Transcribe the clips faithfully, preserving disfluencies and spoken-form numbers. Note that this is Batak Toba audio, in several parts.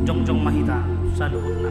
Jongjong ma hita saluhutna.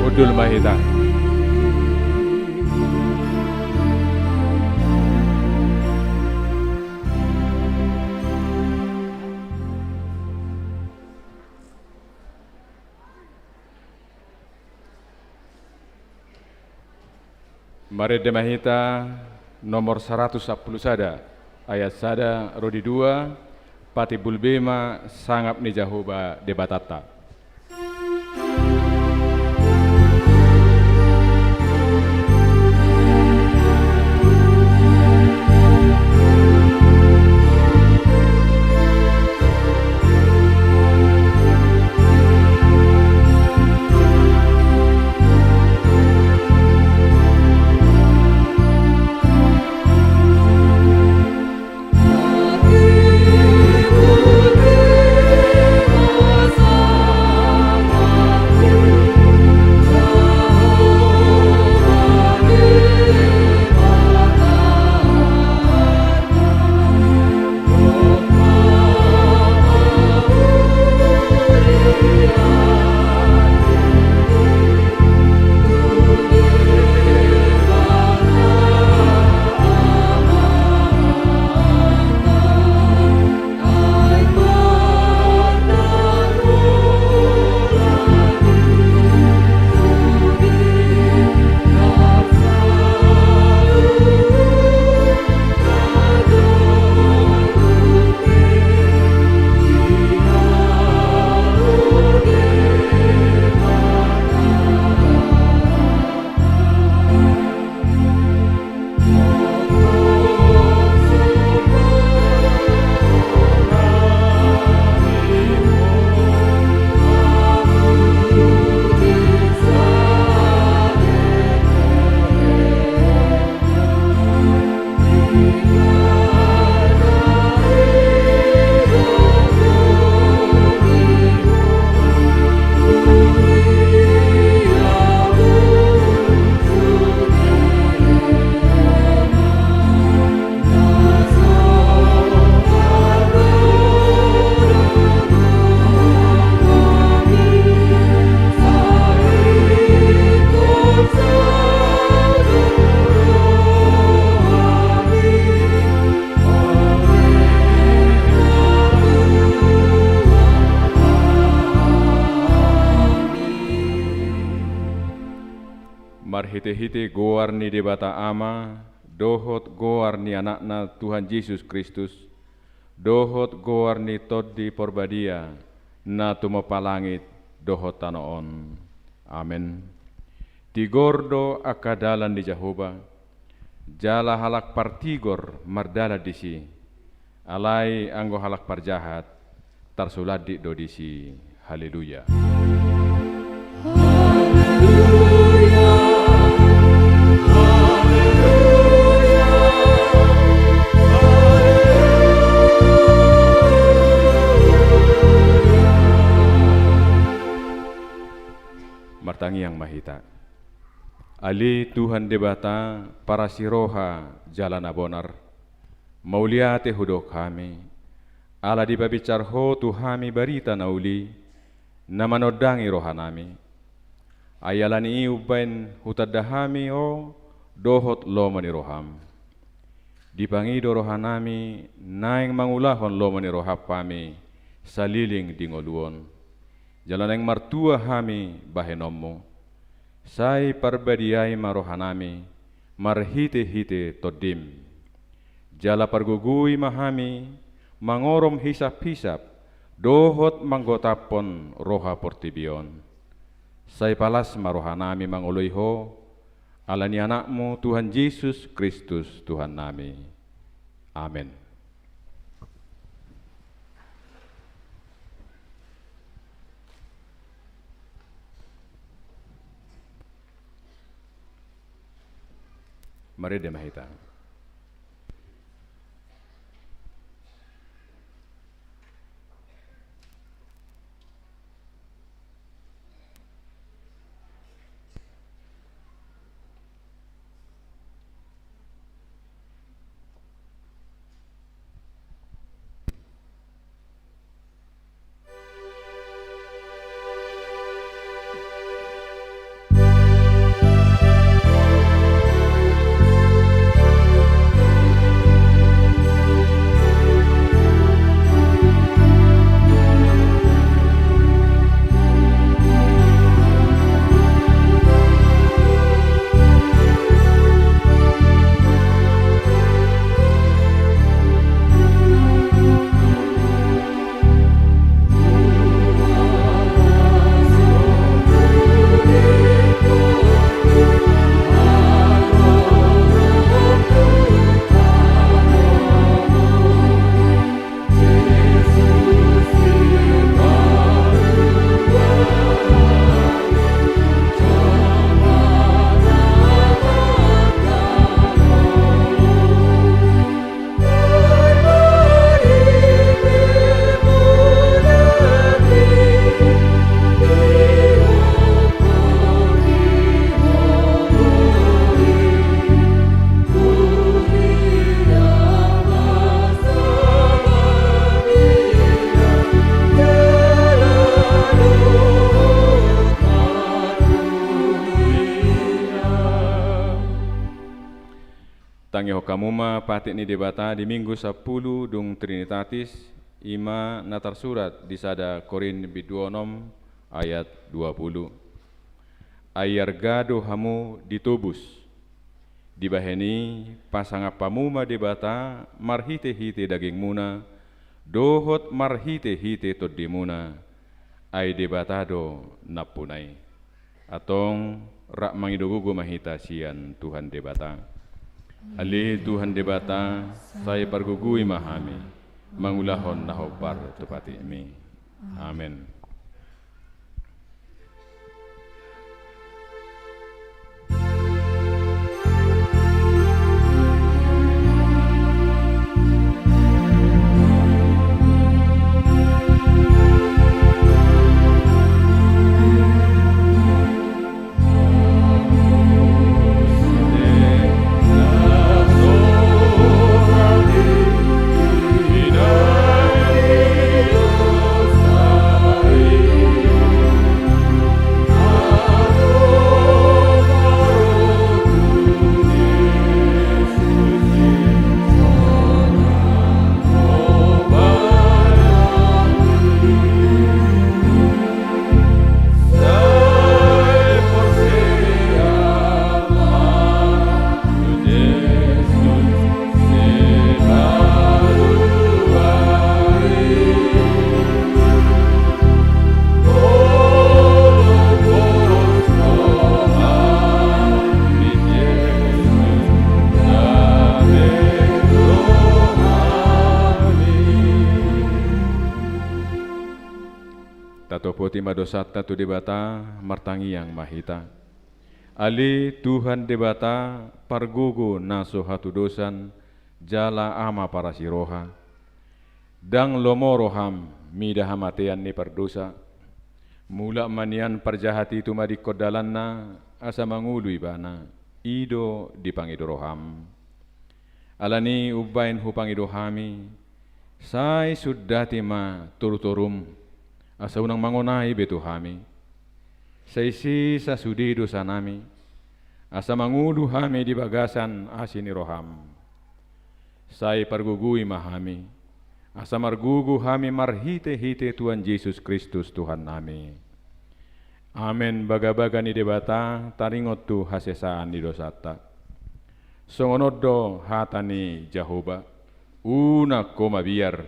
Hundul ma hita. Marende ma hita nomor saratus sampulu sada, ayat sada ro di dua, patimbul be ma sangap ni Jahowa Debatanta. Hite-hite goar ni Debata Ama, dohot goar ni Anakna Tuhan Jesus Kristus, dohot goar ni Tondi Porbadia, na tumompa langit dohot tano on. Amen. Tigor do angka dalan ni Jahowa, jala halak partigor mardalan disi. Alai anggo halak parjahat, tarsulandit do disi. Haleluya. Martangiang ma hita. Ale Tuhan Debata, parasi roha jala na bonar, mauliate hudok hami, ala dipabinsar Ho tu hami barita na uli, na manondangi rohanami. Ai ala ni i umbaen hutanda hami Ho dohot lomo ni roham. Dipangido rohanami naeng mangulahon lomo ni roham hami saleleng di ngolu on. Jala naeng martua hami bahenonmu. Sai parbadiai ma rohanami marhite-hite Tondim. Jala pargogoi ma hami mangorom hisap-hisap dohot manggotaphon roha portibi on. Sai palas ma rohanami mangoloi Ho, ala ni Anakmu Tuhan Jesus Kristus Tuhannami. Amen. Marende ma hita. Tangihon hamu ma patik ni Debata di Minggu sampulu dung Trinitatis, i ma na tarsurat di sada Korint bindu onom ayat dua pulu. Ai arga do hamu ditobus. Dibahen i, pasangap hamu ma Debata marhite-hite dagingmuna, dohot marhite-hite tondimuna, ai Debata do nampuna i. Antong, rap mangido gogo ma hita sian Tuhan Debata. Ale Tuhan Debata, sai pargogoi ma hami mangulahon na hombar tu patikmi. Amen. Boti ma dosanta tu Debata, martangiang ma hita. Ale Tuhan Debata, pargogo na so hatudosan, jala Ama parasi roha. Ndang lomo roham mida hamatean ni pardosa. Mulak ma nian parjahat i tumadingkon dalanna, asa mangolu ibana, i do dipangido roham. Alani i umbahen hupangido hami, sai sundati ma torutorum, asa unang mangonai be tu hami. Sai sesa sude dosanami, asa mangolu hami di bagasan asi ni roham. Sai pargogoi ma hami, asa margogo hami marhitehite Tuhan Jesus Kristus Tuhannami. Amen. Bagabaga ni Debata taringot tu hasesaan ni dosanta. Songon on do hata ni Jahowa: Unang ho mabiar,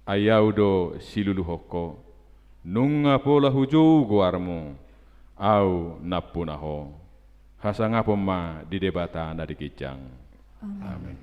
ai Ahu do siluluhon ho. Nunga pola hujou goarmu, Ahu nampuna ho. Hasangapon ma di Debata na di ginjang. Amen. Amen.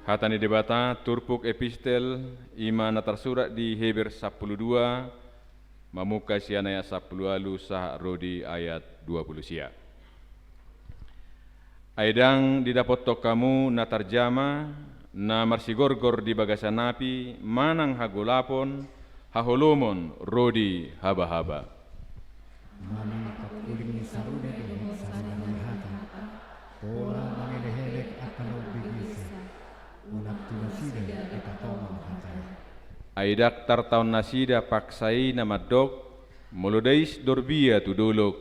Hata ni Debata, turpuk epistel, i ma na tarsurat di Heber sampulu dua, mamungka sian ayat sampulu ualu sahat ro di ayat dua pulu sia. Ai ndang didapothon hamu na tarjama, na marsigorgor di bagasan api, manang hagolapon, haholomon, ro di habahaba. Manang pangkuling ni sarude dohot sada ni hata, pola mangelekelek angka na umbegesa, unang tu nasida dipatongon hata i. Ai ndang tartaon nasida paksa i na mandok, molo dais dorbia tu dolok,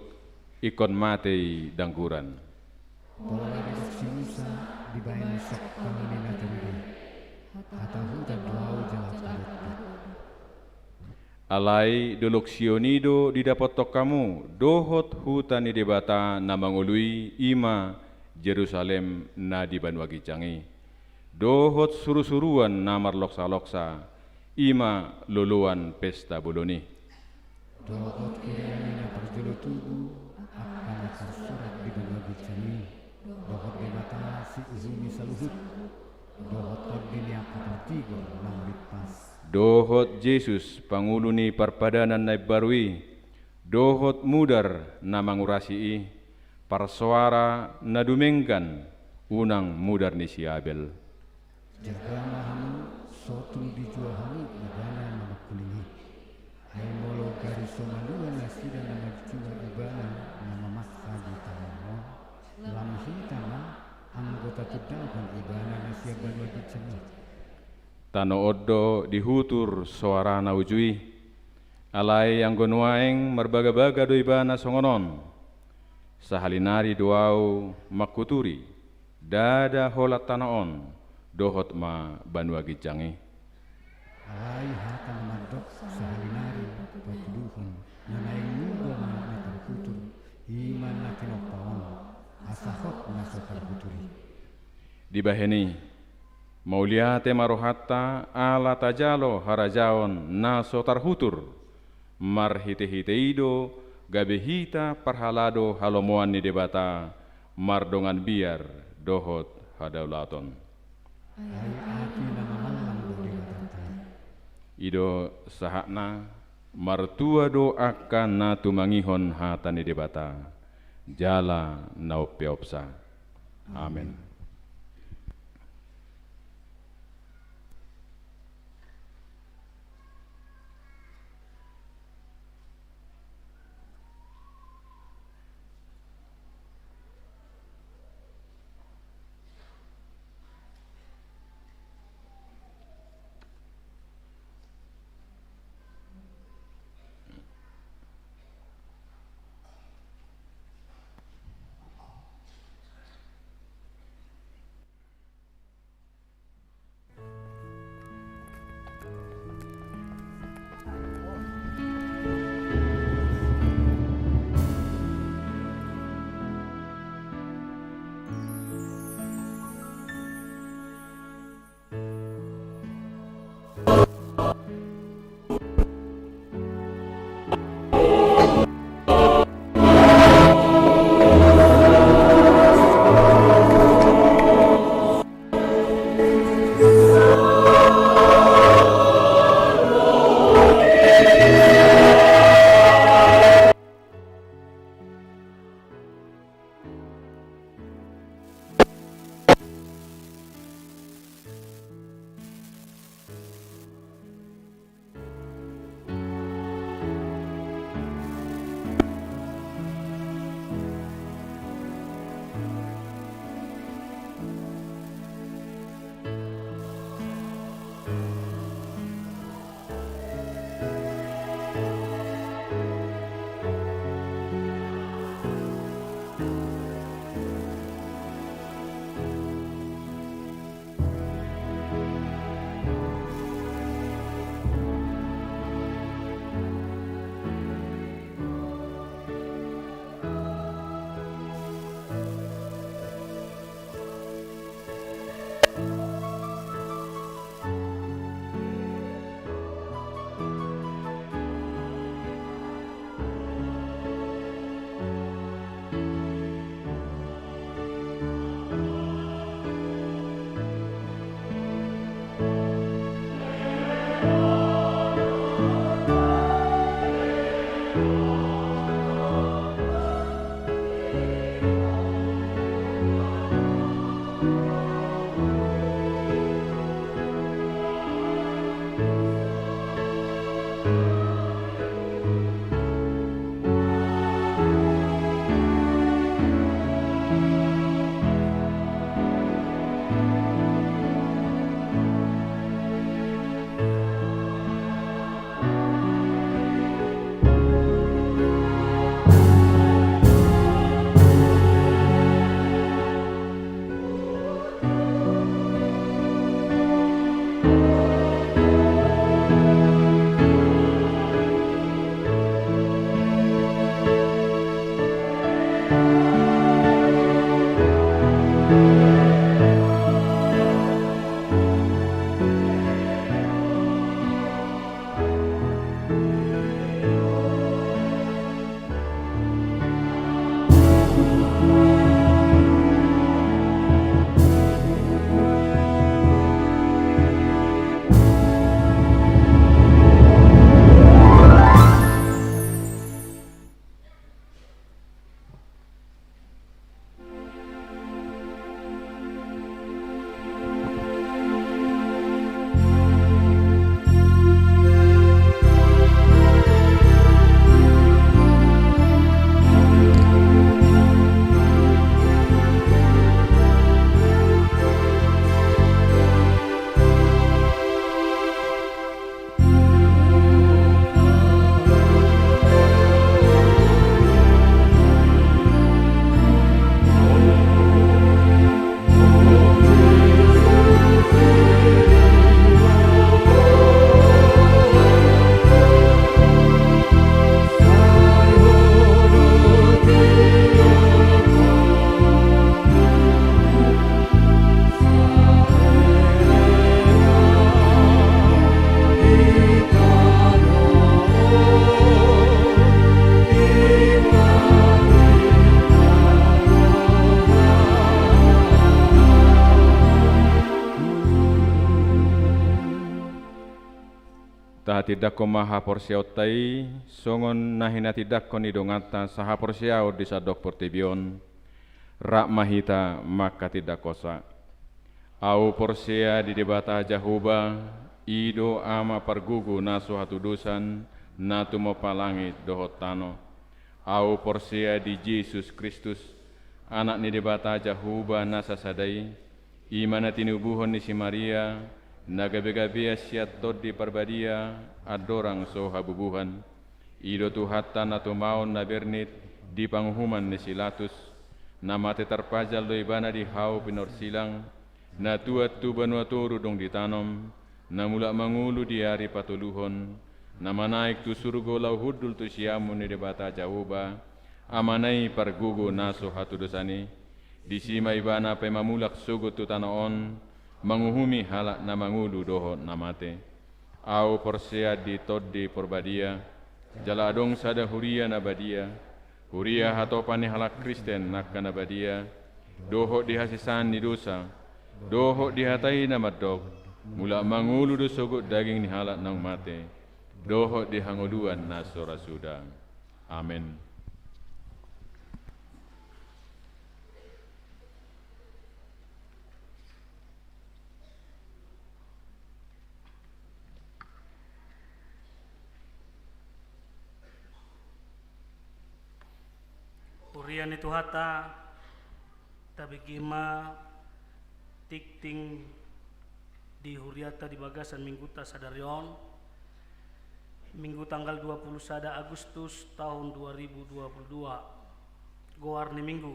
ingkon mate i dangguran. Pola didok si Musa dibaen songkam ni na tarida, hatahutan do ahu jala tarida. Alai dolok Sion i do didapothon hamu, dohot huta ni Debata na mangolu i, i ma Jerusalem na di banua ginjang i, dohot surusuruan na marloksaloksa, i ma loloan pesta bolon i. Dohot huria ni na parjolo tubu, angka na tarsurat di banua ginjang i, dohot Debata siuhumi saluhut, dohot tondi ni angka partigor na hurimpas. Dohot Jesus, pangulu ni parpadanan na imbaru i, dohot mudar na mangurasi i, parsoara na dumenggan, unang mudar ni si Abel. Jaga ma hamu, so tung dijua hamu ibana na mangkuling i. Ai molo gari so malua nasida na manjua ibana na mamaksa di tano on, lam hita ma anggo tatundalhon ibana na sian banua ginjang i. Tano on do dihutur soarana uju i. Alai anggo nuaeng marbagabaga do ibana songon on: Sahali nari do ahu mangkuturi, ndada holan tano on, dohot ma banua ginjang i. Alai hata na mandok sahali nari patuduhon, na naeng muba ma na tarhutur, i ma na tinompa on, asa hot na so tarhutur i. Dibahen i, mauliate ma rohanta ala tajalo harajaon na so tarhutur. Marhitehite i do gabe hita parhalado halomoan ni Debata, mardongan biar dohot hadaulaton. Ai Ahu na mangallang do Debatanta. I do sahatna, martua do angka na tumangihon hata ni Debata, jala na umpeopsa. Amen. Tahatindangkon ma haporseaonta i, songon na hinatindangkon ni donganta sahaporseaon di sandok portibi on, rap ma hita manghatindangkonsa. Ahu porsea di Debata Jahowa, i do Ama pargogo na so hatudosan, na tumompa langit dohot tano. Ahu porsea di Jesus Kristus, Anak ni Debata Jahowa na sasada i, i ma na tinubuhon ni si Maria, na gabegabean sian Tondi Parbadia, andorang so habubuhan. I do Tuhanta na tumaon na bernit di panguhuman ni si Latus, na mate tarpajal do Ibana di hau pinorsilang, na tuat tu banua toru dung ditanom, na mulak mangolu di ari patoluhon, na manaek tu surgo laho hundul tu siamun ni Debata Jahowa, Amana i pargogo na so hatudosan i. Disi ma Ibana pe mamulak sogot tu tano on, manguhumi halak na mangolu dohot na mate. Ahu porsea di Tondi Parbadia, jala adong sada huria na badia, huria hatopan ni halak Kristen angka na badia, dohot di hasesaan ni dosa, dohot di hata i na mandok, mulak mangolu do sogot daging ni halak naung mate, dohot di hangoluan na so ra suda. Amen. Huria ni Tuhanta, tabege ma tingting di hurianta di bagasan minggunta sadari on, Minggu tanggal dua puluh sada Agustus tahun dua ribu dua puluh dua. Goar ni minggu.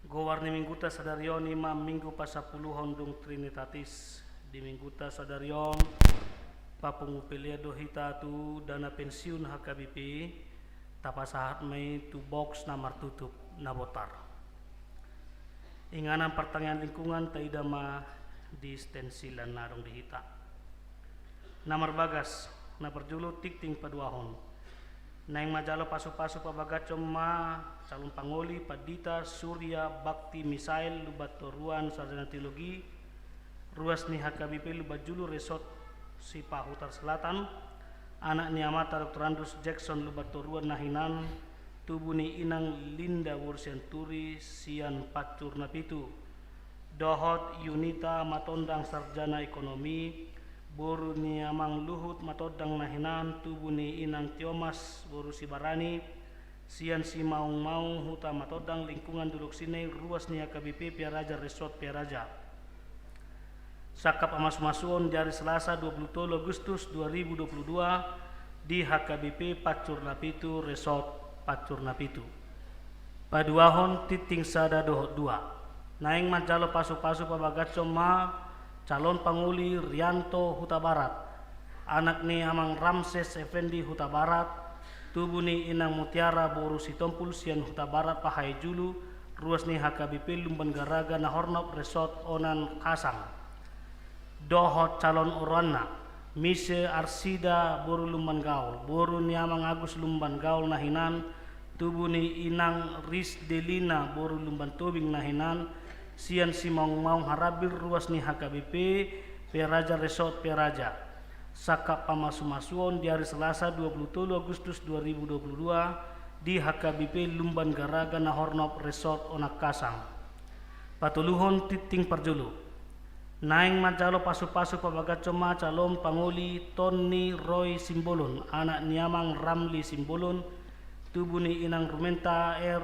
Goar ni minggunta sadari on i ma Minggu pasapuluhon dung Trinitatis. Di minggunta sadari on, papungu pelean do hita tu dana pensiun H K B P, tapasahat ma i tu box na martutup na botar. Inganan partangiangan lingkungan taida ma di stensilan na adong di hita. Na marbagas, na parjolo tingting paduahon. Naeng manjalo pasupasu pabagashon ma calon pangoli Pandita Surya Bakti Misael Lumban Toruan, sarjana teologi, ruas ni H K B P Lumban Julu Resort Sipahutar Selatan, anak ni amanta Doktorandus Jackson Lumban Toruan na hinan, tubu ni inang Linda boru Sianturi sian Pancur Napitu, dohot Yunita Matondang, sarjana ekonomi, boru ni amang Luhut Matondang na hinan, tubu ni inang Tiomas boru Sibarani sian Simaungmaung, Huta Matondang, lingkungan Dolok Sinai, ruas ni H K B P Pearaja Resort Pearaja. Sangkap pamasumasuon di ari Selasa dua puluh tolu Agustus dua ribu dua puluh dua di H K B P Pancur Napitu Resort Pancur Napitu. Paduahon tingting sada dohot dua. Naeng manjalo pasupasu pabagashon ma calon pangoli Rianto Hutabarat, anak ni amang Ramses Effendi Hutabarat, tubu ni inang Mutiara boru Sitompul sian Hutabarat Pahae Julu, ruas ni H K B P Lumban Garaga na Hornop Resort Onan Kasang. Dohot calon oroanna, Mise Arsida boru Lumban Gaol, boru ni amang Agus Lumban Gaol na hinan, tubu ni inang Ris Delina boru Lumban Tobing na hinan, sian Simaungmaung Harambir, ruas ni H K B P Pearaja Resort Pearaja. Sangkap pamasumasuon di ari Selasa dua puluh tolu Agustus dua ribu dua puluh dua di H K B P Lumban Garaga na Hornop Resort Onan Kasang. Patoluhon tingting parjolo. Naeng manjalo pasupasu pabagashon ma calon pangoli Tonni Roy Simbolon, anak ni amang Ramli Simbolon, tubu ni inang Rumenta R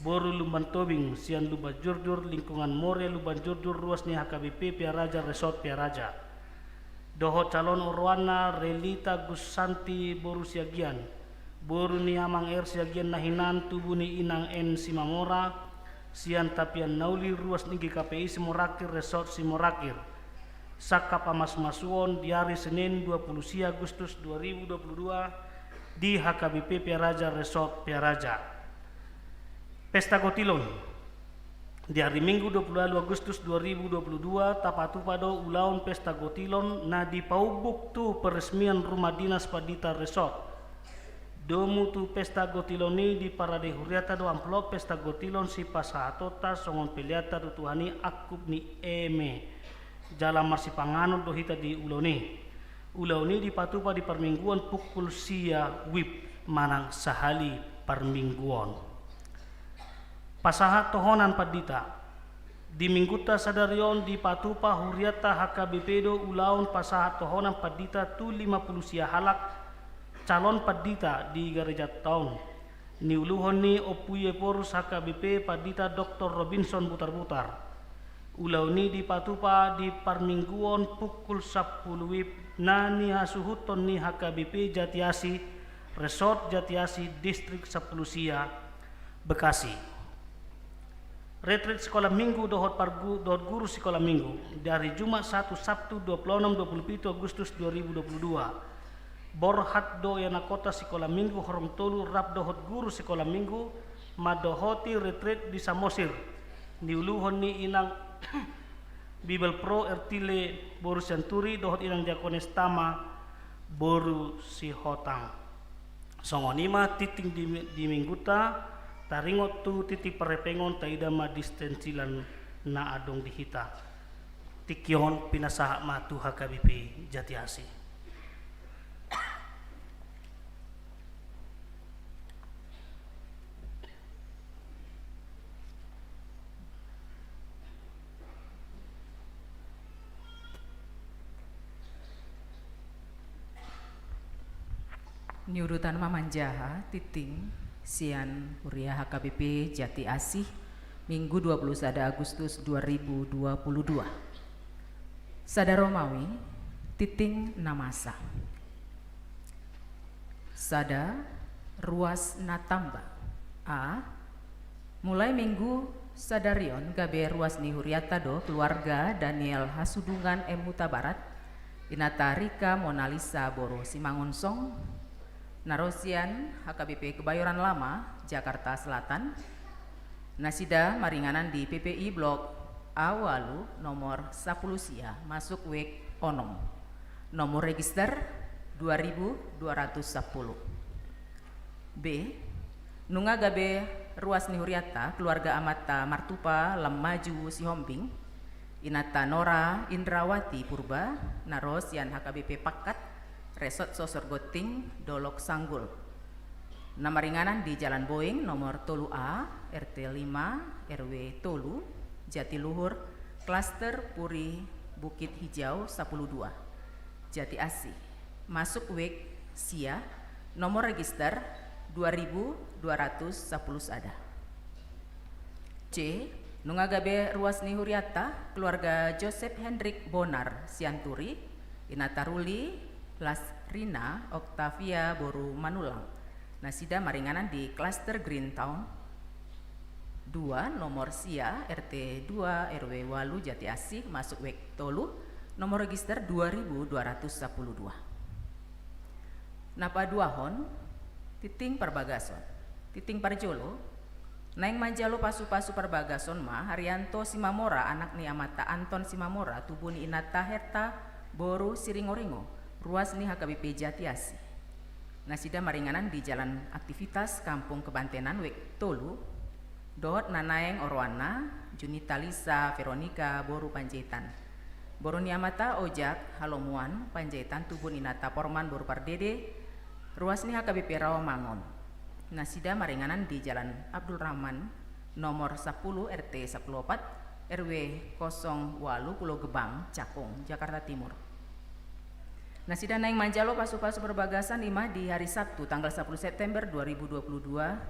boru Lumban Tobing sian Lumban Jurjur, lingkungan Moria Lumban Jurjur, ruas ni H K B P Pearaja Resort Pearaja. Dohot calon oroanna Relita Gussanti boru Siagian, boru ni amang R Siagian na hinan, tubu ni inang N Simamora, sian Tapian Nauli, ruas ni G K P I Simorangkir Resort Simorangkir. Sangkap pamasumasuon di ari Senin dua puluh sia Agustus dua ribu dua puluh dua di H K B P Pearaja Resort Pearaja. Pesta Gotilon. Di ari Minggu dua puluh ualu Agustus dua ribu dua puluh dua tapatupa do ulaon Pesta Gotilon na dipaumbuk tu peresmian Rumah Dinas Pandita Resort. Domu tu Pesta Gotilon i diparade hurianta do amplop Pesta Gotilon sipasahatonta songon peleanta tu Tuhan i angkup ni eme. Jala marsipanganon do hita di ulaon i. Ulaon i dipatupa di parmingguon pukul sia wib manang sahali parmingguon. Pasahat tohonan pandita. Di minggunta sadari on dipatupa hurianta H K B P do ulaon pasahat tohonan pandita tu lima pulu sia halak calon pandita di garejanta on. Niuluhon ni Ompu i Ephorus H K B P Pandita Doktor Robinson Butarbutar. Ulaon i dipatupa di parmingguon pukul sampulu wib na nihasuhuton ni H K B P Jatiasi, Resort Jatiasi, Distrik Sampulu Sia, Bekasi. Retreat Sekolah Minggu dohot pargu-, dohot guru Sekolah Minggu, di ari Jumat satu, Sabtu dua pulu onom, dua pulu pitu Agustus dua ribu dua pulu dua. Borhat do ianakhonta Sekolah Minggu horong tolu rap dohot guru Sekolah Minggu mandohoti retreat di Samosir. Niuluhon ni Inang Bibelvrouw Ertile boru Sianturi dohot Inang Diakones Tama boru Sihotang. Songon i ma tingting di, di minggunta, taringot tu tingting parhepengon taida ma distensilan na adong di hita. Tingki on pinasahat ma tu H K B P Jatiasi. Niudutan ma manjaha tingting sian huria H K B P Jatiasi, Minggu dua pulu sada Agustus dua ribu dua pulu dua. Sada Romawi, tingting na masa. Sada, ruas na tamba. A. Mulai minggu sadari on gabe ruas ni hurianta do keluarga Daniel Hasudungan M Hutabarat, inanta Rika Monalisa boru Simangonsong, na ro sian H K B P Kebayoran Lama, Jakarta Selatan. Nasida maringanan di P P I Blok A ualu, nomor sampulu sia, masuk wik onom. Nomor register dua ribu dua ratus sampulu. B. Nunga gabe ruas ni hurianta keluarga amanta martupa Lammaju Sihombing, inanta Nora Indrawati Purba, na ro sian H K B P Pakkat, Resort Sosor Gonting, Dolok Sanggul. Na maringanan di Jalan Boing nomor tolu A, R T lima, R W tolu, Jatiluhur, Klaster Puri Bukit Hijau sampulu dua, Jatiasi. Masuk wik sia, nomor register dua ribu dua ratus sampulu sada. C. Nunga gabe ruas ni hurianta keluarga Joseph Hendrik Bonar Sianturi, inanta Ruli Lasrina Octavia boru Manulang. Nasida maringanan di Klaster Green Town dua, nomor sia, R T dua, R W ualu, Jatiasi, masuk wik tolu, nomor register dua ribu dua ratus sampulu dua. Na paduahon, tingting parbagason. Tingting parjolo, naeng manjalo pasupasu parbagason ma Haryanto Simamora, anak ni amanta Anton Simamora, tubu ni inanta Herta boru Siringoringo, ruas ni H K B P Jatiasi. Nasida maringanan di Jalan Aktivitas, Kampung Kebantenan, wik tolu, dohot na naeng oroanna, Junita Lisa Veronica boru Panjaitan. Boru ni amanta Ojak Halomuan Panjaitan, tubu ni inanta Porman boru Pardede, ruas ni H K B P Rawamangun. Nasida maringanan di Jalan Abdul Rahman, nomor sampulu, R T sampulu opat, R W kosong ualu, Pulo Gebang, Cakung, Jakarta Timur. Nasida naeng manjalo pasupasu parbagason i ma di hari Sabtu tanggal sampulu September dua ribu dua puluh dua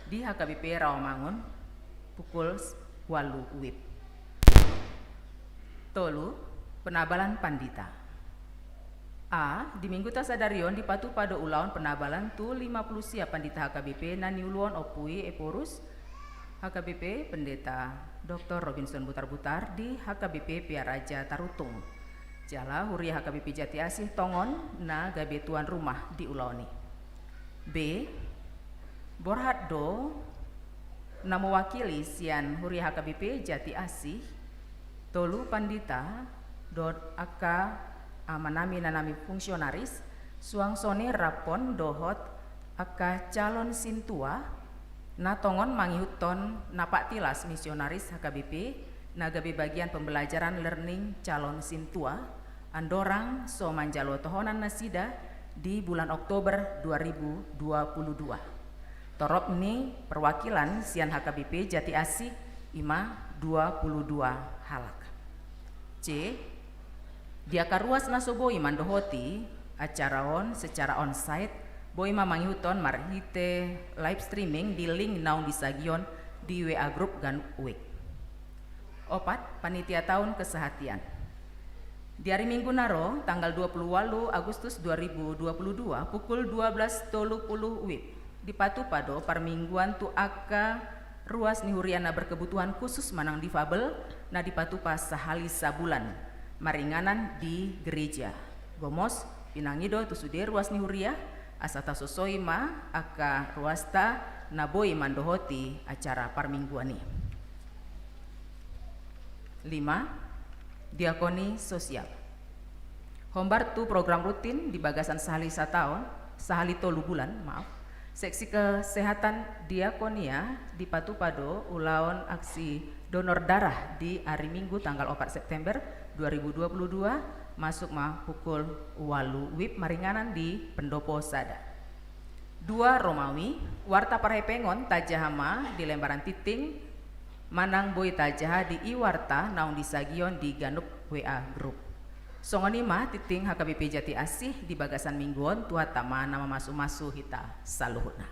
di H K B P Rawamangun pukul ualu wib. Tolu, penabalan pandita. A. Di minggunta sadari on dipatupa do ulaon penabalan tu lima pulu sia pandita H K B P na niuluhon Ompu i Ephorus H K B P Pendeta Doktor Robinson Butarbutar di H K B P Pearaja Tarutung. Jala huria H K B P Jatiasih tongon na gabe tuan rumah di ulaon i. B. Borhat do na mewakili sian huria H K B P Jatiasih, tolu pandita dohot angka amanami inanami fungsionaris, suang songon i rap dohot angka calon sintua na tongon mangihuthon Napak Tilas Misionaris H K B P na gabe bagian pembelajaran learning calon sintua, Andorang so manjalo tohonan nasida di bulan Oktober dua ribu dua puluh dua. Torop ni perwakilan sian H K B P Jati Asih i ma dua puluh dua halak. C. Di angka ruas na so boi mandohoti acara on secara onsite, boi ma mangihuthon marhite live streaming di link naung disagion di W A grup ganup wijk. Opat, panitia taon kesehatan. Di ari Minggu na ro, tanggal dua puluh ualu Agustus dua ribu dua puluh dua, pukul dua belas tolu puluh wib, dipatupa do parmingguan tu angka ruas ni huria na berkebutuhan khusus manang difabel, na dipatupa sahali sabulan, maringanan di gereja. Gomos, pinangido tu sude ruas ni huria, asa tasosoi ma angka ruasta na boi mandohoti acara parmingguan i. Lima, diakoni sosial. Hombar tu program rutin di bagasan sahali sataon, sahali tolu bulan, maaf, seksi kesehatan diakonia dipatupa do ulaon aksi donor darah di ari Minggu tanggal opat September dua ribu dua puluh dua, masuk ma pukul ualu wib maringanan di pendopo sada. Dua, Romawi, warta parhepengon tajaha ma di lembaran tingting, manang boi tajaha di i warta naung disagion di ganup W A grup. Songon i ma tingting H K B P Jati Asih di bagasan Minggu on, Tuhanta ma na mamasumasu hita saluhutna.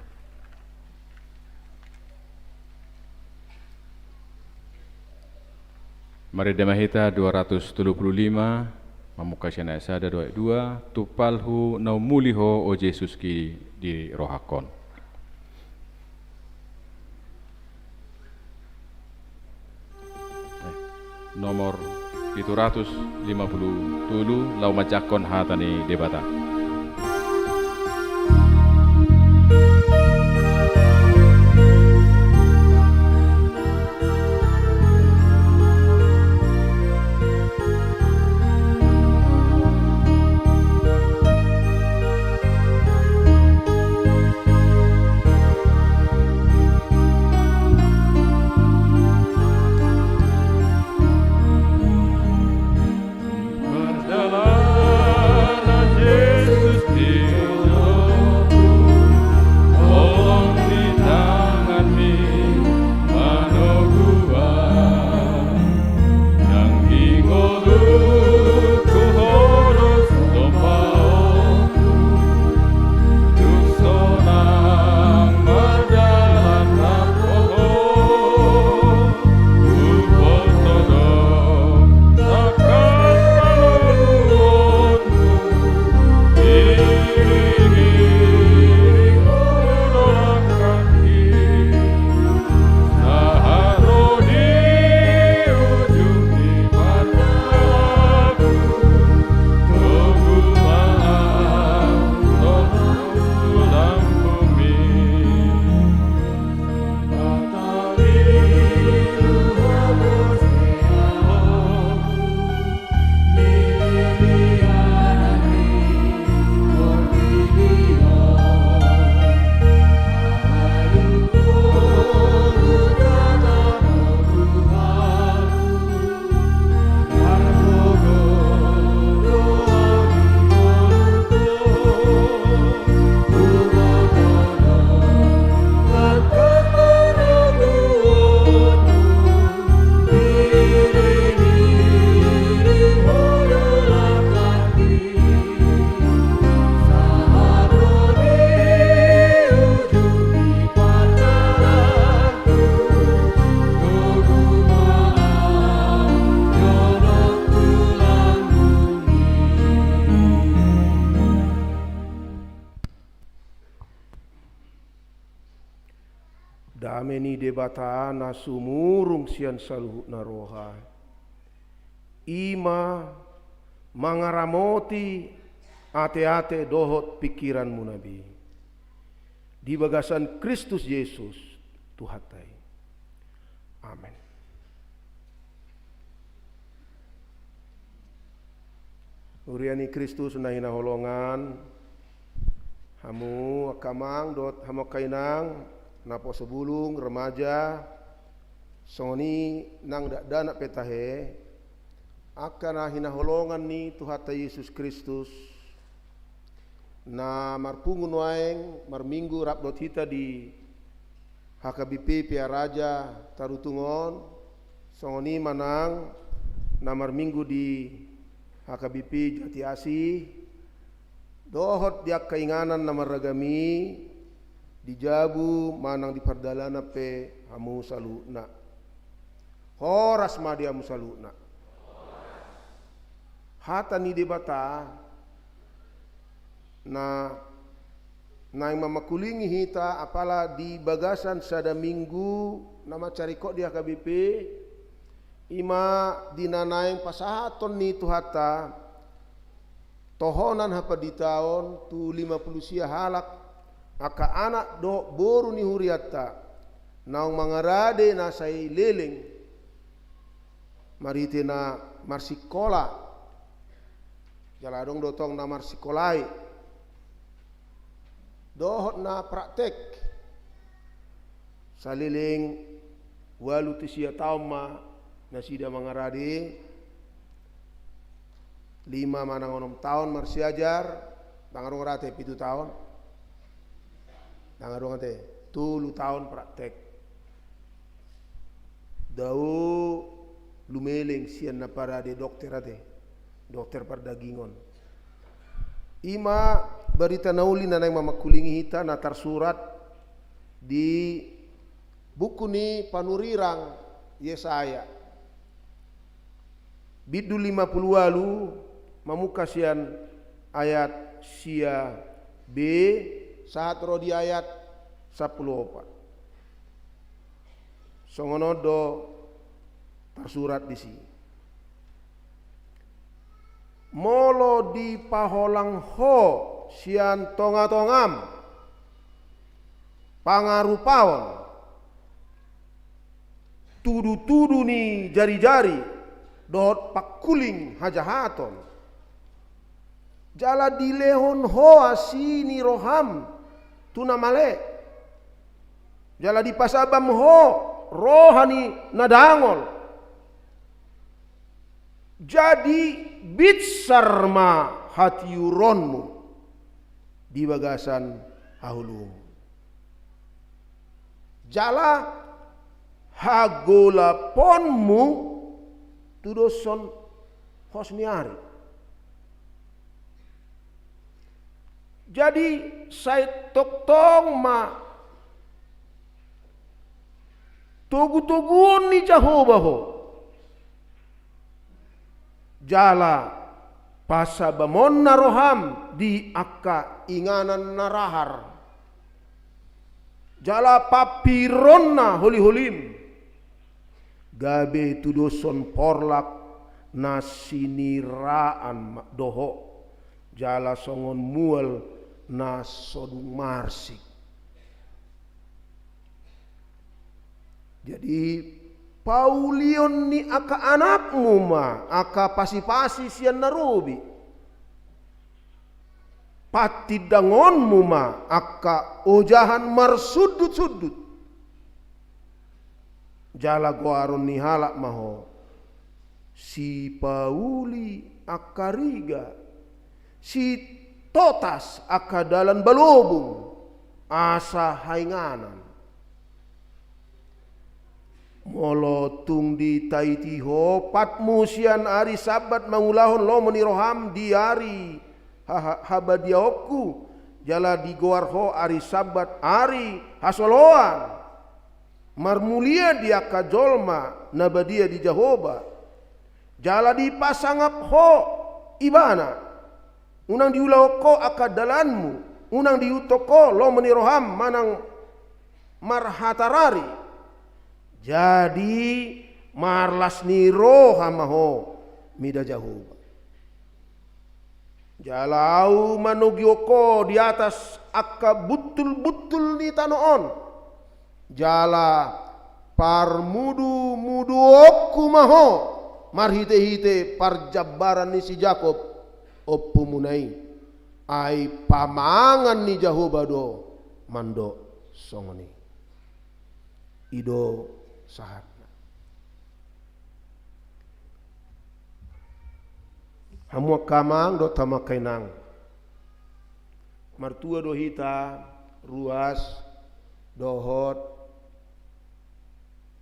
Marende ma hita dua ratus tolu puluh lima, mamungka sian ayat sada dohot dua, Tumpalhu na umuli Ho, o Jesus, di rohangkon. Eh, nomor pitu ratus lima puluh tolu, laho manjangkon hata ni Debata. Dame ni Debata na sumurung sian saluhutna roha, i ma mangaramoti ateate dohot pingkiranmuna be, di bagasan Kristus Jesus, Tuhanta i. Amen. Huria ni Kristus na hinaholongan, hamu angka amang dohot hamu angka inang, naposo bulung, remaja, songon i nang dakdanak pe tahe, Angka na hinaholongan ni Tuhanta Jesus Kristus, na marpungu nuaeng marminggu rap dohot hita di H K B P Pearaja Tarutung on, songon i ma nang na marminggu di H K B P Jatiasi, dohot di angka inganan na marragam i, di jabu manang di pardalanan pe hamu saluhutna. Horas ma di hamu saluhutna. Hata ni Debata na naeng mamangkulingi hita apala di bagasan sada minggu na mansai ringkot di H K B P, i ma di na naeng pasahaton ni Tuhanta tohonan hapanditaon tu lima pulu sia halak angka anak dohot boru ni hurianta naung mangarade na sai leleng marhite na marsikola, jala adong do tong na marsikolai dohot na praktek. Saleleng ualu tu sia taon ma nasida mangarade, lima manang onom taon marsiajar, ndang adong ra ate pitu taon, ndang adong ate, tolu taon praktek. Dao lumeleng sian na parade dokter ate, dokter pardagingon. I ma barita na uli na naeng mamangkulingi hita na tarsurat di buku ni panurirang Yesaya. Bindu lima pulu ualu, mamungka sian ayat sia B sahat ro di ayat sampulu opat. Songon on do tarsurat disi. Molo dipaholang ho sian tongatongam pangarupaon, tudutudu ni jarijari dohot pangkuling hajahaton, jala dilehon ho asi ni roham tu na male, jala dipasabam ho roha ni na dangol, jadi binsar ma hatiuronmu di bagasan hahulumu, jala hagolaponmu tudoshon hos ni ari. Jadi sai tongtong ma togutoguon ni Jahowa ho, jala pasabamonna roham di angka inganan na rahar, jala pampironna holiholim, gabe tudoshon porlak na siniraan ma-, do ho, jala songon mual na so dung marsik. Jadi, paulion ni angka anakmu ma angka pasipasi sian na robi. Patindangonmu ma angka ojahan marsundutsundut. Jala goaron ni halak ma ho: Sipauli angka riga, sitotas angka dalan balobung, asa hainganan. Molo tung ditaiti ho patmu sian ari Sabat mangulahon lomo ni roham di ari ha-, ha-, habadiaonku, jala digoar ho ari Sabat ari hasoloan, marmulia di angka jolma na badia di Jahowa, jala dipasangap ho Ibana. Unang diulahon ho angka dalanmu, unang diihuthon ho lomo ni roham manang marhatarari. Jadi marlas ni roha ma ho mida Jahowa. Jala Ahu manogihon ho di atas angka buntulbuntul ni tano on, jala parmudumuduonku ma ho marhitehite parjambaran ni si Jakob ompumuna i. Ai pamangan ni Jahowa do mandok songon i. I do sahatna. Hamu angka amang dohot hamu angka inang, martua do hita ruas dohot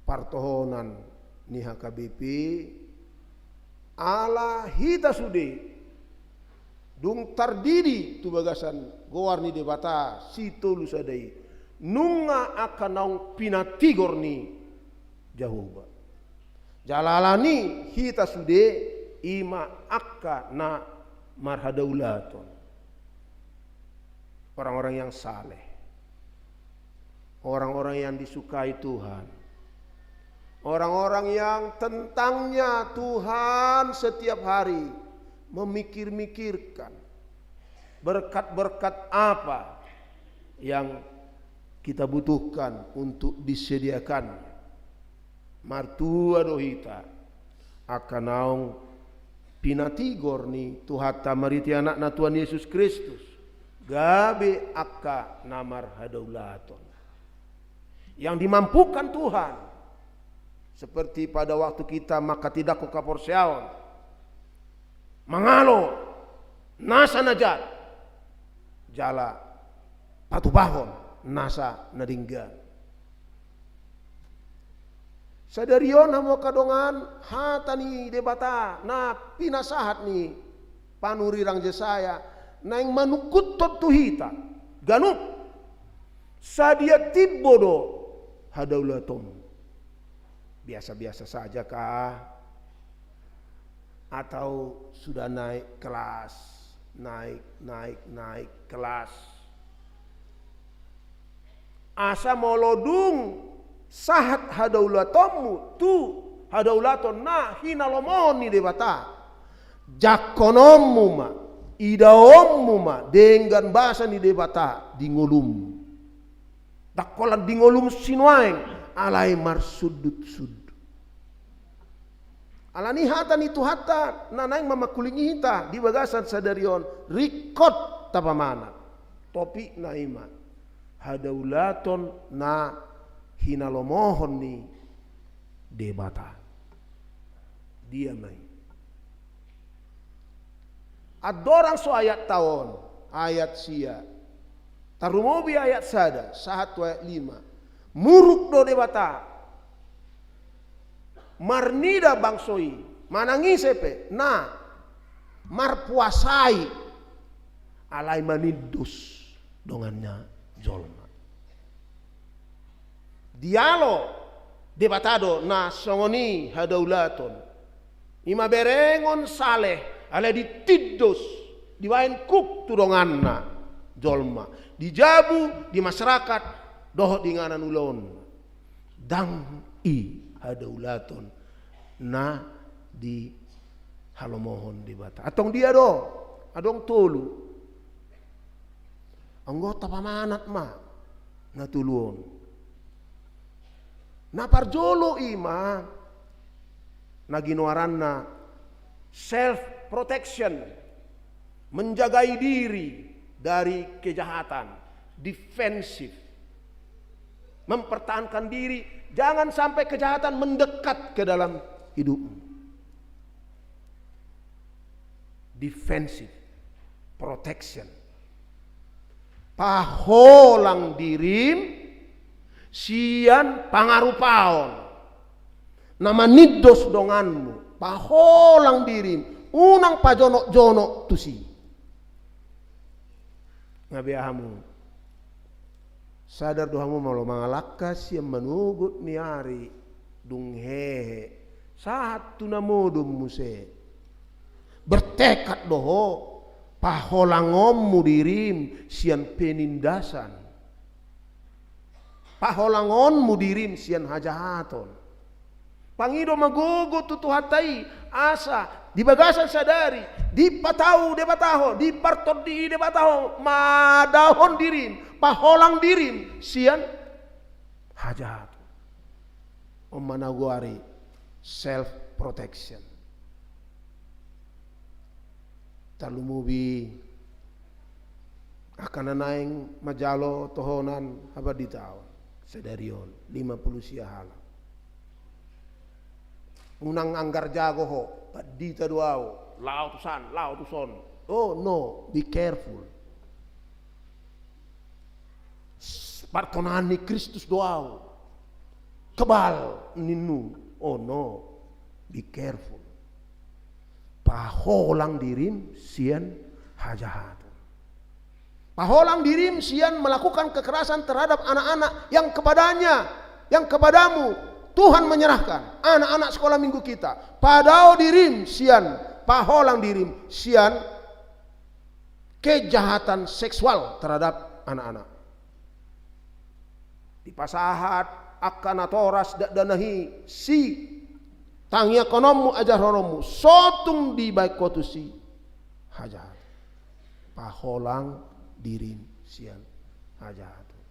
partohonan ni H K B P, ala hita sude dung tardidi tu bagasan goar ni Debata sitolu sada i, nunga angka naung pinatigor ni Jahowa. Jala alani hita sude, i ma angka na marhadaulaton, orang-orang yang saleh, orang-orang yang disukai Tuhan, orang-orang yang tentangnya Tuhan setiap hari memikir-mikirkan berkat-berkat apa yang kita butuhkan untuk disediakan. Martua do hita angka naung pinatigor ni Tuhanta marhite Anakna Tuhan Yesus Kristus, gabe angka na marhadaulaton, yang dimampukan Tuhan, seperti pada waktu kita manghatindanghon haporseaon, mangalo nasa na jat jala patupahon nasa na denggan. Sadari on, hamu angka dongan, hata ni Debata na pinasahat ni panurirang Jesaya naeng manungkuthon tu hita ganup. Sadia timbo do hadaulatonmu? Biasa-biasa saja kah? Atau sudah naik kelas, naik, naik, naik kelas? Asa molo dung sahat hadaulatonmu tu hadaulaton na hinalomohon ni Debata, jangkononmu ma, idaonmu ma denggan basa ni Debata di ngolum. Ndang holan di ngolum sinuaeng, alai marsundut-sundut. Alani hata ni Tuhanta na naeng mamangkulingi hita di bagasan sadari on, ringkot tapamanat topikna, i ma hadaulaton na hinalomohon ni Debata. Dia ma i? Andorang so ayatta on, ayat sia, tarlumobi ayat sada sahat tu ayat lima, muruk do Debata marnida bangso i, manang ise pe na marpuasa i, alai manindos donganna jolma. Dialo Debata do na songon i hadaulaton. I ma berengon saleh, alai ditindos, dibaen gok tu donganna jolma, di jabu, di masyarakat, dohot di inganan ulaon. Ndang i hadaulaton na dihalomohon Debata. Antong dia do? Adong tolu. Anggo tapamanat ma na tolu on. Na parjolo i ma na ginoaranna self protection, menjagai diri dari kejahatan, defensif. Mempertahankan diri, jangan sampai kejahatan mendekat ke dalam hidupmu. Defensive, protection. Paholang dirim sian pangarupaon na manindos donganmu. Paholang dirim, unang pajonok-jonok tusi. Nga bea hamu? Sadar do hamu molo mangalangka sian manogot ni ari dung hehe, sahat tu na modom muse. Bertekad do ho paholangonmu dirim sian penindasan, paholangonmu dirim sian hajahaton. Pangido ma gogo tu Tuhanta i, asa di bagasan sadari dipatau Debata ho, dipartondii Debata ho, madahon dirim, paholang dirim sian hajahaton. On ma na hugoari self protection. Tarlumobi angka na naeng manjalo tohonan hapanditaon sadari on, lima pulu sia halak. Unang anggar jago ho, pandita do ahu, Laho tu san, laho tu son. Oh no, be careful. Partonaan ni Kristus do ahu. Kebal ninmu. Oh no, be careful. Paholang dirim sian hajahaton. Paholang dirim sian melakukan kekerasan terhadap anak-anak yang kepadanya, yang kepadamu Tuhan menyerahkan, anak-anak sekolah minggu kita. Padao dirim sian, paholang dirim sian kejahatan seksual terhadap anak-anak. Dipasahat angka natoras dakdanak i, si tangiangkononmu, ajarhononmu, so tung dibaen ho tusi hajahaton. Paholang dirim sian hajahaton.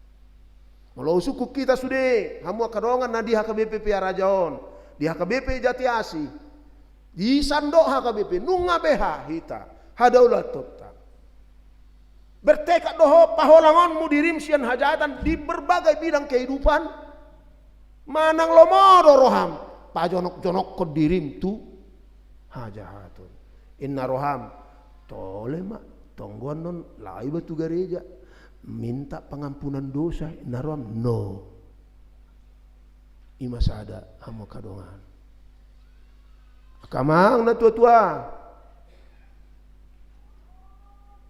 Molo husungkun hita sude, hamu angka dongan na di H K B P P Raja on, di H K B P Jati Asih, di sandok H K B P, nunga beha hita hadaulatonta. Bertekad do ho paholangonmu dirim sian hajahatan di berbagai bidang kehidupan. Manang lomo do roham, pajonokjonokkon dirim tu hajahaton. Inna roham, tole ma, tonggo annon laho iba tu gareja, minta pengampunan dosa, inna roham, no. Ima sada, hamu angka dongan. Angka amang na tuatua,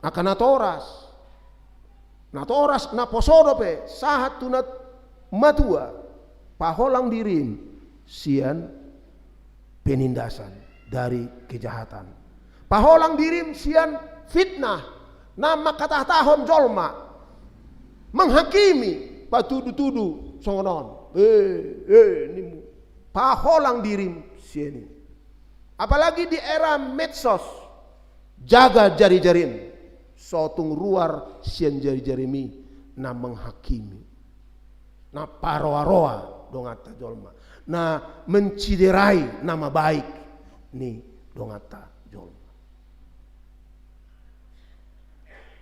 angka natoras, natoras naposo dope sahat tu na matua, paholang dirim sian penindasan, dari kejahatan. Paholang dirim sian fitnah, na mangkatahatahon jolma, menghakimi, patudutudu songon on. Eh, eh, ninmu. Paholang dirim sian i. Apalagi di era medsos, jaga jarijarim. So tung ruar sian jarijarim i na menghakimi, na paroaroa donganta jolma, na menciderai nama baik ni donganta jolma.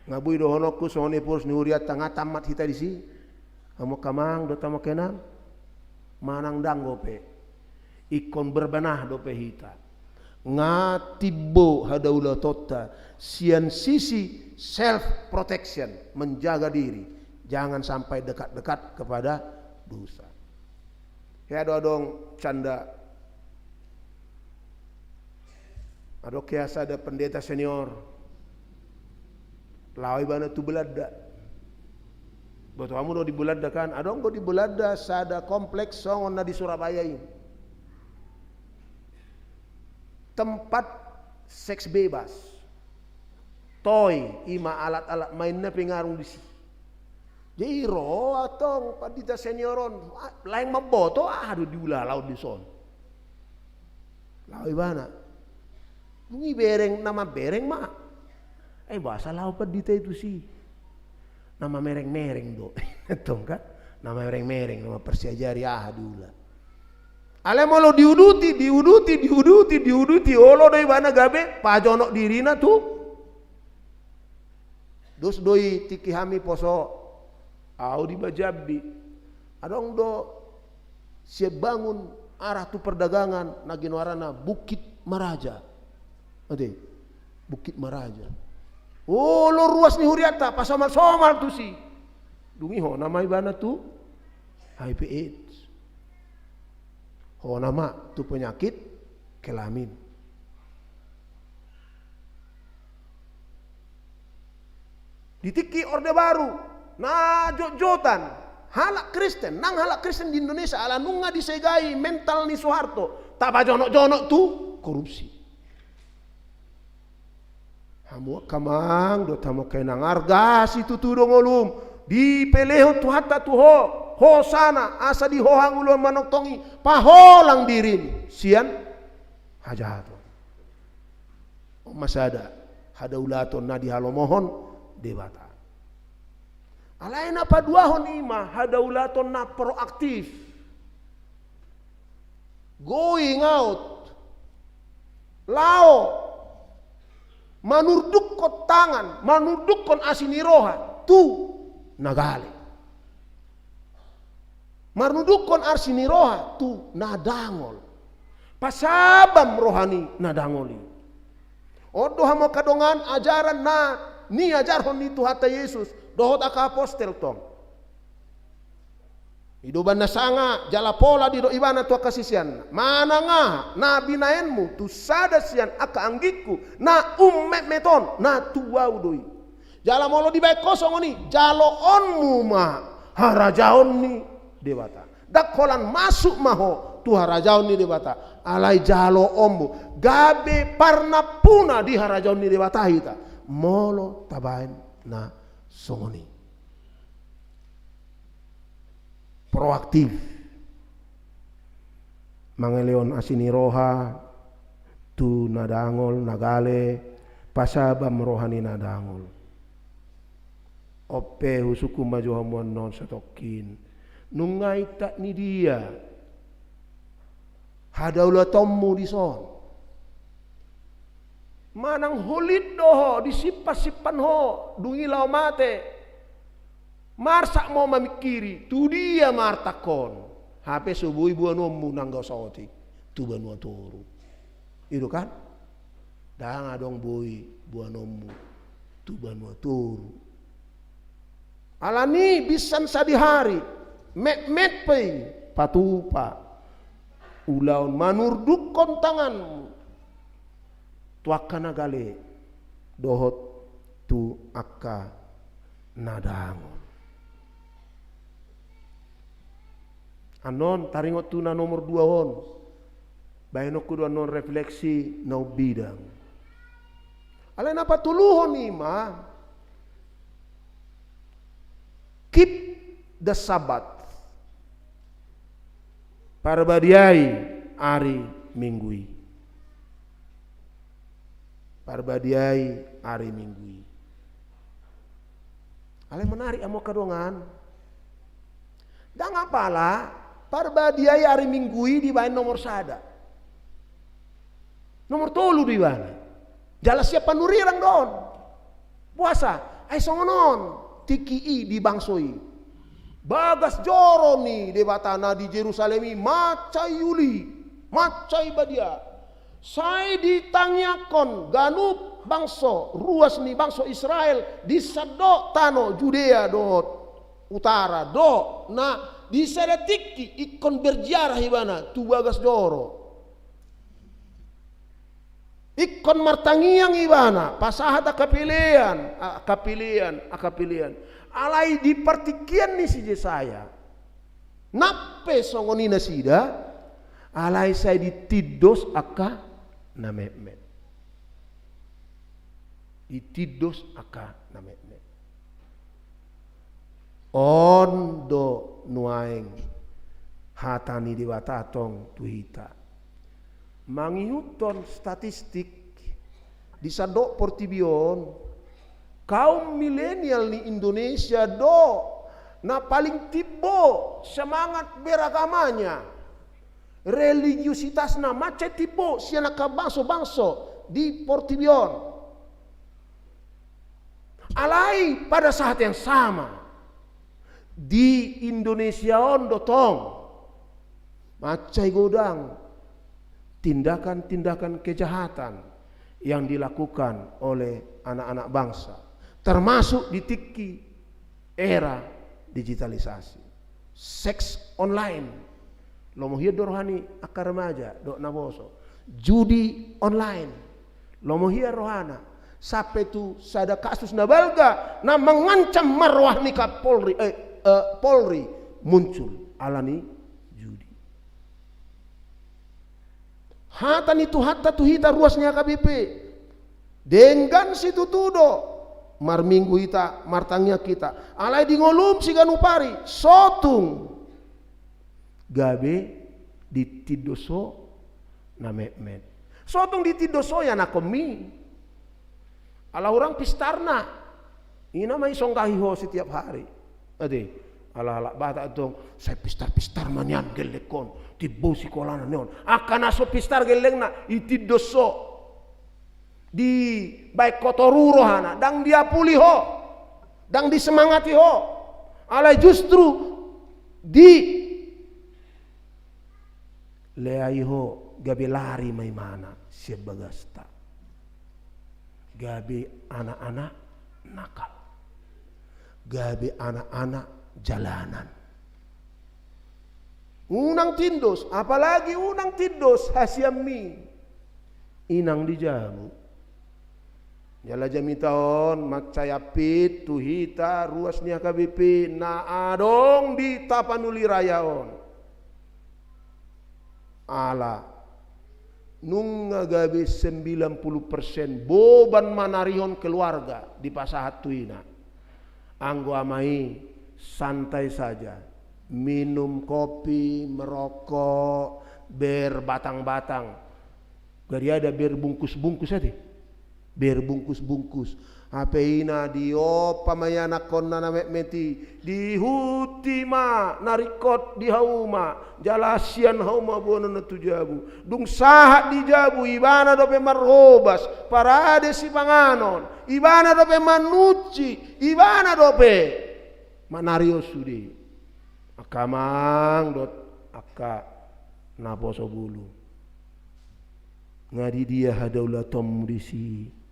Nga boi dohononku songon episode ni hurianta, nga tamat hita disi. Hamu angka amang dohot hamu angka inang, manang ndang dope, ingkon berbenah dope hita. Nga timbo hadaulatonta sian sisi self protection, menjaga diri, jangan sampai dekat-dekat kepada dosa. Hea do adong canda. Adong hea sada pendeta senior, laho ibana tu Belanda. Boto hamu do di Belanda kan? Adong do di Belanda sada kompleks songon na di Surabaya i, tempat seks bebas. Toy, ima alat-alat main na pinarung disi. Jadi ro antong pandita senior on, ah, laeng mamboto, ah, do diulahon dison. Laho ibana. Dung i bereng, na mambereng ma. Eh, boasa laho pandita i tusi? Na mamerengmereng do. Antong kan? Na mamerengmereng, na mamparsiajari aha diula. Alai molo diuduti, diuduti, diuduti, diuduti, olo do ibana gabe pajonok dirina tu. Dos do i tingki hami poso, ahu di Jambi. Adong do sian Bangun arah tu Perdagangan, na ginoaranna Bukit Maraja. Ate, Bukit Maraja. Olo ruas ni hurianta, pasomalsomal tusi. Dung i hona ma ibana tu H I V AIDS. Hona ma tu penyakit kelamin. Di tingki Orde Baru, na jotjotan halak Kristen, nang halak Kristen di Indonesia, ala nunga disegai mental ni Soeharto, tapajonokjonok tu korupsi. Hamu angka amang dohot hamu angka inang, arga situtu do ngolum, dipelehon Tuhanta tu ho, hosana, asa di ho hangoluan manongtong i, paholang dirim sian hajahaton. On ma sada hadaulaton na dihalomohon Debata. Alai na paduahon i ma hadaulaton na proaktif. Going out. Laho manurdukkon tangan, manurdukkon asi ni roha tu na gale. Manurdukkon asi ni roha tu na dangol. Pasabam roha ni na dangol i. On do hamu angka dongan ajaran na niajarhon ni Tuhanta Jesus dohot angka apostel tong. I do umbahen na sanga jala pola didok ibana tu angka siseanna: Manang aha na binahenmu tu sada sian angka anggingku na ummetmet on, na tu ahu do i. Jala molo dibahen ho songon i, jaloonmu ma harajaon ni Debata. Ndang holan masuk ma ho tu harajaon ni Debata, alai jaloonmu gabe parnampuna di harajaon ni Debata hita molo tabahen na songon i. Proaktif. Mangalehon asi ni roha tu na dangol, na gale, pasabam roha ni na dangol. On pe husungkun ma jo hamu annon satongkin. Nunga intat ni dia hadaulatonmu dison? Manang holit do ho, disimpansimpan ho, dung i laho mate. Marsak ma ho mamingkiri, tu dia ma artangkon. Hape so boi boanonmu nanggo saotik tu banua toru. I do kan? Ndang adong boi boanonmu tu banua toru. Alani i binsan sadihari, metmet pe i, patupa ulaon manurdukhon tanganmu tu angka na gale dohot tu angka na dangol. Annon taringot tu na nomor dua on, bahenonku do annon refleksi na umbidang. Alai na patoluhon i ma, keep the Sabbath. Parbadiai ari Minggu i. Parbadiai ari Minggu i. Alai menarik hamu angka dongan. Ndang apala parbadiai ari Minggu i dibahen nomor sada. Nomor tolu do ibana. Jala sian panurirang do on. Puasa, ai songon on tingki i di bangso i. Bagas joro ni Debata na di Jerusalem i mansai uli, mansai badia. Sai ditangiangkon ganup bangso, ruas ni bangso Israel, di sandok tano Judea dohot utara do, na di sada tingki ingkon berziarah ibana tu bagas joro. Ingkon martangiang ibana, pasahat angka pelean, angka pelean, angka pelean. Alai di partingkian ni si Jesaya, nang pe songon i nasida, alai sai ditindos angka na metmet. Ditindos angka na metmet. On do nuaeng hata ni Debata tong tu hita. Mangihuthon statistik di sandok portibi on, kaum milenial ni Indonesia do na paling timbo semangat beragamanya, religiusitasna mansai timbo sian angka bangso-bangso di portibi on. Alai pada saat yang sama, di Indonesia on do tong mansai godang tindakan-tindakan kejahatan yang dilakukan oleh anak-anak bangsa, termasuk di tingki era digitalisasi. Seks online. Lomo hian do roha ni angka remaja dohot naposo. Judi online. Lomo hian rohana. Sampe tu sada kasus na balga na mangancam marroha ni Kapolri, eh, eh, Polri muncul alani judi. Hata ni Tuhanta tu hita ruas ni H K B P. Denggan situtu do marminggu hita, martangiang hita. Alai di ngolum siganup ari, sotung gabe ditindos ho na metmet. Sotung ditindos ho ianakhonmi. Ala hurang pistarna. I na ma isonggahi ho setiap hari. Ate, ala halak Batak tong, sai pistar-pistar ma nian gellengkon, timbo sikolana nian. Angka na so pistar gellengna, ditindos ho. Dibahen ho toru rohana, ndang diapuli ho, ndang disemangati ho. Alai justru di leai ho gabe lari ma imana sian bagasta. Gabe anak-anak nakal. Gabe anak-anak jalanan. Unang tindos, apalagi unang tindos hasianmi. Inang di jabu. Jala jamita on mansai ampit tu hita ruas ni H K B P na adong di Tapanuli Raya on. Ala nunga gabe sembilan puluh persen boban manarihon keluarga dipasahat tu ina. Anggo ama i santai saja, minum kopi, merokok, bir batang-batang. Gariada bir bungkus-bungkus ate. Bir bungkus-bungkus. Hape ina diompa ma i anakkonna na metmet i, diihut i ma na ringkot di hauma, jala sian hauma boanonna tu jabu. Dung sahat di jabu, ibana dope marhobas, parade sipanganon, ibana dope manunsi, ibana dope manarihon sude. Angka amang dohot angka naposo bulung. Nga di dia hadaulatonmu disi?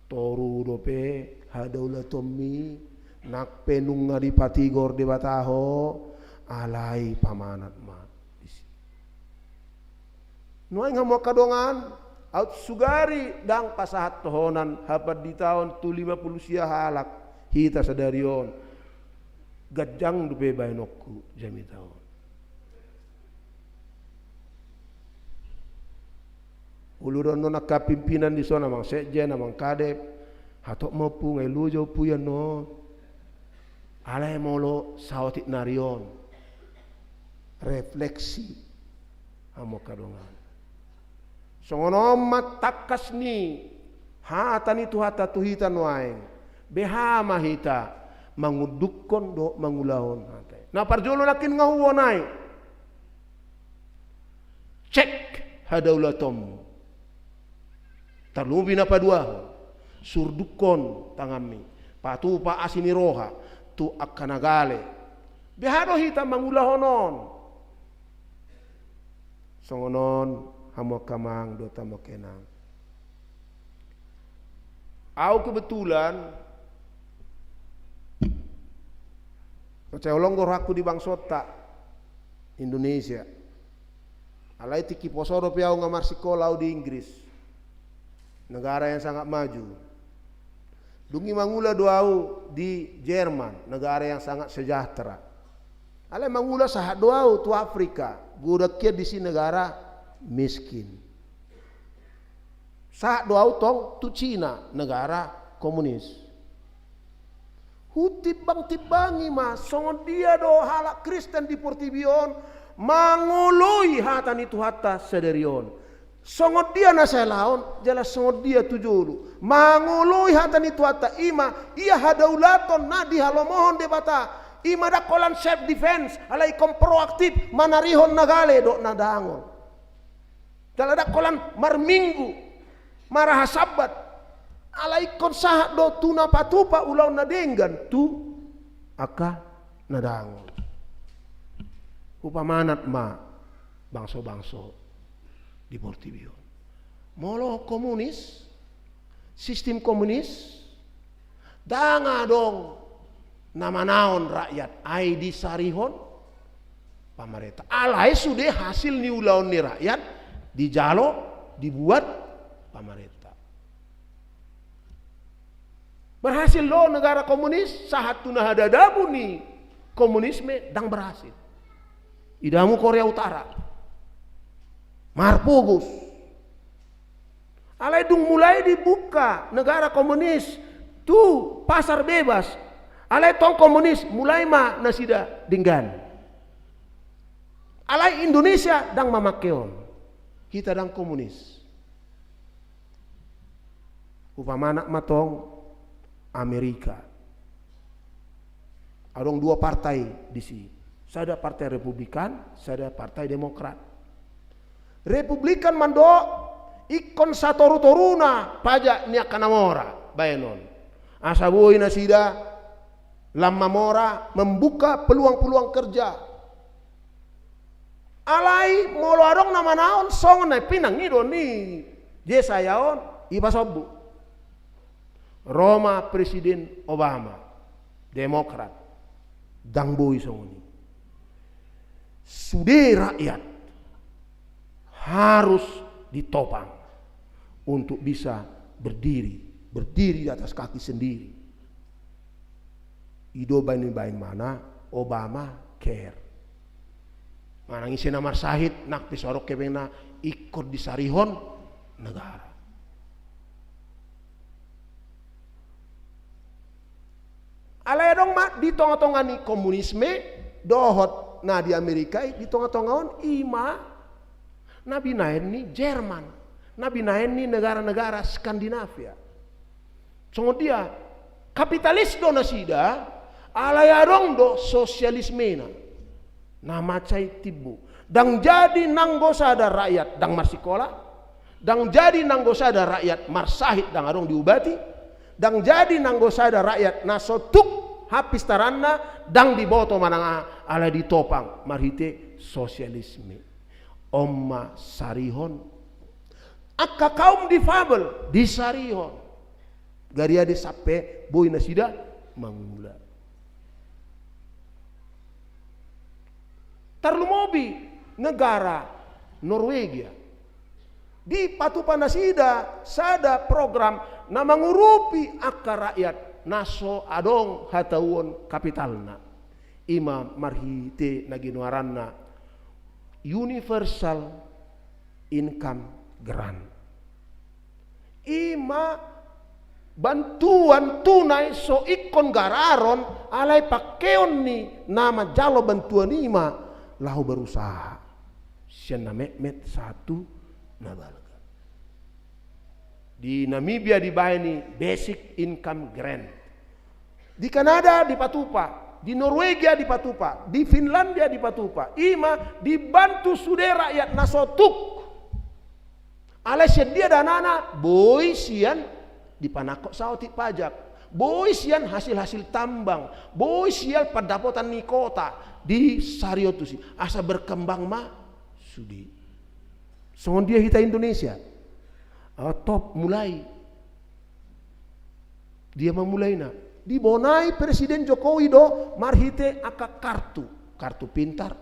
Toru dope hadaulatonmi, nang pe nunga dipatigor Debata ho, alai pamanat ma disi. Nuaeng hamu angka dongan, aut sugari ndang pasahat tohonan hapanditaon tu lima puluh sia halak hita sadari on. Ganjang dope baenonku jamita on. Ulu do annon angka pimpinan dison, amang sekjen, amang kadep, hatop ma ompu, nga i loja ompu i annon. Alai molo saotik nari on, refleksi hamu angka dongan. Songon on ma tangkas ni hata ni Tuhanta tu hita nuaeng. Beha ma hita mangundukkon dohot mangulahon hata i. Na parjolo nangkin nga huonai. Cek hadaulatonmu. Tarlumobi na paduahon, surdukkon tanganmi, patupa asi ni roha tu angka na gale. Beha do hita mangulahon on. Songon on hamu angka amang dohot hamu angka inang. Au kebetulan, mansai holong do rohangku di bangsonta Indonesia. Alai tingki poso dope au nga marsikola au di Inggris, negara yang sangat maju. Dung i mangula do au di Jerman, negara yang sangat sejahtera. Alai mangula sahat do au tu Afrika, godang hian disi negara miskin. Sahat do au tong tu Cina, negara komunis. Hutimbang-timbangi ma songon dia do halak Kristen di portibi on mangoloi hata ni Tuhanta sadari on. Songon dia na sai laon, jala songon dia tu jolo. Mangoloi hata ni Tuhanta i ma ia hadaulaton na dihalomohon Debata. I ma ndang holan self defense, alai ingkon proaktif manarihon na gale dohot na dangol. Jala ndang holan marminggu, marahasambat. Alai ingkon sahat do tu na patupa ulaon na denggan tu angka na dangol. Hupamanat ma bangso-bangso di portibi on. Molo komunis, sistem komunis, ndang adong na manaon rakyat, ai disarihon pamarenta. Alai sude hasil ni ulaon ni rakyat dijalo, dibuat pamarenta. Berhasil do negara komunis, sahat tu na hadadabu ni komunisme ndang berhasil. Ida hamu Korea Utara. Marpogos. Alai dung mulai dibuka negara komunis tu pasar bebas. Alai tong komunis, mulai ma nasida denggan. Alai Indonesia ndang mamangke on. Hita ndang komunis. Hupamanat ma tong Amerika. Adong dua partai disi. Sada Partai Republikan, sada Partai Demokrat. Republikan mandok ingkon satoru-toruna pajak ni angka na mora baenon. Asa boi nasida lam mamora membuka peluang-peluang kerja. Alai molo adong na manaon songon na pinangido ni Jesaya on, ipasombu. Ro ma Presiden Obama, Demokrat, ndang boi songon i. Sude rakyat harus ditopang untuk bisa berdiri, berdiri di atas kaki sendiri. I do baen, baen ma na Obama care. Manang ise na marsahit, nang pe so adong hepengna, ingkon disarihon negara. Alai adong ma di tonga-tonga ni komunisme, dohot na di Amerika i, di tonga-tonga on i ma na binaen ni Jerman, na binaen ni negara-negara Skandinavia. Songon dia, kapitalis do nasida, alai adong do sosialismena. Na mansai timbo. Ndang jadi nanggo sada rakyat ndang marsikola, ndang jadi nanggo sada rakyat marsahit ndang adong diubati, ndang jadi nanggo sada rakyat na so tuk hapistaranna ndang diboto manang aha, alai ditopang marhite sosialisme. On ma sarihon. Angka kaum difabel disarihon. Gariade sampe boi nasida mangula. Tarlumobi negara Norwegia. Dipatupa nasida sada program na mangurupi angka rakyat na so adong hatahuon kapitalna. I ma marhite na ginoaranna universal income grant. I ma bantuan tunai so ingkon gararon, alai pangkeon ni na manjalo bantuan i ma laho berusaha. Sian na metmet sahat tu na balga. Di Namibia dibaen i basic income grant. Di Kanada dipatupa, di Norwegia dipatupa, di Finlandia dipatupa. I ma dibantu sude rakyat na so tuk. Alai sian dia danana? Boi sian dipanangkok saotik pajak, boi sian hasil-hasil tambang, boi sian pandapotan ni kota, disarihon tusi asa berkembang ma sude. Songon dia hita Indonesia? Ah, top mulai. Dia ma mulaina? Dibonai Presiden Jokowi do marhite angka kartu, kartu pintar,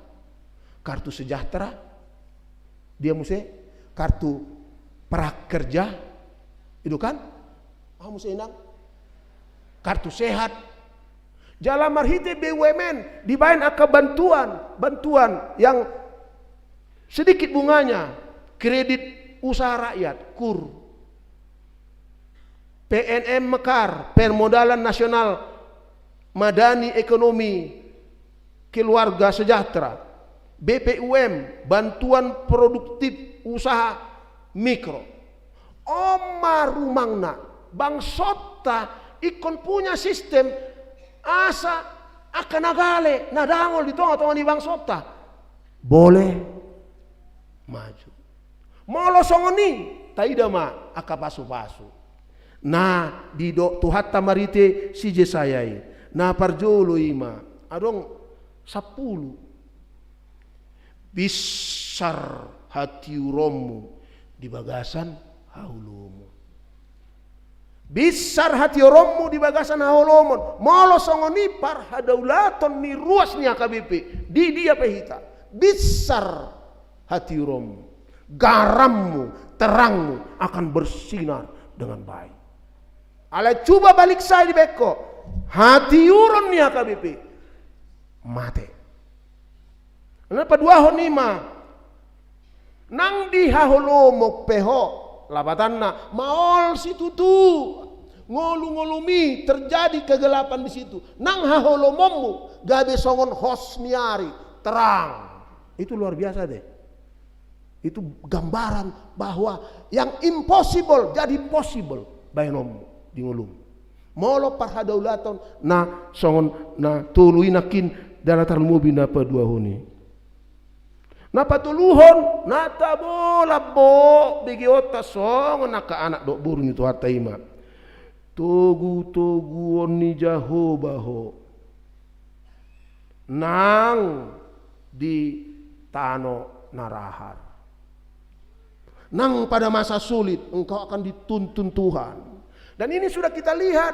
kartu sejahtera, dia muse kartu prakerja, i do kan? Aha muse inang? Kartu sehat. Jala marhite B U M N dibaen angka bantuan, bantuan yang sedikit bunganya, kredit usaha rakyat, kur. P N M Mekar, Permodalan Nasional Madani Ekonomi Keluarga Sejahtera, B P U M, Bantuan Produktif Usaha Mikro. On ma rumangna, bangsonta ingkon punya sistem asa angka na gale, na dangol di tonga-tonga ni bangsonta boleh maju. Molo songon i, taida ma angka pasu-pasu na didok Tuhanta marhite si Jesaya i. Na parjolo i ma, adong sampulu. Binsar hatiuronmu di bagasan haholomon. Binsar hatiuronmu di bagasan haholomon. Molo songon i parhadaulaton ni ruas ni H K B P, di dia pe hita, binsar hatiuronmu, garammu, terangmu akan bersinar dengan baik. Alai cuba balik sai dibaen ho, hatiuron ni H K B P mate. Na paduahon i ma, nang di haholomon pe ho, lapatanna, maol situtu, ngolu-ngolumi terjadi kegelapan di situ. Nang haholomonmu gabe songon hos ni ari, terang. Itu luar biasa deh. Itu gambaran bahwa yang impossible jadi possible baenonmu di ngolum. Molo parhadaulaton na songon na tolu i nangkin, jala tarlumobi na paduahon i. Na patoluhon, na tabo lambok begeonta songon angka anak dohot boru ni Tuhanta i ma, togu-toguon ni Jahowa ho nang di tano na rahar. Nang pada masa sulit engkau akan dituntun Tuhan. Dan ini sudah kita lihat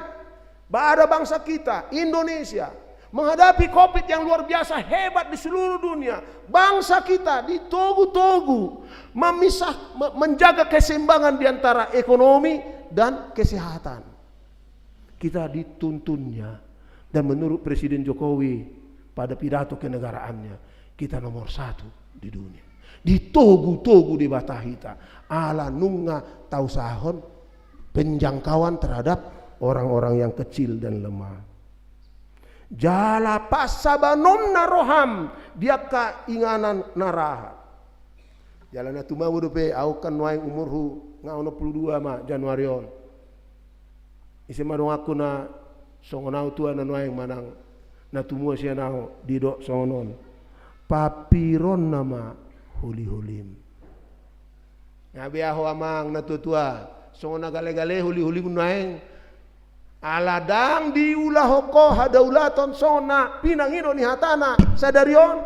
pada bangsa kita, Indonesia, menghadapi covid yang luar biasa hebat di seluruh dunia. Bangsa kita ditogu-togu memisah, me-, menjaga keseimbangan di antara ekonomi dan kesehatan. Kita dituntunnya. Dan menurut Presiden Jokowi pada pidato kenegaraannya, kita nomor satu di dunia. Ditogu-togu Debata hita. Ala nunga tausahon penjangkauan terhadap orang-orang yang kecil dan lemah. Jala pansabanonna roham di angka inganan na rahat. Jala na tumabo dope, au kan nuaeng umurhu nga onom pulu dua ma Januari on. Ise ma donganku na songon au tua na nuaeng manang na tumua sian au didok songon on. Pampironna ma holi-holim. Nga be ahu amang na tua-tua, songon na gale-gale holi-holim nuaeng. Ala ndang diulahon ho hadaulaton songon na pinangido ni hatana sadari on.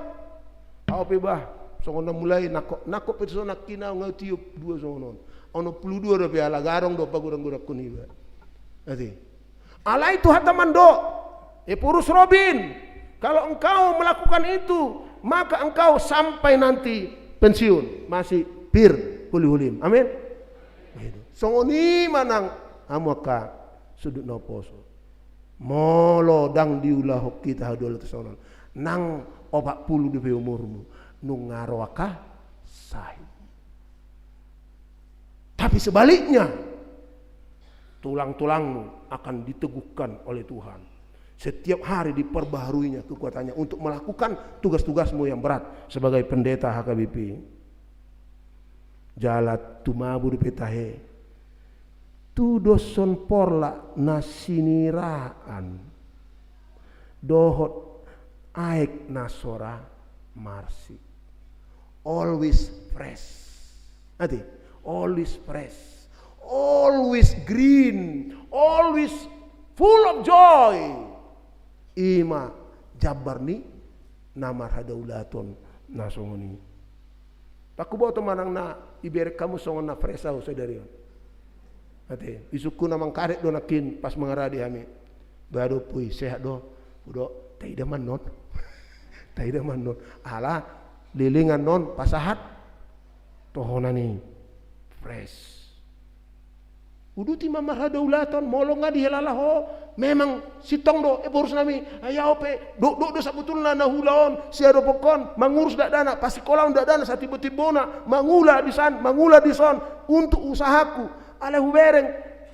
Au pe bah, songon na mulai nangkok, nangkok pe songon na kinau nga tiop dua songon on. Onom pulu dua dope ala gadong do pagodang-godangkon iba. Ate. Alai Tuhanta mandok, Ephorus Robin, kalau engkau melakukan itu, maka engkau sampai nanti pensiun masih pir holi-holim. Amin. Songon i ma nang hamu angka sundut na umposo. Molo ndang diulahon hita hadaulaton songon on, nang opat pulu dope umurmu, nunga ro angka sahit. Tapi sebaliknya, tulang-tulangmu akan diteguhkan oleh Tuhan. Setiap hari diperbaharuinya kekuatannya untuk melakukan tugas-tugasmu yang berat sebagai pendeta H K B P. Jala tumabo dope tahe. Tudoshon porlak na siniraan dohot aek na sora marsik. Always fresh. Ate, always fresh. Always green. Always full of joy. I ma jambar ni na marhadaulaton na songon i. Ndang huboto manang na ibereng hamu songon na fresh ahu sadari on. Ate, isungku na mangkaret do nangkin pas mangarade hami. Ba do pui, sehat do. Udo, taida ma annon. Taida ma annon. Ala, leleng annon, pasahat. Tohonan i. Fresh. Uduti ma marhadaulaton, molo nga dihilala ho, memang sintong do, Ephorus nami, ai ahu pe, do, do, do sabotulna na huula on, siadoponkon, mangurus dakdanak, pasikola on dakdanak, satimbo-timbona, mangula di san, mangula di son, untuk usahaku, alai hubereng,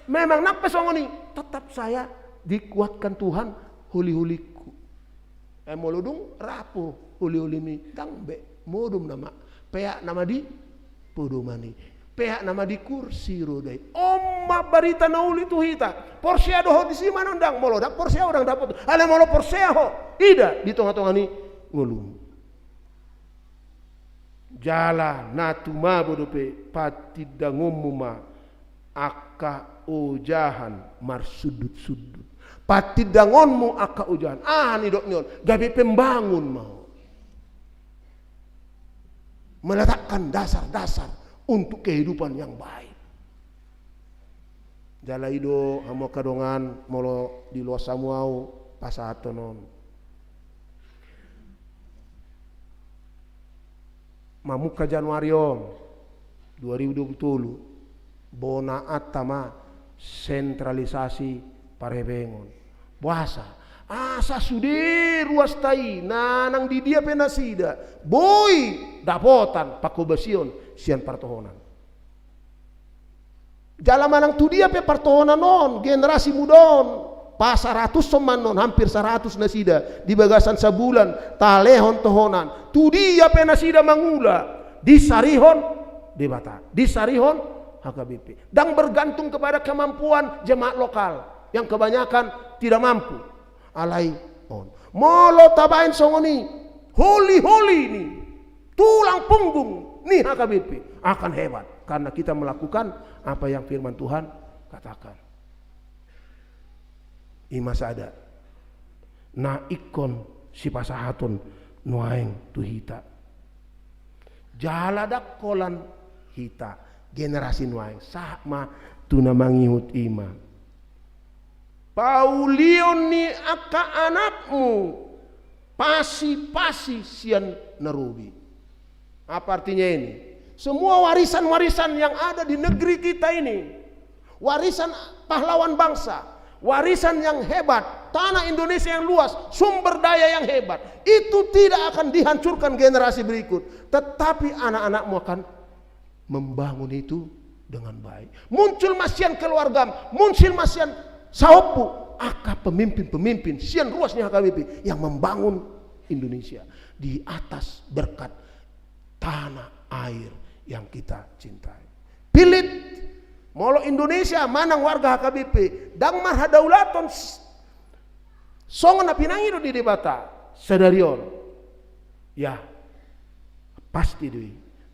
memang nang pe songon i, tetap saya dikuatkan Tuhan, holi-holingku. Eh, molo dung rap ho holi-holimi, ndang be, modom nama, peak nama di podoman i. Peak nama di kursi roda i. On ma barita na uli tu hita. Porsea do ho disi manang ndang, molo ndang porsea ho ndang dapot. Alai molo porsea ho, ida di tonga-tonga ni ngolum. Jala na tumabo dope patindangonmu ma angka ojahan marsundut-sundut. Patindangonmu angka ojahan. Aha nidok ni on? Gabe pembangun ma ho. Meletakkan dasar-dasar untuk kehidupan yang baik. Jala i do hamu angka dongan, molo diloas hamu ahu pasahathon on. Mamungka Januari on, dua ribu dua puluh tolu, bonaanta ma sentralisasi parhepengon. Boasa? Asa sude ruasta i, na nang di dia pe nasida, boi dapotan panghobasion sian partohonan. Jala manang tu dia pe partohonan on, generasi muda on, pasaratushon ma annon, hampir saratus nasida, di bagasan sabulan, talehon tohonan, tu dia pe nasida mangula, disarihon Debata, disarihon H K B P. Ndang bergantung kepada kemampuan jemaat lokal, yang kebanyakan tidak mampu. Alai on. Molo tabaen songon i, holi-holi ni tulang punggung ni H K B P akan hebat karena kita melakukan apa yang firman Tuhan katakan. I ma sada na ingkon sipasahaton nuaeng tu hita. Jala ndang holan hita generasi nuaeng, sahat ma tu na mangihut i ma. Paulion ni angka anakmu pasi-pasi sian na robi. Apa artinya ini? Semua warisan-warisan yang ada di negeri kita ini, warisan pahlawan bangsa, warisan yang hebat, tanah Indonesia yang luas, sumber daya yang hebat, itu tidak akan dihancurkan generasi berikut, tetapi anak-anakmu akan membangun itu dengan baik. Muncul ma sian keluargam, muncul ma sian saompu, angka pemimpin-pemimpin sian ruas ni H K B P yang membangun Indonesia di atas berkat tanah air yang kita cintai. Pilit, molo Indonesia manang warga H K B P ndang marhadaulaton s-, songon na pinangido ni Debata sadari on, ya, pasti do i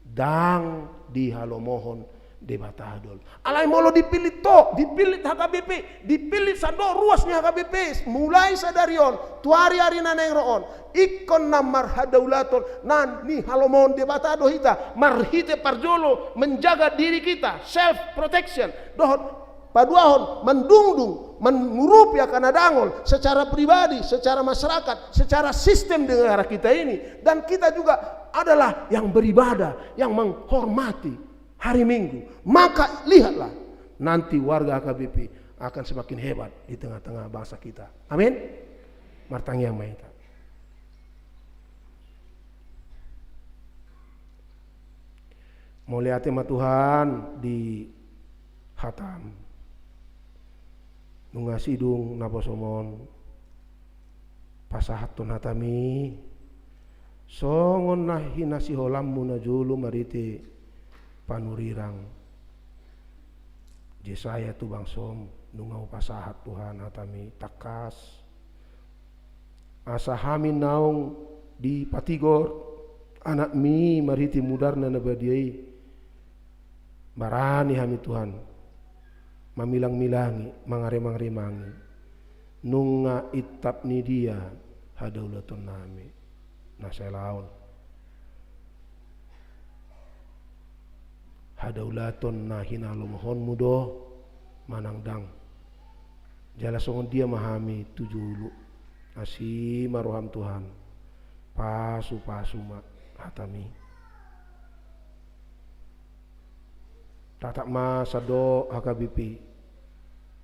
ndang dihalomohon Debata do. Alai molo dipilit ho, dipilit H K B P, dipilit sandok ruas ni H K B P, mulai sadari on tu ari-ari na naeng ro on, ingkon na marhadaulaton na nihalomohon Debata do hita marhite parjolo menjaga diri kita, self protection, dohot paduahon, mandungdung, mangurupi angka na dangol secara pribadi, secara masyarakat, secara sistem di negara kita ini. Dan kita juga adalah yang beribadah, yang menghormati hari Minggu. Maka lihatlah, nanti warga H K B P akan semakin hebat di tengah-tengah bangsa kita. Amin. Martangiang ma hita. Mauliate ma Tuhan di hatam. Nunga sidung naposom on pasahathon hatami songon na hinasiholanmu na jolo marhite panurirang Jesaya tu bangsom, nunga hupasahat Tuhan hatami tangkas. Asa hami naung dipatigor anakmi marhite mudarna na badia i, barani hami Tuhan mamilang-milangi, mangaremang-remangi, nunga intap ni dia hadaulaton nami na saelaon. Hadaulaton na hinalomohonmu do manang ndang. Jala songon dia ma hami tu jolo. Asi ma roham Tuhan. Pasu-pasu ma hatami. Tatap ma sandok H K B P.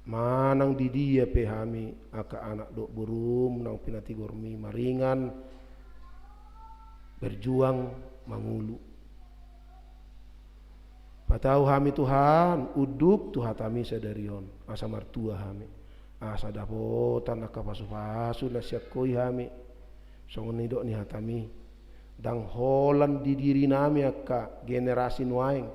Manang di dia pe hami angka anak dohot borum naung pinatigormi maringan berjuang mangolu. Patau hami Tuhan, unduk tu hatami sadari on, asa martua hami, asa dapotan angka pasu-pasu na sian Ho i hami, songon nidok ni hatami, ndang holan di diri nami angka generasi nuaeng,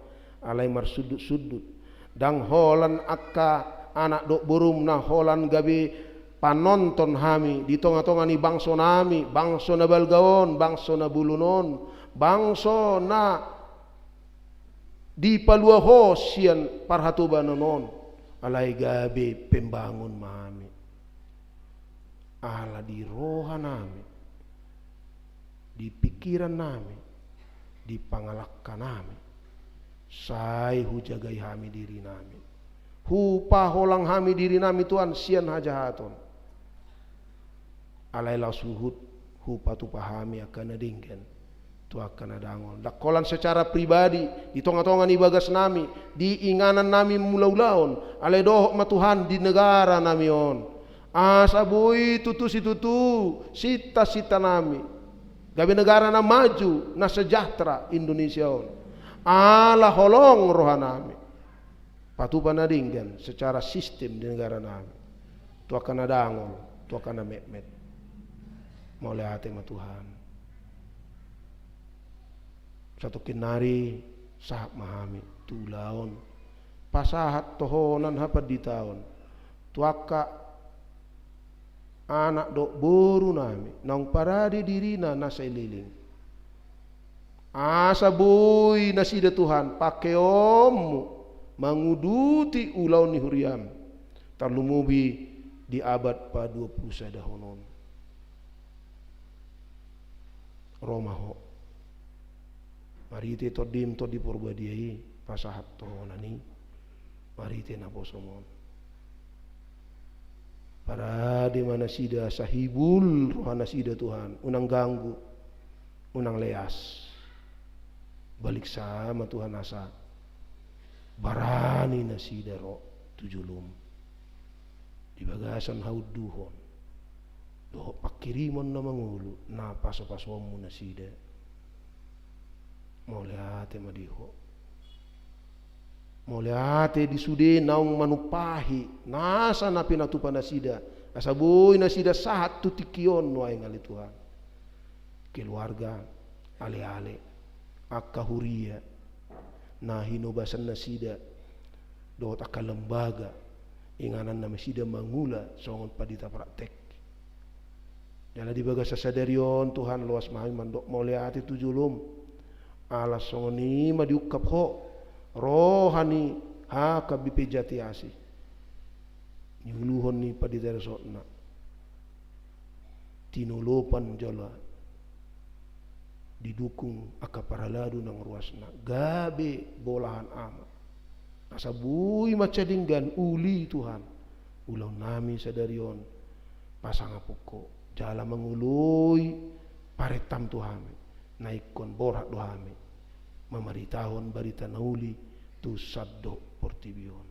alai marsundut-sundut, ndang holan angka anak dohot borum na holan gabe panonton hami di tonga-tonga ni bangso nami, bangso na balga on, bangso na bolon on, bangso na dipalua Ho sian parhatobanon on, alai gabe pembangun ma hami. Ala di roha nami, di pikiran nami, di pangalangka nami, sai hujagai hami diri nami. Hupaholang hami diri nami Tuhan sian hajahaton. Alai laos huhut hupatupa hami angka na denggan tu angka na dangol. Ndang holan secara pribadi, di tonga-tonga ni bagas nami, di inganan nami mangula ulaon, alai dohot ma Tuhan di negara nami on. Asa boi tutu situtu sinta-sinta nami. Gabe negara na maju, na sejahtera Indonesia on. Ala holong roha nami. Patupa na denggan secara sistem di negara nami. Tu angka na dangol, tu angka na metmet. Mauliate ma Tuhan. Satongkin nari sahat ma hami tu ulaon pasahat tohonan hapanditaon tu angka anak dohot boru nami naung parade dirina na saleleng. Asa boi nasida Tuhan pakeonmu manguduti ulaon ni huriam, tarlumobi di abad paduapulusadahon on. Ro ma Ho marhite Tondim, Tondi Porbadia i, pasahat tohonan i marhite naposom on. Parade ma nasida asa hibul rohanasida, Tuhan. Unang ganggu, unang leas. Baliksa ma, Tuhan, asa barani nasida ro tu jolom di bagasan haunduhon dohot pangkirimon na mangolu na pasu-pasuonmu nasida. Mauliate ma di Ho. Mauliate di sude naung manumpahi nasa na pinatupa nasida, asa boi nasida sahat tu tingki on nuaeng, ale Tuhan. Keluarga, ale-ale, angka huria na hinobasan nasida dohot angka lembaga, inganan nasida mangula songon pandita praktek. Jala di bagasan sadari on, Tuhan, loas ma hami mandok mauliate tu jolom. Ala songon i ma diungkap Ho roha ni H K B P Jati Asih, niuluhon ni pandita resort-na, tinolopan jala didukung angka parhalado nang ruasna, gabe bolahan ama. Asa boi mansai denggan uli, Tuhan, ulaonnami sadari on pasangaphon Ho, jala mangoloi parentam tu hami, na ingkon borhat do hami mamaritahon barita na uli tu sandok portibi on.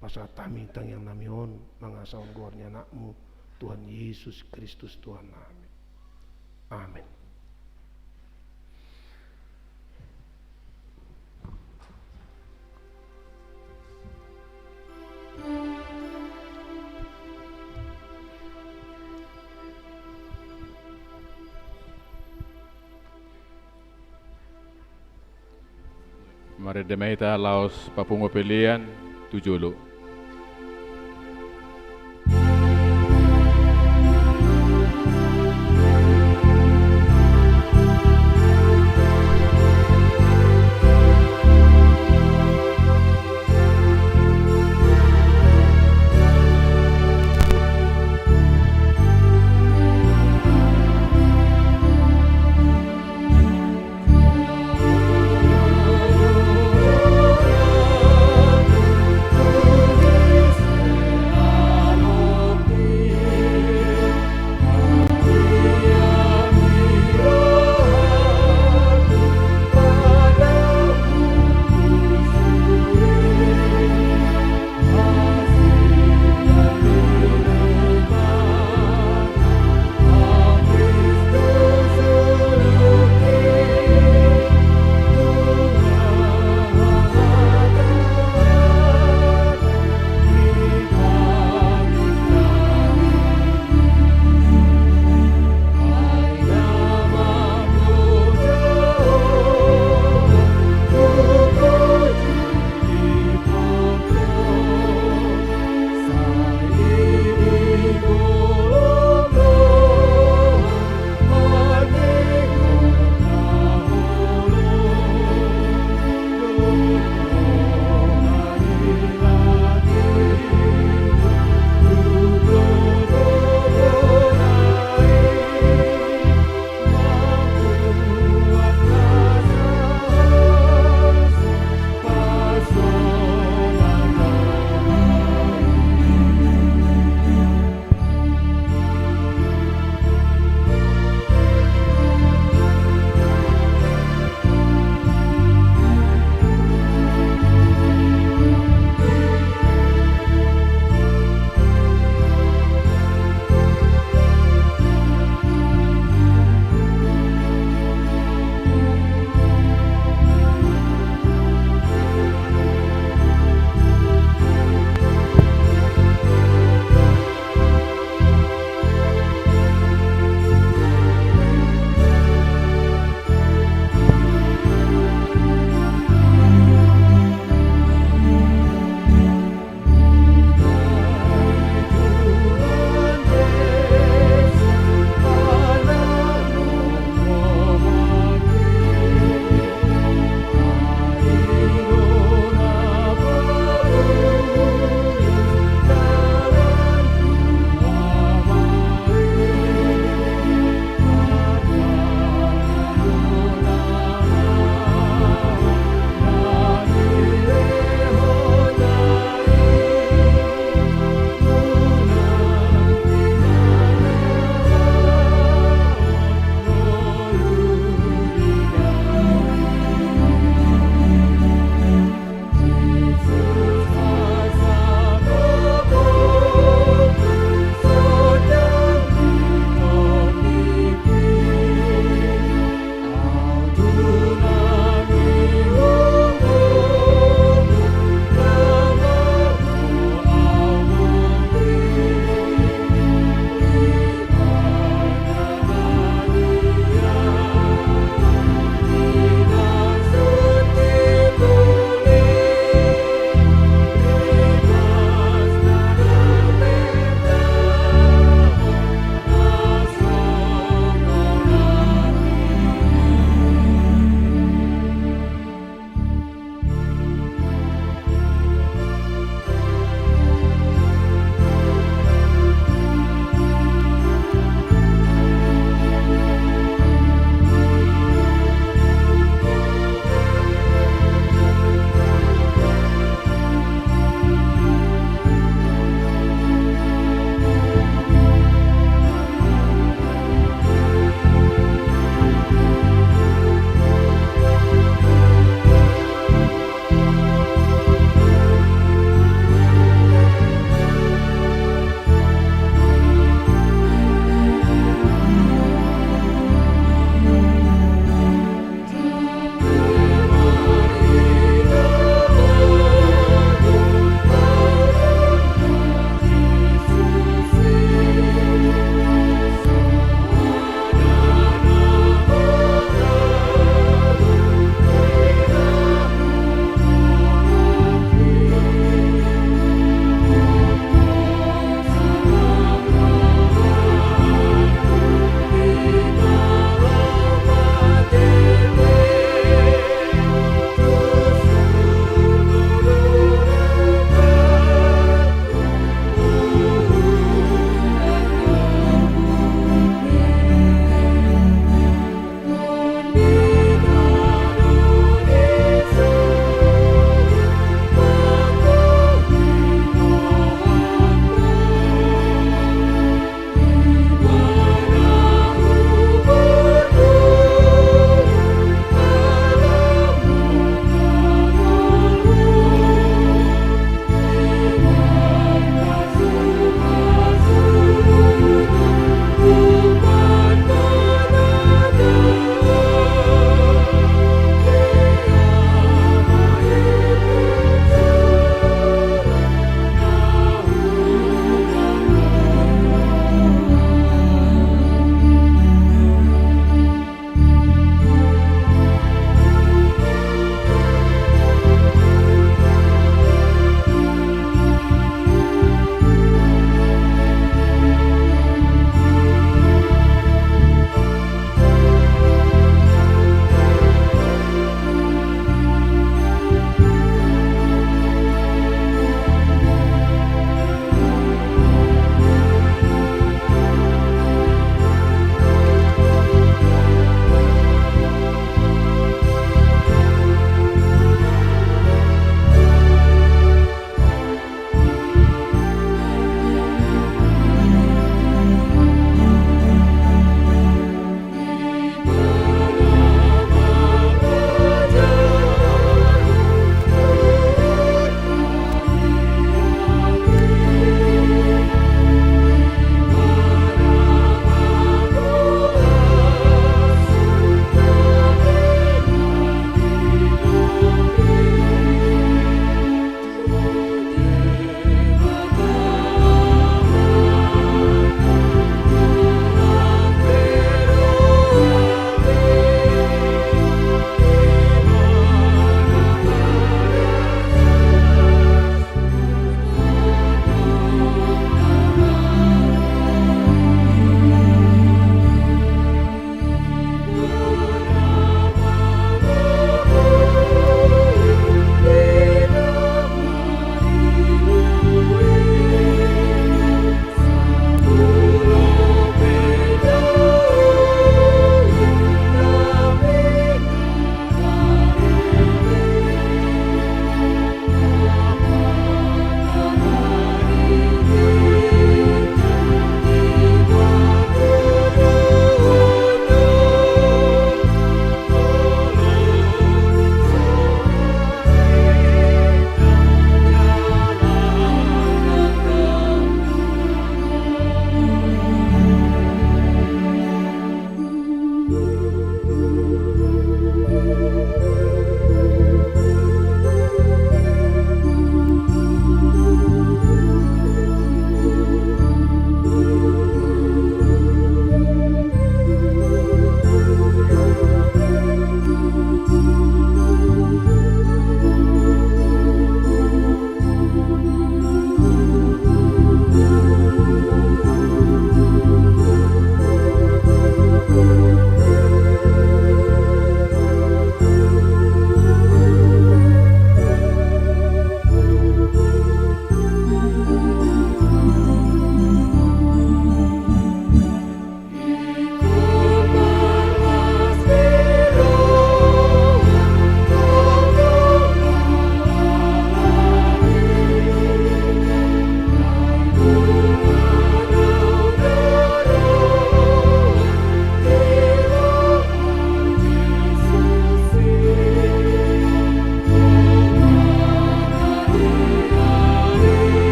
Pasahat hami tangiangnami on mangasahon goar ni Anakmu, Tuhan Jesus Kristus, Tuhannami. Amen. Marende ma hita laos papungu pelean tu jolo.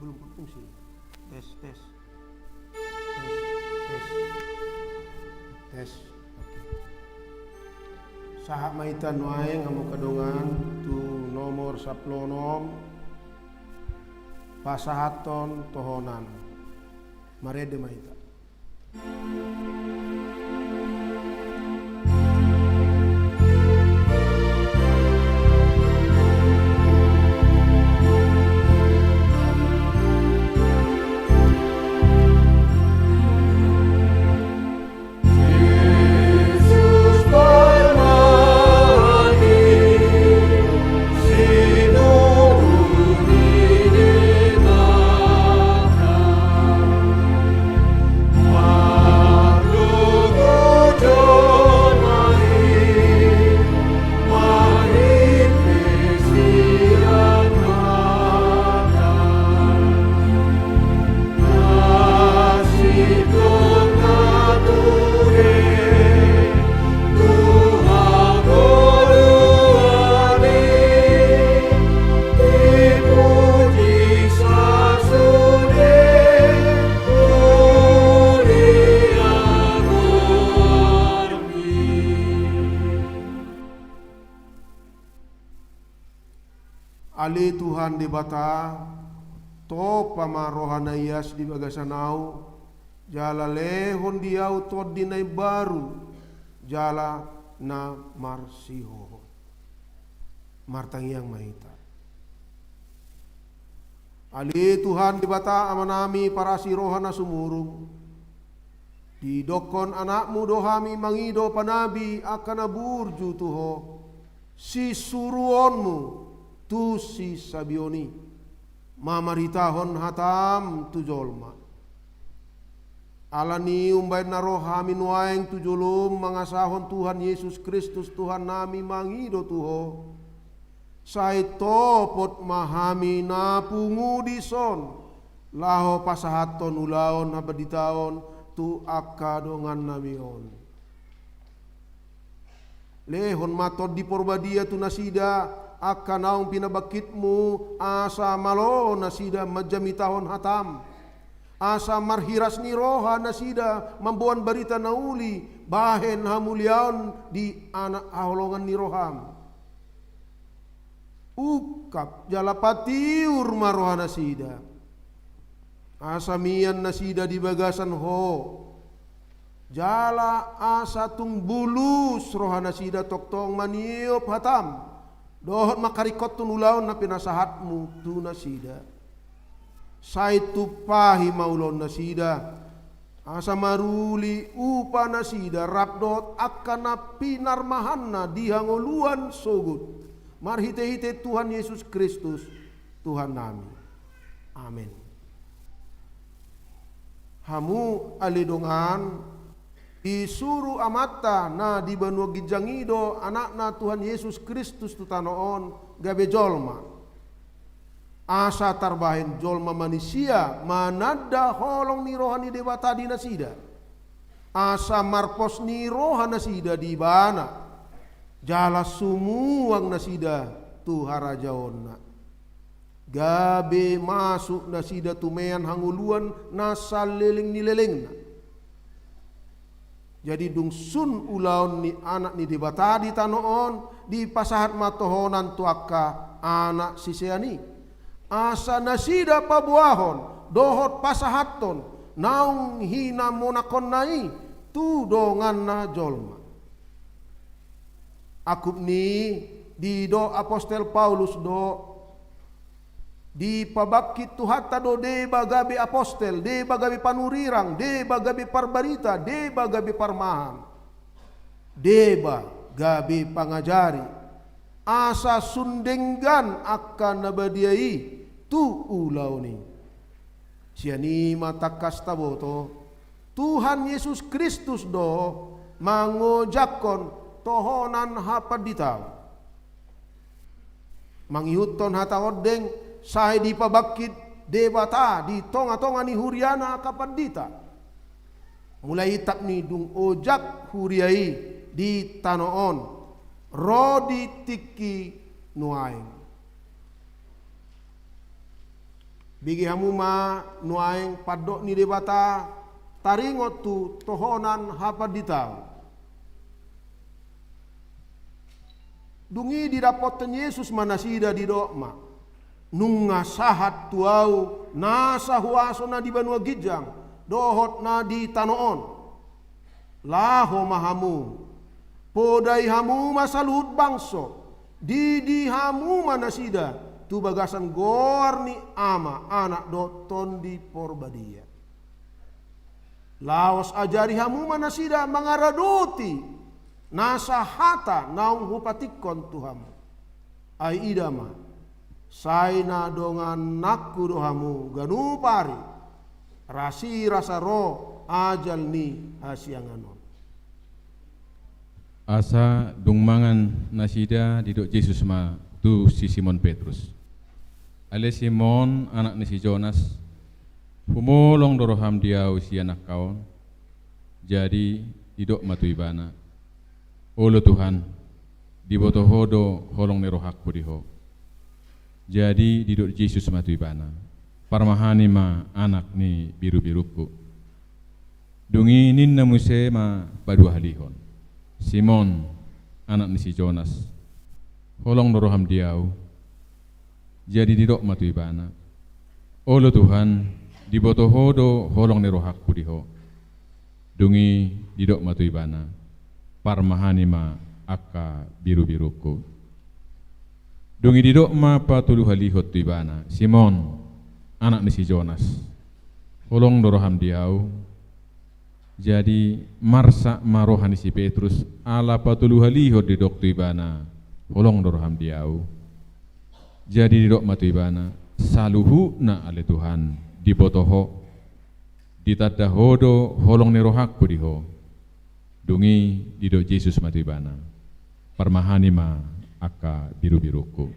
Belum berfungsi. Tes, tes. Tes, tes. Tes. Oke. Sahat ma hita nuaeng hamu angka dongan tu nomor sampulu onom, pasahathon tohonan. Marende ma hita. Ale Tuhan Debata, tompa ma roha na ias di bagasan ahu, jala lehon di ahu tondi na imbaru, jala na marsihohot. Martangiang ma hita. Ale Tuhan Debata Amanami parasi roha na sumurung, didokkon AnakMu do hami mangido panabi angka na burju tu Ho, sisuruonMu tu sisabion i, mamaritahon hataM tu jolma. Alani i umbahen na ro hami nuaeng tu joloM mangasahon Tuhan Jesus Kristus Tuhannami mangido tu Ho, sai topot ma hami na pungu dison, laho pasahathon ulaon hapanditaon tu angka dongannami on. Lehon ma Tondi Parbadia tu nasida angka naung pinabangkitMu, asa malo nasida manjamitahon hataM, asa marhiras ni roha nasida mamboan barita na uli bahen hamuliaon di anak haholongan ni rohaM. Ungkap jala patiur ma roha nasida, asa mian nasida di bagasan Ho, jala asa tung bulus roha nasida tongtong maniop hataM, dohot mangkaringkothon ulaon na pinasahatMu tu nasida. Sai tumpahi ma ulaon nasida, asa maruli upa nasida rap dohot angka na pinarmahanna di hangoluan sogot, marhitehite Tuhan Jesus Kristus, Tuhannami. Amen. Hamu ale dongan, disuru Amanta na di banua ginjang i do Anakna Tuhan Jesus Kristus tu tano on gabe jolma, asa tarbahen jolma manisia mananda holong ni roha ni Debata di nasida, asa marpos ni roha nasida di Ibana, jala sumuang nasida tu harajaonNa, gabe masuk nasida tu mean hangoluan na saleleng ni lelengna. Jadi dung sun ulaon ni Anak ni Debata di tano on, dipasahat ma tohonan tu angka anak sisean i, asa nasida paboahon dohot pasahathon naung hinamonangkonna i tu donganna jolma. Angkup ni i, didok apostel Paulus do, dipabangkit Tuhanta do deba gabe apostel, deba gabe panurirang, deba gabe parbarita, deba gabe parmahan, deba gabe pangajari, asa sun denggan angka na badia i tu ulaon i. Sian i ma tangkas taboto, Tuhan Jesus Kristus do mangojakhon tohonan hapanditaon. Mangihuthon hata ondeng, sai dipabangkit Debata di tongatonga ni huriaNa angka pandita. Mulai itap ni dung ojak huria i di tano on, ro di tingki nuaeng. Bege hamu ma nuaeng pandok ni Debata taringot tu tohonan hapanditaon. Dung i didapotken Jesus ma nasida, didok ma: Nunga sahat tu Ahu nasa huaso na di banua ginjang dohot na di tano on. Laho ma hamu, podai hamu ma saluhut bangso, didi hamu ma nasida tu bagasan goar ni Ama, Anak dohot Tondi Porbadia. Laos ajari hamu ma nasida mangaradoti nasa hata naung hupatikkon tu hamu. Ai ida ma, sai na dongannangku do hamu ganup ari, rasirasa ro ajal ni hasiangan on. Asa dung mangan nasida, didok Jesus ma tu si Simon Petrus: Ale Simon, anak ni si Jonas, humolong do roham di Ahu sian angka on? Jadi didok ma tu Ibana: Olo Tuhan, diboto Ho do holong ni rohangku di Ho. Jadi didok Jesus ma tu ibana: Parmahani ma anak ni birubirungku. Dung i ninna muse ma paduahalihon: Simon, anak ni si Jonas, holong do roham di Ahu? Jadi didok ma tu ibana: Olo Tuhan, diboto Ho do holong ni rohangku di Ho. Dung i didok ma tu ibana: Parmahani ma angka birubirungku. Dung i didok ma patoluhalihon tu ibana: Simon, anak ni si Jonas, holong do roham di Ahu? Jadi marsak ma roha ni si Petrus ala patoluhalihon didok tu ibana: Holong do roham di Ahu. Jadi didok ma tu ibana: Saluhutna ale Tuhan, diboto Ho. Ditanda Ho do holong ni rohangku di Ho. Dung i didok Jesus ma tu ibana: Parmahani ma angka birubirungku.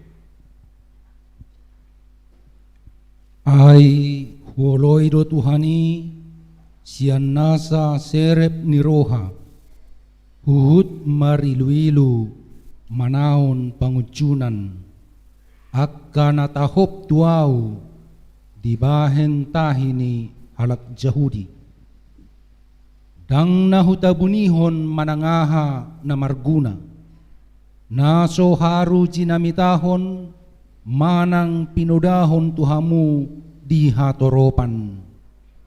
Ai huoloi do Tuhan i sian nasa serep ni roha, huhut mariluilu manaon pangunjunan, angka na tahop tu ahu dibahen tahi ni halak Jahudi. Ndang na hutabunihon manang aha na marguna, na so haru jinamitahon manang pinodahon tu hamu di hatoropan,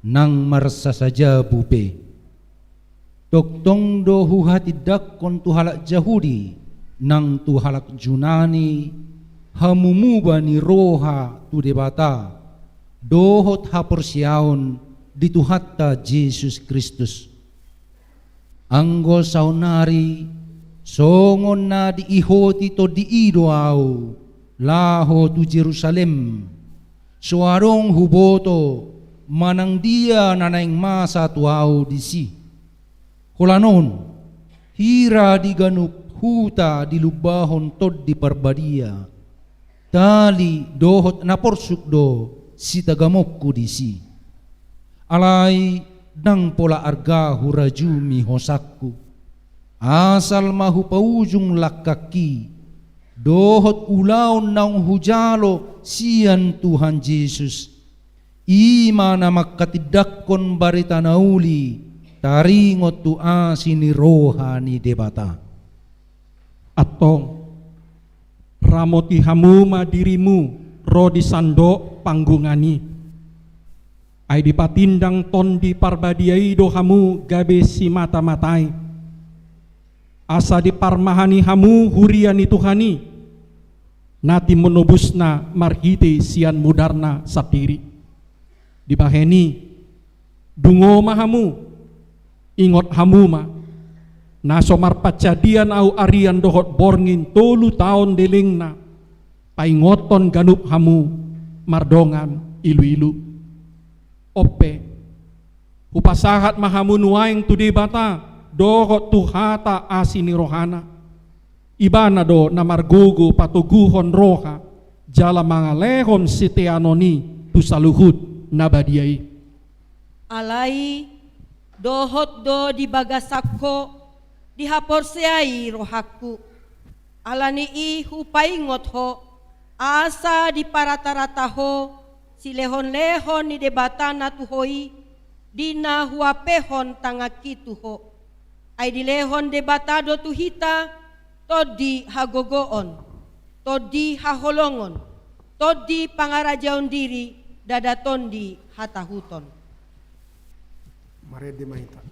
nang marsasajabu pe. Tongtong do huhatindangkon tu halak Jahudi nang tu halak Junani hamumuba ni roha tu Debata dohot haporseaon di Tuhanta Jesus Kristus. Anggo saonnari, songon na diihoti Tondi i do ahu laho tu Jerusalem, so adong huboto manang dia na naeng masa tu ahu disi. Holan on, hira di ganup huta dilumbahon Tondi Parbadia, tali dohot na porsuk do sitagamonku disi. Alai ndang pola arga hurajumi hosangku, asal ma hupaujung langkangki dohot ulaon naung hujalo sian Tuhan Jesus, i ma na mangkatindangkon barita na uli taringot tu asi ni roha ni Debata. Antong, ramoti hamu ma dirimu ro di sandok panggungan i. Ai dipatindang Tondi Parbadia i do hamu gabe simatamatai, asa diparmahani hamu huria ni Tuhan i, na timonobusna marhite sian mudarna sandiri. Dibahen i, dungo ma hamu, ingot hamu ma, na so marpanjadian ahu arian dohot borngin tolu taon lelengna, paingothon ganup hamu mardongan iluilu. On pe, hupasahat ma hamu nuaeng tu Debata dohot tu hata asi ni rohana. Ibana do na margogo patoguhon roha jala mangalehon siteanon i tu saluhut na badia i. Alai dohot do di bagasan ho dihaporseai rohangku. Ala ni i hupaingot ho, asa diparatarata ho silehonlehon ni Debata na tu ho i, di na huapehon tanganki tu ho. Ai dilehon Debata do tu hita tondi hagogoon, tondi haholongon, tondi pangarajaon diri, ndada tondi hatahuton. Marende ma hita.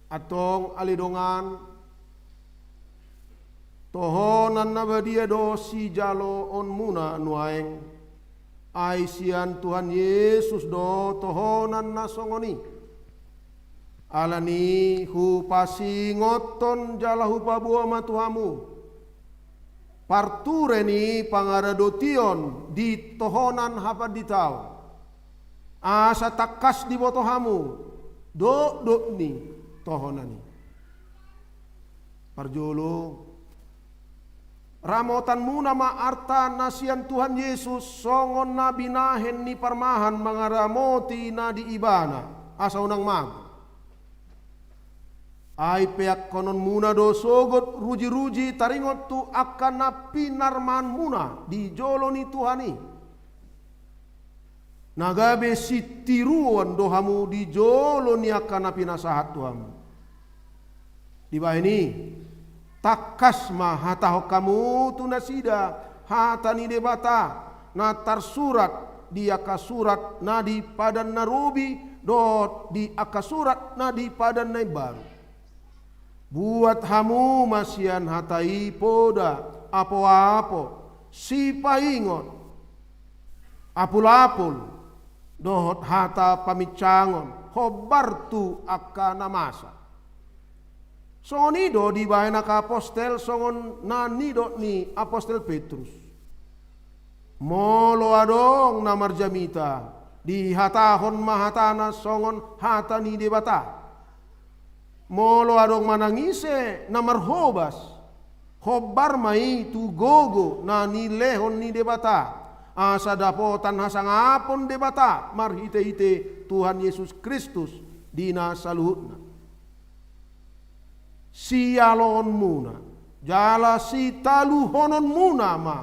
Antong ale dongan, tohonan na badia do sijaloonmuna nuaeng, ai sian Tuhan Jesus do tohonan na songon i. Alani i hupasingothon jala hupaboa ma tu hamu parture ni pangaradotion di tohonan hapanditaon, asa tangkas diboto hamu dokdok ni tohonan i. Parjolo, ramotanmuna ma arta na sian Tuhan Jesus songon na binahen ni parmahan mangaramoti na di Ibana, asa unang mago. Ai peakkononmuna do sogot rujiruji taringot tu angka na pinarmahanmuna di jolo ni Tuhan i. Na gabe sitiruon do hamu di jolo ni angka na pinasahat tu hamu. Dibahen i, tangkas ma hatahon hamu tu nasida hata ni Debata na tarsurat di angka surat na di Padan na Robi dohot di angka surat na di Padan na Imbaru. Buat hamu ma sian hata i poda, apoapo, sipaingot, apulapul, dohot hata paminsangon hombar tu angka na masa. Songon i do dibahen angka apostel songon na nidok ni apostel Petrus. Molo adong na marjamita, dihatahon ma hatana songon hata ni Debata. Molo adong manang ise na marhobas, hombar ma i tu gogo na nilehon ni Debata, asa dapotan hasangapon Debata marhitehite Tuhan Jesus Kristus di na saluhutna. Sijaloonmuna jala sitaluhononmuna ma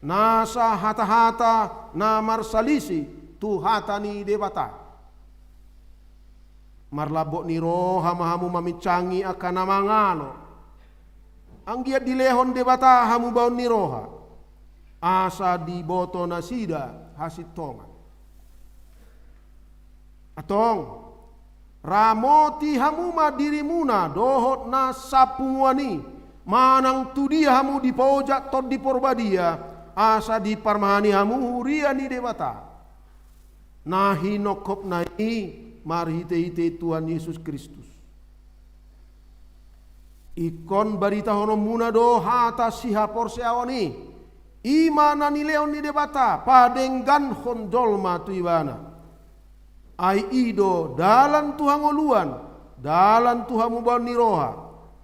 nasa hatahata na marsalisi tu hata ni Debata. Marlambok ni roha ma hamu maminsangi angka na mangalo, anggiat dilehon Debata hamubaon ni roha, asa diboto nasida hasintongan. Antong, ramoti hamu ma dirimuna dohot na sapunguan i, manang tudia hamu dipaojak Tondi Porbadia, asa diparmahani hamu huria ni Debata na hinongkopna i marhitehite Tuhan Jesus Kristus. Ingkon baritahononmuna do hata sihaporseaon i, i ma na nilehon ni Debata padengganhon jolma tu Ibana. Ai i do dalan tu hangoluan, dalan tu hamubaon ni roha,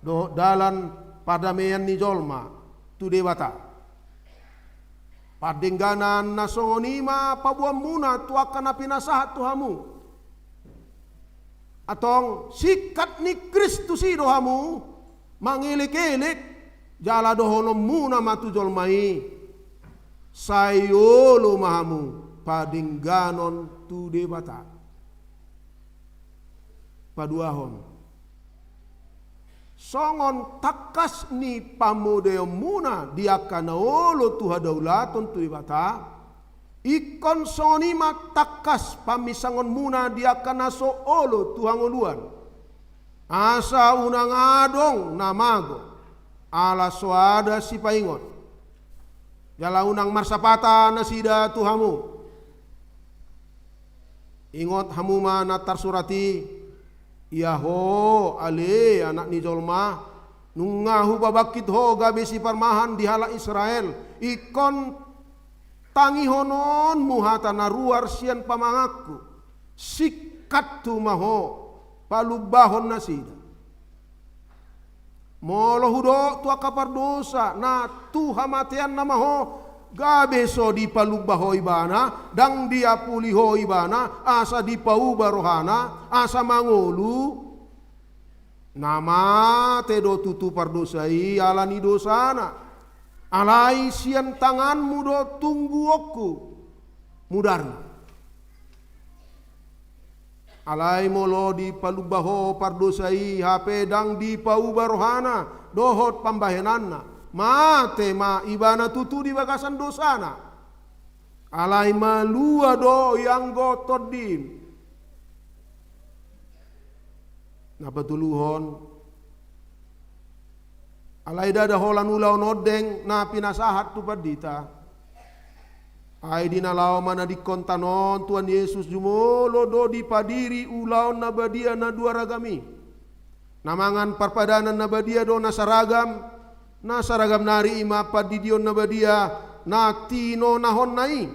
dohot dalan pardameian ni jolma tu Debata. Pardengganan na songon i ma paboaonmuna tu angka na pinasahat tu hamu. Antong, singkat ni Kristus i do hamu, mangelekelek, jala dohononmuna ma tu jolma i: Sai olo ma hamu, padengganon tu Debata. Paduahon, songon tangkas ni pamodaionmuna di angka na olo tu hadaulaton tu Debata, ingkon songon i ma tangkas paminsangonmuna di angka na so olo tu hangoluan. Asa unang adong na mago, ala so ada sipaingot. Jala unang marsapata nasida tu hamu. Ingot hamu ma na tarsurat i: Ia ho, ale anak ni jolma, nunga hupabangkit ho gabe siparmahan di halak Israel. Ingkon tangihononmu hata na ruar sian pamanganku. Singkathu ma ho, palumbahon nasida. Molo hudok tu angka pardosa, na tu hamateanna ma ho, gabe so dipalumba ho ibana, ndang diapuli ho ibana, asa dipauba rohana, asa mangolu. Na mate do tutu pardosa i ala ni dosana. Alai sian tanganmu do tungguonku mudarna. Alai molo dipalumba ho pardosa i, hape ndang dipauba rohana dohot pambahenanna, mate ma ibana tutu di bagasan dosana. Alai malua do i anggo tondim. Na patoluhon, alai ndada holan ulaon ondeng na pinasahat tu pandita. Ai di na laho manadingkon tano on Tuhan Jesus, jumolo do dipadiri ulaon na badia na dua ragam i. Na mangan parpadanan na badia do na saragam, na saragam nari i ma pandidion na badia na tinonahonna i.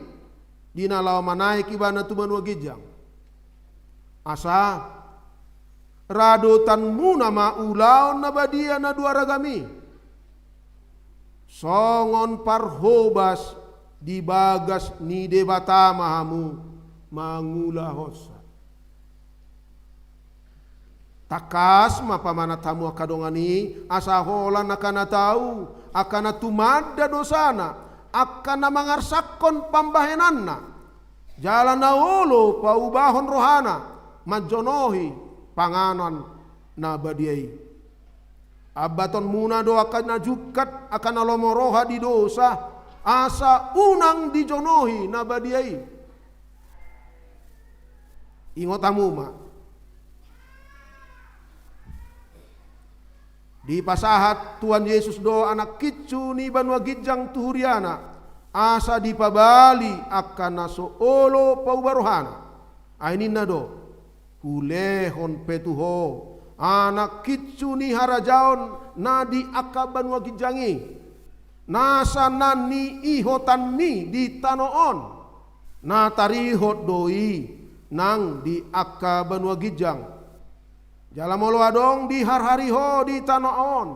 Di na laho manaek ibana tu banua ginjang. Asa radotanmuna ma ulaon na badia na dua ragam i. Songon parhobas di bagas ni Debata ma hamu mangulahonsa. Tangkas ma pamanat hamu angka dongan i, asa holan angka na tau, angka na tumanda dosana, angka na mangarsakkon pambahenanna, jala na olo paubahon rohana manjonohi panganon na badia i. Ambatonmuna do angka na jungkat, angka na lomo roha di dosa, asa unang dijonohi na badia i. Ingot hamu ma. Dipasahat Tuhan Jesus do anak kincu ni banua ginjang tu huriana, asa dipabali angka na so olo pauba rohana. Ai ninna do: Hulehon pe tu ho anak kincu ni harajaon na di angka banua ginjang i, nasa na niihotanmi di tano on, na tarihot do i nang di angka banua ginjang. Jala molo adong diharhari ho di tano on,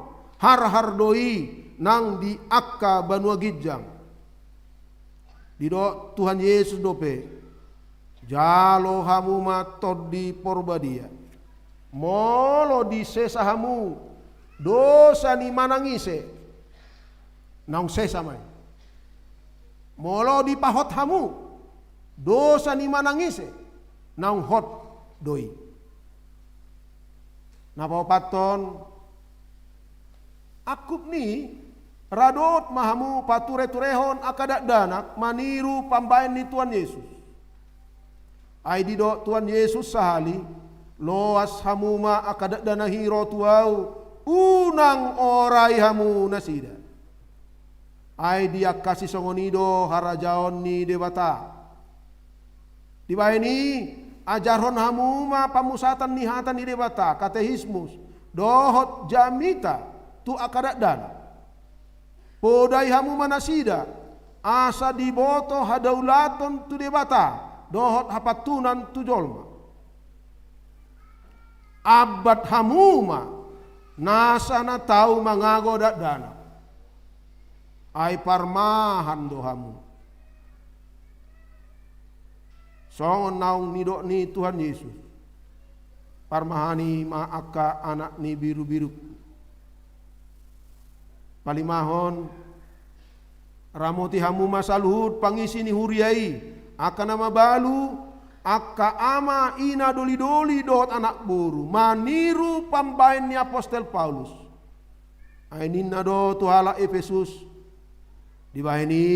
harhar do i nang di angka banua ginjang. Didok Tuhan Jesus dope: Jalo hamu ma Tondi Porbadia. Molo disesa hamu dosa ni manang ise, naung sesa ma i. Molo dipahot hamu dosa ni manang ise, naung hot do i. Na paopathon, angkup ni i, radot ma hamu patureturehon angka dakdanak maniru pambaen ni Tuhan Jesus. Ai didok Tuhan Jesus sahali: Loas hamu ma angka dakdanak i ro tu Ahu, unang orai hamu nasida. Ai di angka sisongon i do harajaon ni Debata. Dibahen i, ajarhon hamu ma pamusatan ni hata ni Debata, katekismus, dohot jamita tu angka dakdanak. Podai hamu ma nasida, asa diboto hadaulaton tu Debata dohot hapantunan tu jolma. Ambat hamu ma nasa na tau mangago dakdanak. Ai parmahan do hamu. Songon naung nidok ni Tuhan Jesus, parmahani ma angka anak ni birubiruk. Palimahon, ramoti hamu ma saluhut pangisi ni huria i, angka na mabalu, angka ama, ina, doli-doli dohot anak boru, maniru pambaen ni apostel Paulus. Ai ninna do tu halak Epesus, dibahen i,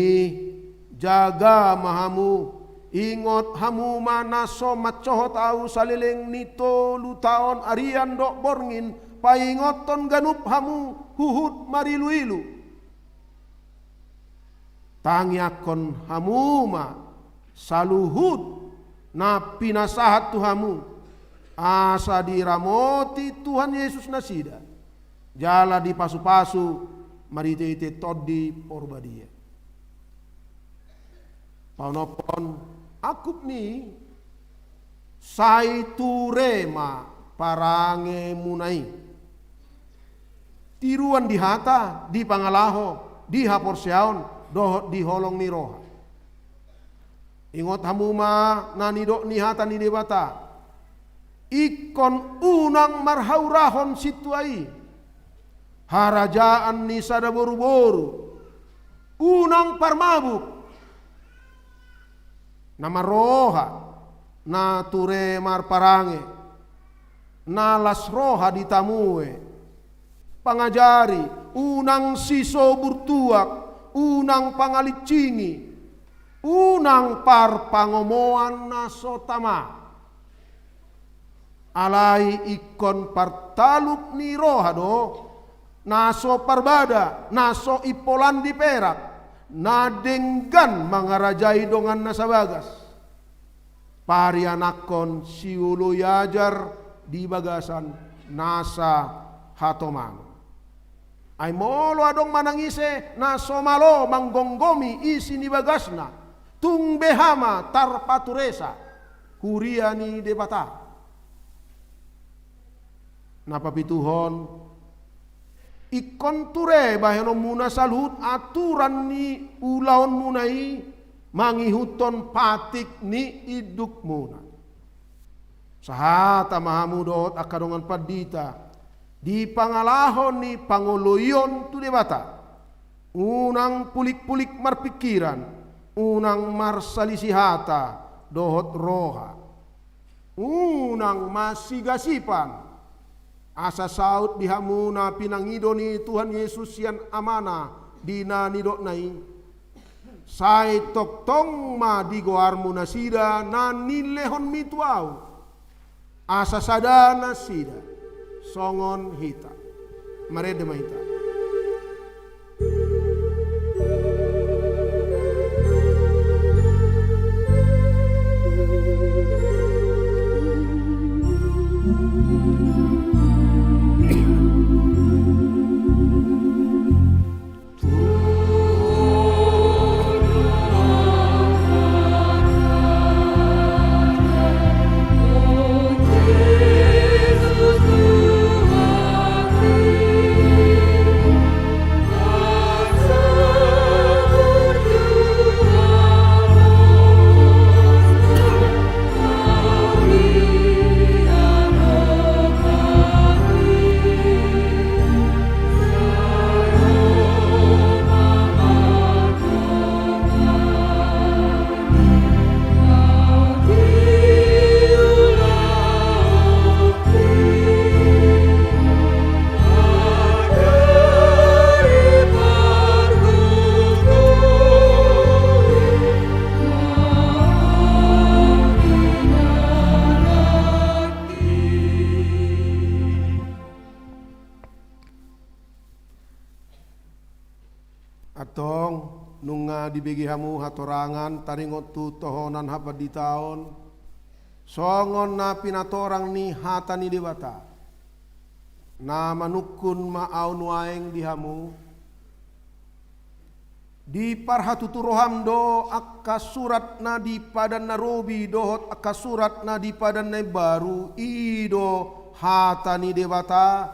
jaga ma hamu, ingot hamu ma na so mansohot ahu saleleng ni tolu taon arian dohot borngin, paingothon ganup hamu huhut marilu-ilu. Tangiangkon hamu ma saluhut na pinasahat tu hamu, asa diramoti Tuhan Jesus nasida, jala dipasu-pasu marhite-hite Tondi Porbadia. Paonomhon angkup ni, sai ture ma parangemuna i. Tiruan di hata, di pangalaho, di haporseaon, dohot di holong ni roha. Ingot hamu ma na nidok ni hata ni Debata. Ingkon unang marhaurahon sintua i, harajaan ni sada boru-boru, unang parmabuk, na marroha, na ture marparange, na las roha ditamue, pangajari, unang sisobur tuak, unang pangalinsingi, unang parpangomoan na so tama. Alai ingkon partalup ni roha do, na so parbada, na so impolan di perak, na denggan mangarajai dongan na sabagas. Parianakkon sioloi ajar di bagasan nasa hatomanon. Ai molo adong manang ise na so malo manggomgomi isi ni bagasna, tung beha ma tarpaturesa huria ni Debata. Na papituhon, ingkon ture bahenonmuna saluhut aturan ni ulaonmuna i mangihuthon patik ni indukmuna. Sahata ma hamu dohot angka dongan pandita di pangalaho ni pangoloion tu Debata. Unang pulik-pulik marpingkiran, unang marsalisi hata dohot roha. Unang masigasipan, asa saut di hamu na pinangido ni Tuhan Jesus sian Amana di na nidokna i. Sai tongtong ma di goarmu nasida na nilehonmi tu ahu, asa sada nasida songon hita. Marende ma hita. Antong, nunga dibege hamu hatorangan taringot tu tohonan hapanditaon, songon na pinatorang ni hata ni Debata, na manungkun ma ahu nuaeng di hamu. Diparhatutu roham do angka surat na di Padan na Robi dohot angka surat na di Padan na Imbaru, i do hata ni Debata,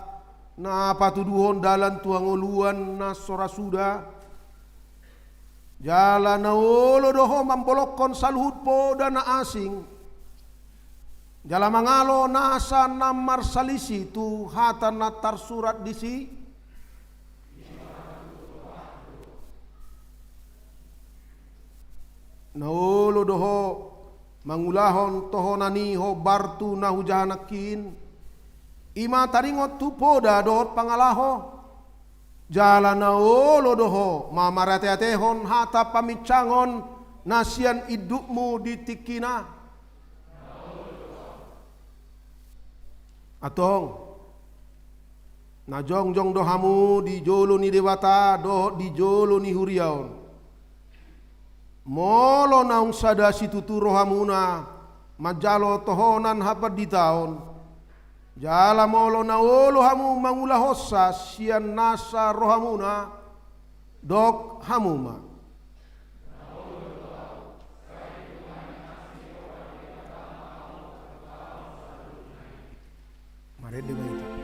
na patuduhon dalan tu hangoluan na so ra suda. Jala na olo do ho mambolongkon saluhut poda na asing, jala mangalo nasa na marsalisi tu hata na tarsurat disi. Na olo do ho mangulahon tohonan i hombar tu na hujaha nangkin, i ma taringot tu poda dohot pangalaho. Jala na olo do ho mamarateatehon hata paminsangon na sian indukmu di tingkina. Antong, na jongjong do hamu di jolo ni Debata dohot di jolo ni huria on. Molo naung sada situtu rohamuna manjalo tohonan hapanditaon, jala molo na olo hamu mangulahonsa sian nasa rohamuna, dok hamu ma. Marende ma hita.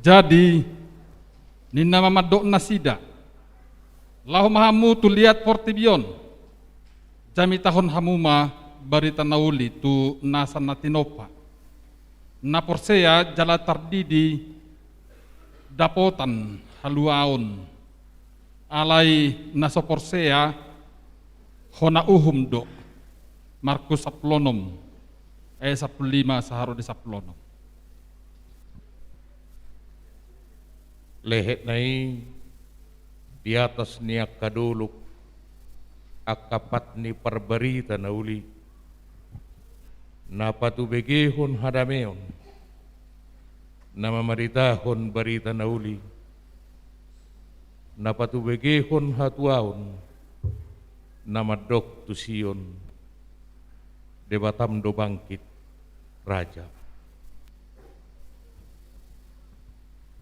Jadi, ninna ma mandok nasida: Laho ma hamu tu liat portibi on, jamitahon hamu ma barita na uli tu nasa na tinompa. Na porsea jala tardidi dapotan haluaon, alai na so porsea hona uhum do. Markus sampulu onom, ayat sampulu lima sahat di sampulu onom. Lehet na i, di atas ni angka dolok, angka pat ni parbarita na uli, na patubegehon hadameon, na mamaritahon barita na uli, na patubegehon hatuaon, na mandok tu Sion: Debatam do bangkit, Raja.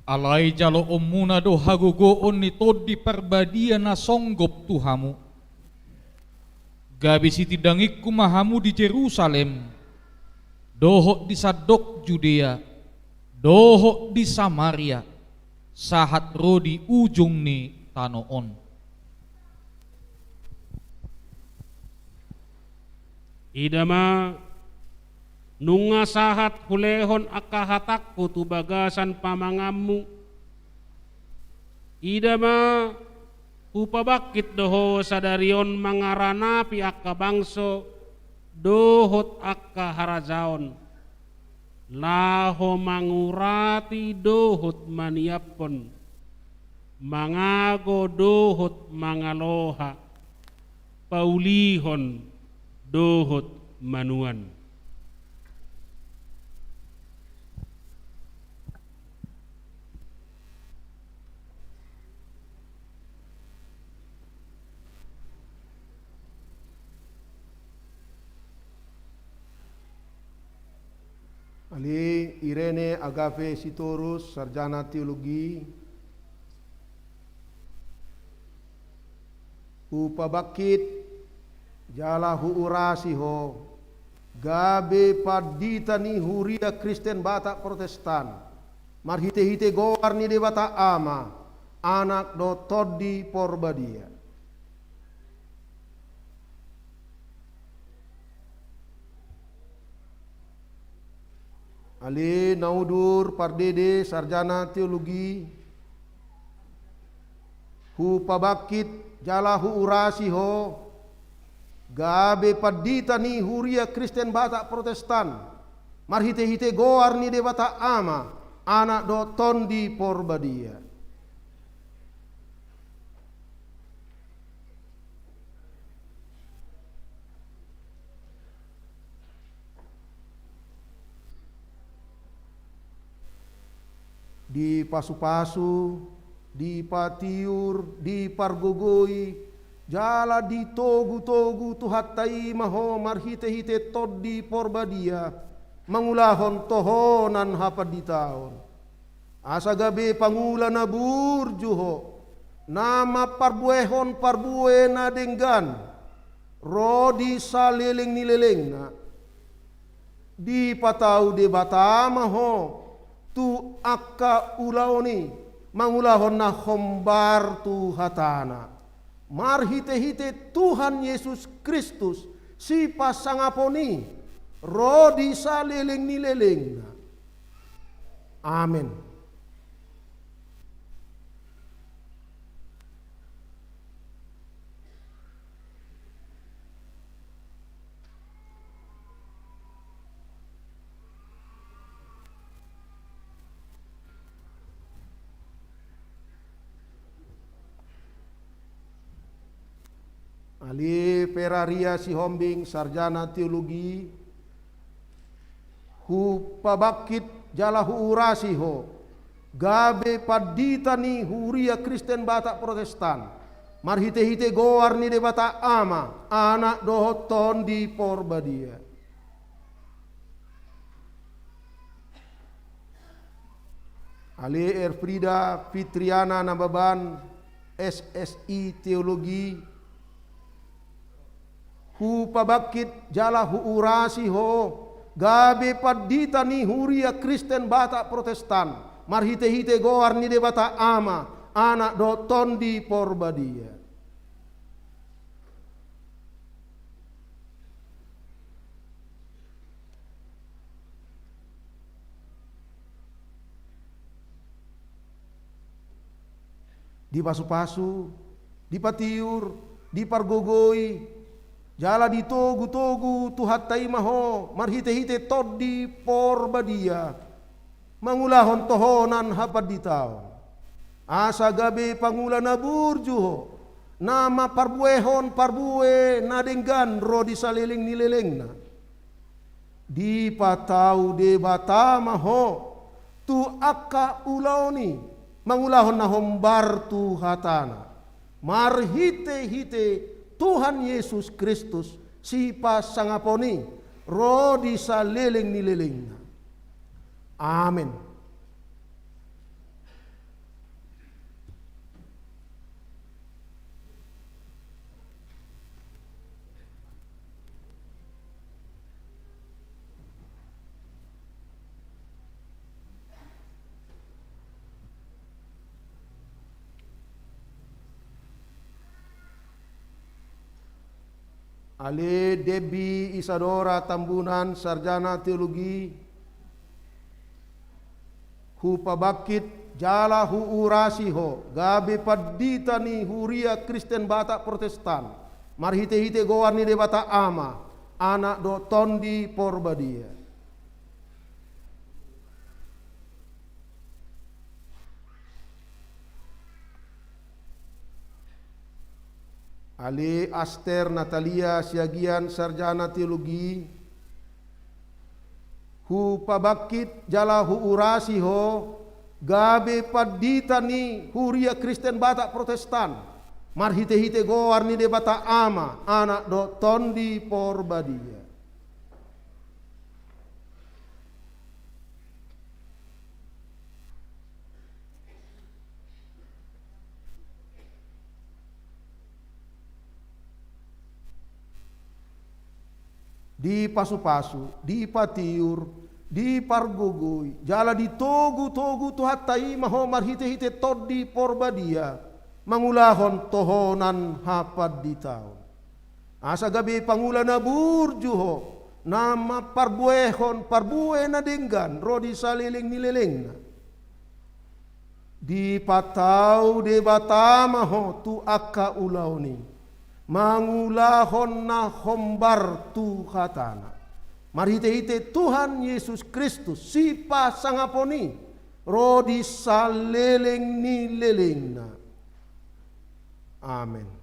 Alai jaloonmuna do hagogoon ni Tondi Parbadia na songgop tu hamu. Gabe sitindangingku ma hamu di Jerusalem, dohot di sandok Judea, dohot di Samaria, sahat ro di ujung ni tano on. Ida ma, nunga sahat hulehon angka hatangku tu bagasan pamanganmu. Ida ma, hupabangkit do ho sadari on mangaranapi angka bangso dohot angka harajaon, laho mangurati dohot maniaphon, mangago dohot mangaloha, paulihon dohot manuan. Ale Irene Agape Sitorus, sarjana teologi, hupabangkit jala huurasi ho, gabe pandita ni Huria Kristen Batak Protestan, marhitehite goar ni Debata Ama, Anak dohot Tondi Porbadia. Ale Naudur Pardede, sarjana teologi, hupabangkit jala huurasi ho, gabe pandita ni Huria Kristen Batak Protestan, Marhite-hite goar ni Debata Ama, Anak dohot Tondi Porbadia. Dipasu-pasu, dipatiur, dipargogoi, jala ditogu-togu Tuhanta i ma ho marhite-hite Tondi Porbadia, mangulahon tohonan hapanditaon. Asa gabe pangula na burju ho, na mamparbuehon parbue na denggan, ro di saleleng ni lelengna. Dipatau Debata ma ho tu angka ulaon i, mangulahon na hombar tu hatana. Marhite-hite Tuhan Yesus Kristus, sipasangapon i, ro di saleleng ni lelengna. Amen. Ale Peraria Sihombing, sarjana teologi, hupabangkit jala huurasi ho, gabe pandita ni Huria Kristen Batak Protestan, marhite-hite goar ni Debata Ama, Anak dohot Tondi Porbadia. Ale Erfrida Fitriana Nababan, S S I Teologi, hupabangkit jala huurasi ho, gabe pandita ni Huria Kristen Batak Protestan, marhite-hite goar ni Debata Ama, Anak dohot Tondi Porbadia. Dipasu-pasu, dipatiur, dipargogoi, jala ditogu-togu Tuhanta i ma ho marhite-hite Tondi Porbadia, mangulahon tohonan hapanditaon. Asa gabe pangula na burju ho, na mamparbuehon parbue na denggan ro di saleleng ni lelengna. Dipatau Debata ma ho tu angka ulaon i, mangulahon na hombar tu hatana. Marhite-hite Tuhan Yesus Kristus, sipasangapon i, ro di saleleng ni lelengna. Amen. Ale Debi Isadora Tambunan, sarjana teologi, hupabangkit jala huurasi ho, gabe pandita ni Huria Kristen Batak Protestan, marhite-hite goar ni Debata Ama, Anak dohot Tondi Porbadia. Ale Aster Natalia Siagian, sarjana teologi, hupabangkit jala huurasi ho, gabe pandita ni Huria Kristen Batak Protestan, marhite-hite goar ni Debata Ama, Anak dohot Tondi Porbadia. Dipasu-pasu, dipatiur, dipargogoi, jala ditogu-togu Tuhanta i ma ho marhite-hite Tondi Porbadia, mangulahon tohonan hapanditaon. Asa gabe pangula na burju ho, na mamparbuehon parbue na denggan ro di saleleng ni lelengna. Dipatau Debata ma ho tu angka ulaon i, mangulahon na hombar tu hatana. Marhite-hite Tuhan Jesus Kristus, sipasangapon i, ro di saleleng ni lelengna. Amen.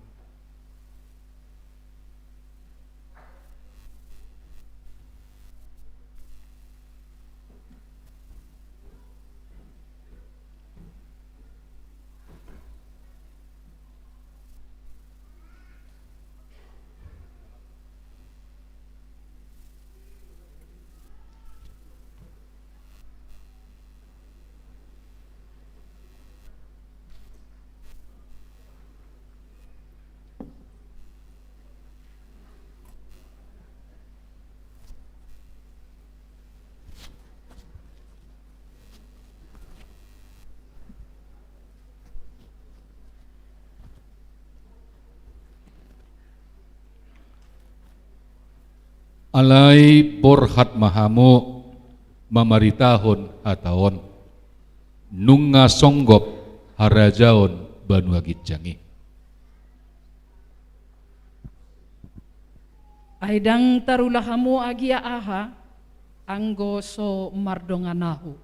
Alai borhat ma hamu mamaritahon hata on, nunga songgop harajaon banua ginjang i. Ai ndang tarula hamu agia aha, anggo so mardongan ahu.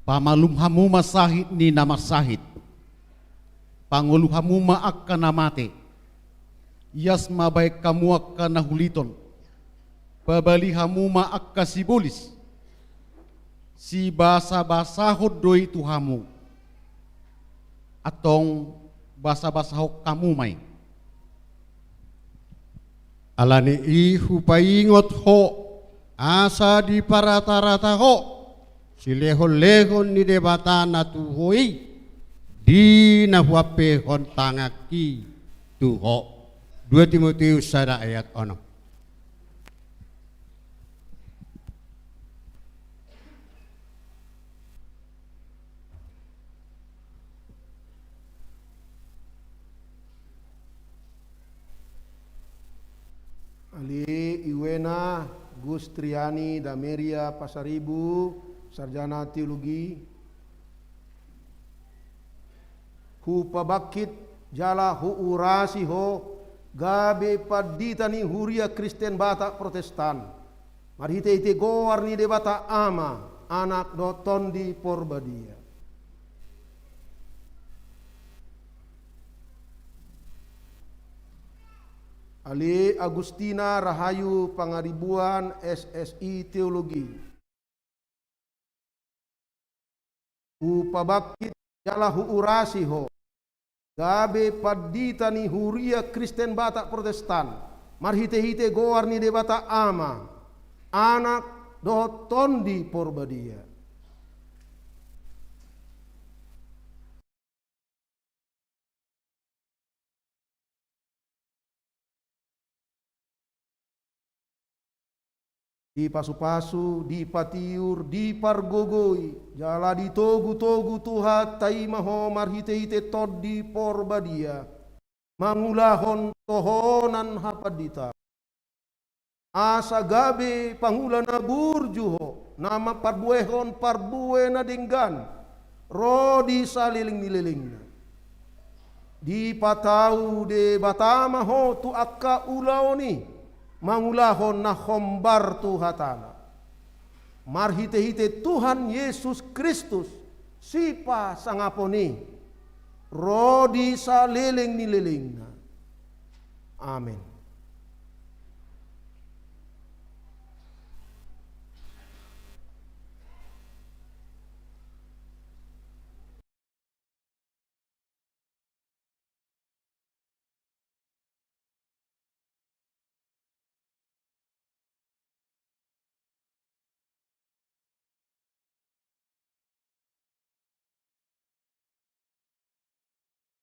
Pamalum hamu ma sahit ni na marsahit. Pangolu hamu ma angka na mate. Ias ma baen hamu angka na huliton. Pabali hamu ma angka sibolis. Sibasabasahon do i tu hamu. Antong basabasahon hamu ma i. Ala ni i hupaingot ho, asa diparatarata ho silehonlehon ni Debata na tu ho i, di na huampehon tanganki tu ho. Dua Timoteus sada ayat onom. Ale Iwena Gustriani Dameria Pasaribu, sarjana teologi. Hupabangkit jala huurasi ho gabe pandita ni Huria Kristen Batak Protestan, marhitehite goar ni Debata Ama, Anak dohot Tondi Porbadia. Ale Agustina Rahayu Pangaribuan, S S I Teologi. Hupabangkit jala huurasi ho gabe pandita ni Huria Kristen Batak Protestan, marhitehite goar ni Debata Ama, Anak dohot Tondi Porbadia. Dipasupasu, dipatiur, dipargogoi, jala ditogutogu Tuhanta i ma ho marhitehite Tondi Porbadia, mangulahon tohonan hapanditaan. Asa gabe pangula na burju ho, na mamparbuehon parbue na denggan, ro di saleleng ni lelengna. Dipatau Debata ma ho tu angka ulaon i, mangulahon na hombar tu hatana. Marhitehite Tuhan Jesus Kristus, sipasangapon i, ro di saleleng ni lelengna. Amen.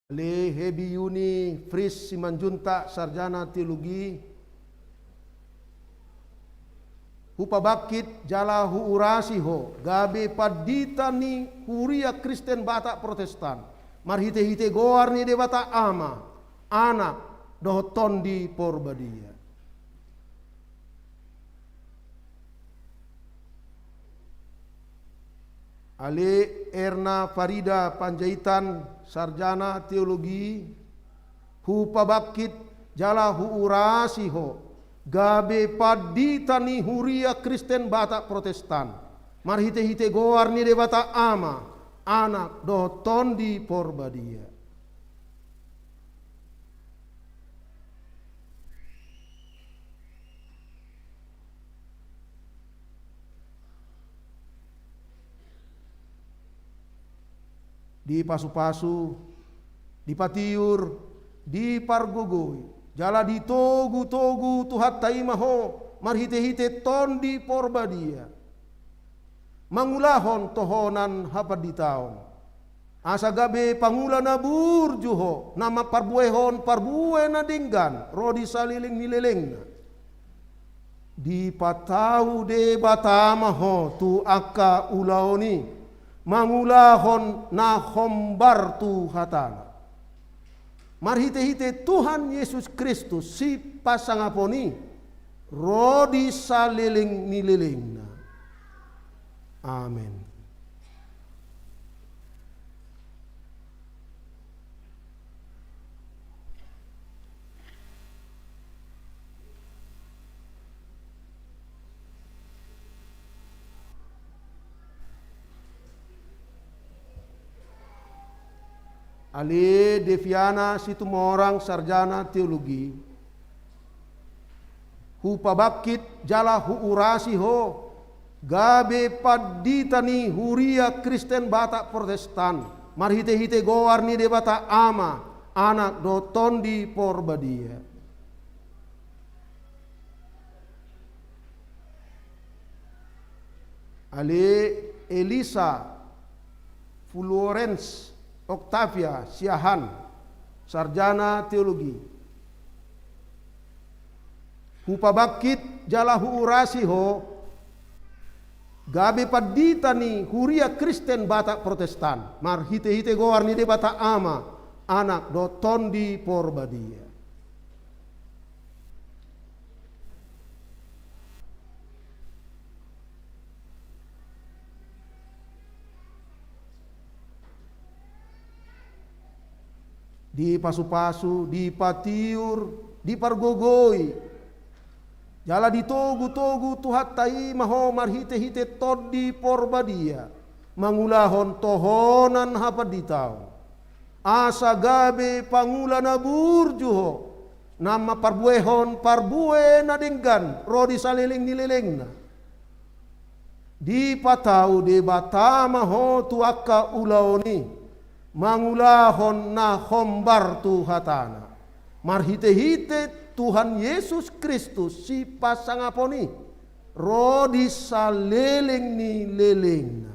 Ale Hebiuni Fris Simanjuntak, sarjana teologi. Hupabangkit jala huurasi ho gabe pandita ni Huria Kristen Batak Protestan, marhitehite goar ni Debata Ama, Anak dohot Tondi Porbadia. Ale Erna Farida Panjaitan, sarjana teologi, hupabangkit jala huurasi ho, gabe pandita ni Huria Kristen Batak Protestan, marhite-hite goar ni Debata Ama, Anak, dohot Tondi Porbadia. Dipasupasu, dipatiur, dipargogoi, jala ditogu-togu Tuhanta i ma ho, marhite-hite Tondi Porbadia, mangulahon tohonan hapanditaon. Asa gabe pangula na burju ho, na mamparbuehon parbue na denggan, ro di saleleng ni lelengna. Dipatau Debata ma ho tu angka ulaon i, mangulahon na hombar tu hatana. Marhite-hite Tuhan Yesus Kristus, sipasangapon i, ro di saleleng ni lelengna. Amen. Ale Deviana Situmorang, sarjana teologi, hupabangkit jala huurasi ho, gabe pandita ni Huria Kristen Batak Protestan, marhite-hite goar ni Debata Ama, Anak, dohot Tondi Porbadia. Ale Elisa Florence Octavia Siahaan, sarjana teologi, hupabangkit jala huurasi ho, gabe pandita ni Huria Kristen Batak Protestan, marhite-hite goar ni Debata Ama, Anak, dohot Tondi Porbadia. Dipasupasu, dipatiur, dipargogoi, jala ditogu-togu Tuhanta i ma ho marhite-hite Tondi Porbadia, mangulahon tohonan hapanditaon. Asa gabe pangula na burju ho, na mamparbuehon parbue na denggan ro di saleleng ni lelengna. Dipatau Debata ma ho tu angka ulaon i, mangulahon na hombar tu hatana. Marhite-hite Tuhan Yesus Kristus, sipasangapon i, ro di saleleng ni lelengna.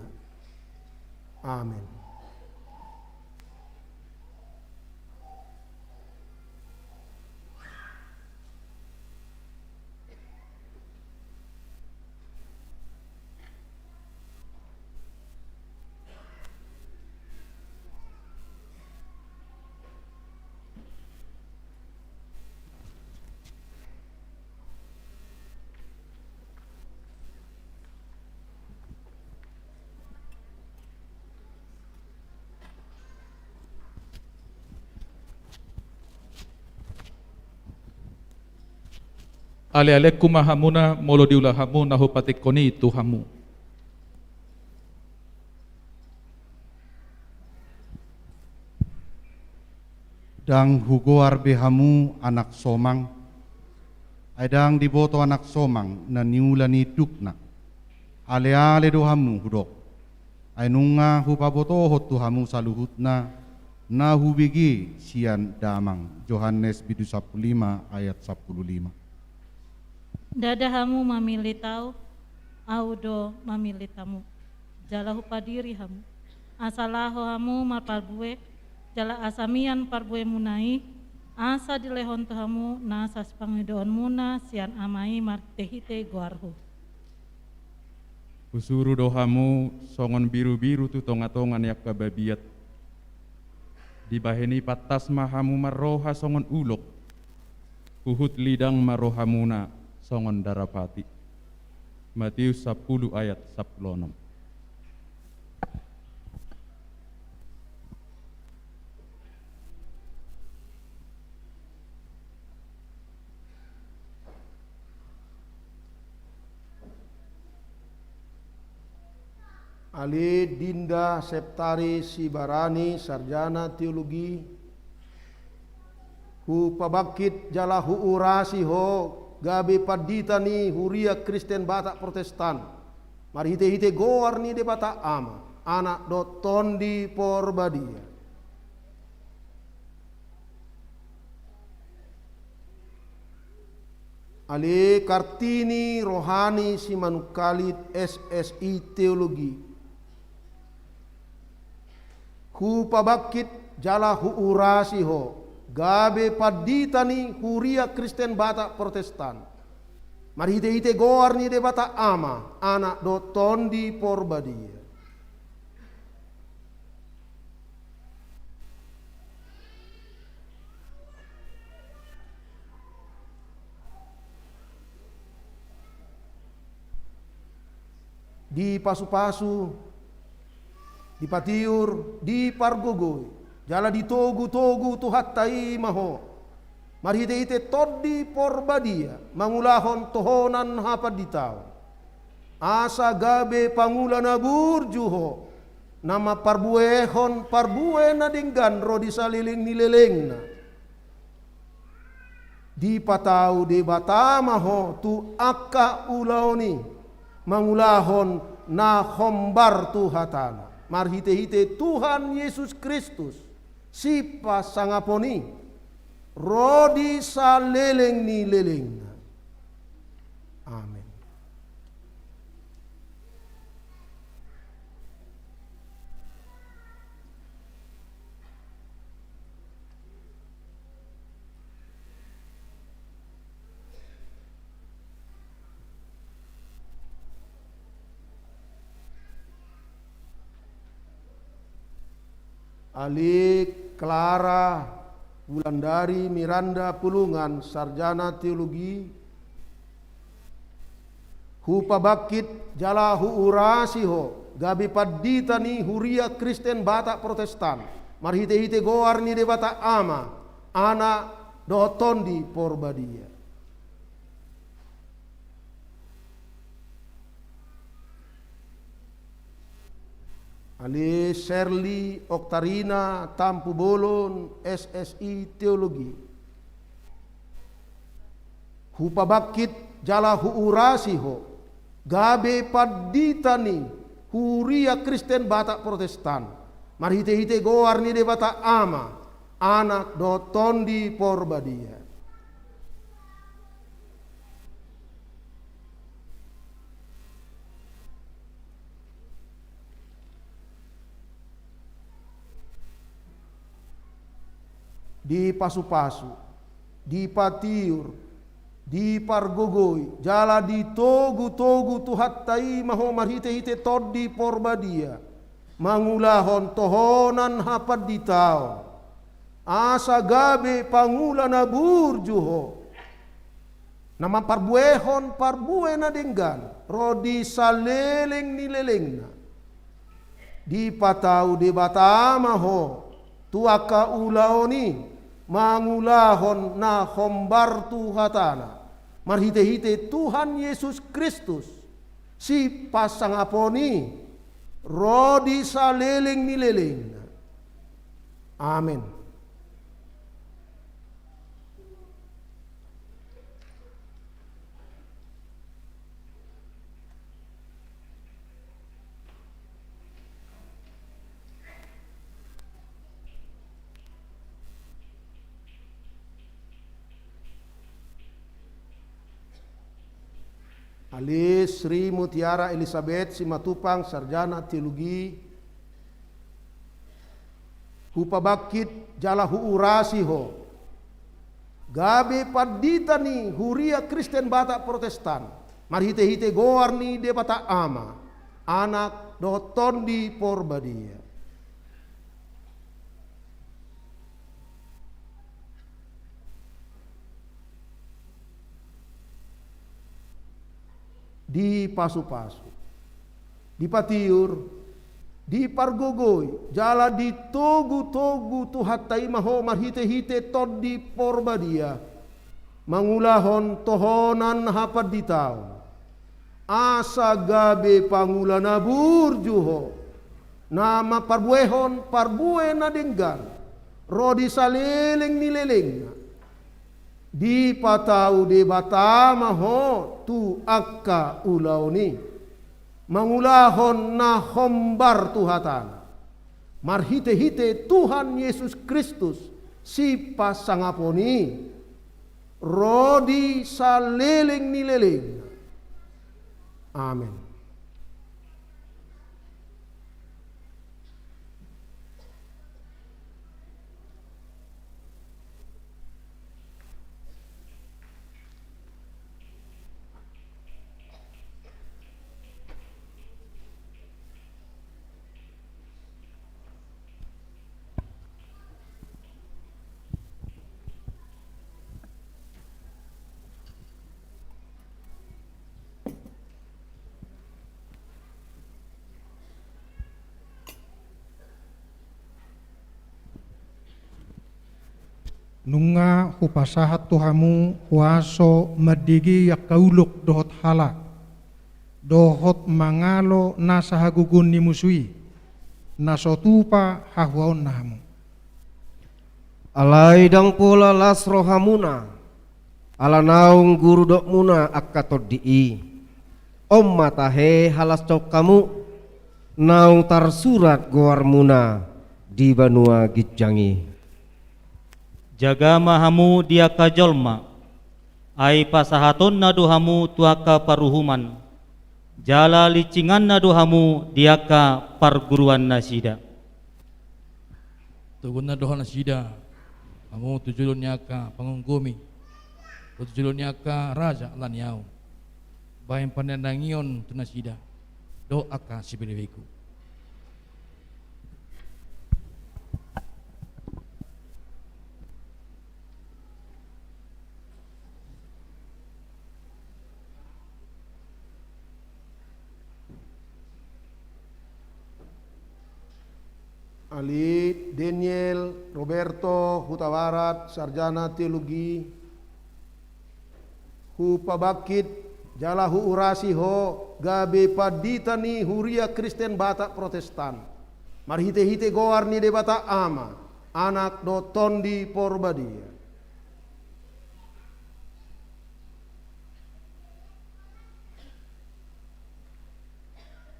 Amen. Alealengku ma hamuna molo diula hamu na hupatingkon i tu hamu. Ndang hugoar be hamu anak somang, ai ndang diboto anak somang na niula ni indukna. Aleale do hamu hudok, ai nunga hupabotohon tu hamu saluhutna na hubege sian Damang. Johannes bindu sampulu lima ayat sampulu lima. Ndada hamu mamillit Ahu, Ahu do mamillit hamu, jala hupadiri hamu, asa laho hamu marparbue, jala asa mian parbuemuna i, asa dilehon tu hamu nasa sipangidoonmuna sian Ama i marhitehite goarhu. Husuru do hamu songon birubiru tu tongatonga ni angka babiat. Dibahen i pantas ma hamu marroha songon ulok, huhut lidang ma rohamuna songon darapati. Matius sampulu ayat sampulu onom. Ale Dinda Septari Sibarani, sarjana teologi, hupabangkit jala huurasi ho, gabe pandita ni Huria Kristen Batak Protestan, marhite-hite goar ni Debata Ama, Anak dohot Tondi Porbadia. Ale Kartini Rohani Simanungkalit, S S I Teologi, hupabangkit jala huurasi ho, gabe pandita ni Huria Kristen Batak Protestan, marhite-hite goar ni Debata Ama, Anak dohot Tondi Porbadia. Dipasu-pasu, dipatiur, dipargogoi, jala ditogu-togu Tuhanta i ma ho, marhite-hite Tondi Porbadia, mangulahon tohonan hapanditaon, asa gabe pangula na burju ho, na mamparbuehon parbue na denggan ro di saleleng ni lelengna. Dipatau Debata ma ho tu angka ulaon i, mangulahon na hombar tu hatana, marhite-hite Tuhan Jesus Kristus, sipasangapon i, ro di saleleng ni lelengna. Amen. Ale Clara Wulandari Miranda Pulungan, sarjana teologi, hupabangkit jala huurasi ho, gabe pandita ni Huria Kristen Batak Protestan, marhite-hite goar ni Debata Ama, Anak dohot Tondi Porbadia. Ale Serli Oktarina Tampubolon, S S I Teologi, hupabangkit jala huurasi ho, gabe pandita ni Huria Kristen Batak Protestan, marhite-hite goar ni Debata Ama, Anak dohot Tondi Porbadia. Dipasu-pasu, dipatiur, dipargogoi, jala ditogu-togu Tuhanta i ma ho marhite-hite Tondi Porbadia, mangulahon tohonan hapanditaon, asa gabe pangula na burju ho, na mamparbuehon parbue na denggan ro di saleleng ni lelengna. Dipatau Debata ma ho tu angka ulaon i, mangulahon na hombar tu hatana, marhite-hite Tuhan Jesus Kristus, sipasangapon i, ro di saleleng ni lelengna. Amen. Ale Sri Mutiara Elisabet Simatupang, sarjana teologi, hupabangkit jala huurasi ho, gabe pandita ni Huria Kristen Batak Protestan, marhite-hite goar ni Debata Ama, Anak dohot Tondi Porbadia. Dipasu-pasu, dipatiur, dipargogoi, jala ditogu-togu Tuhanta i ma ho marhite-hite Tondi Porbadia, mangulahon tohonan hapanditaon, Asa gabe pangula na burju ho, na mamparbuehon parbue na denggan, ro di saleleng ni lelengna. Dipatau Debata ma ho tu angka ulaon i, mangulahon na hombar tu hatana. Marhitehite Tuhan Jesus Kristus, sipasangapon i, ro di saleleng ni lelengna. Amen. Nunga hupasahat tu hamu huaso mandegei angka ulok dohot hala, dohot mangalo nasa hagogoon ni musu i, na so tupa hahuaonna hamu. Alai ndang pola las rohamuna, ala naung guru dokmuna angka tondi i. On ma tahe halashon hamu, naung tarsurat goarmuna di banua ginjang i. Jaga ma hamu di angka jolma, ai pasahatonna do hamu tu angka paruhuman, jala linsinganna do hamu di angka parguruannasida. Toguonna do ho nasida, hamu tu jolo ni angka pangonggomi, tu jolo ni angka raja ala ni ahu. Bahen panandaion tu nasida dohot angka sipelebeku. Ali Daniel Roberto Hutabarat, sarjana teologi, hupabangkit jala huurasi ho gabe pandita ni Huria Kristen Batak Protestan, marhitehite goar ni Debata Ama, Anak dohot Tondi Porbadia.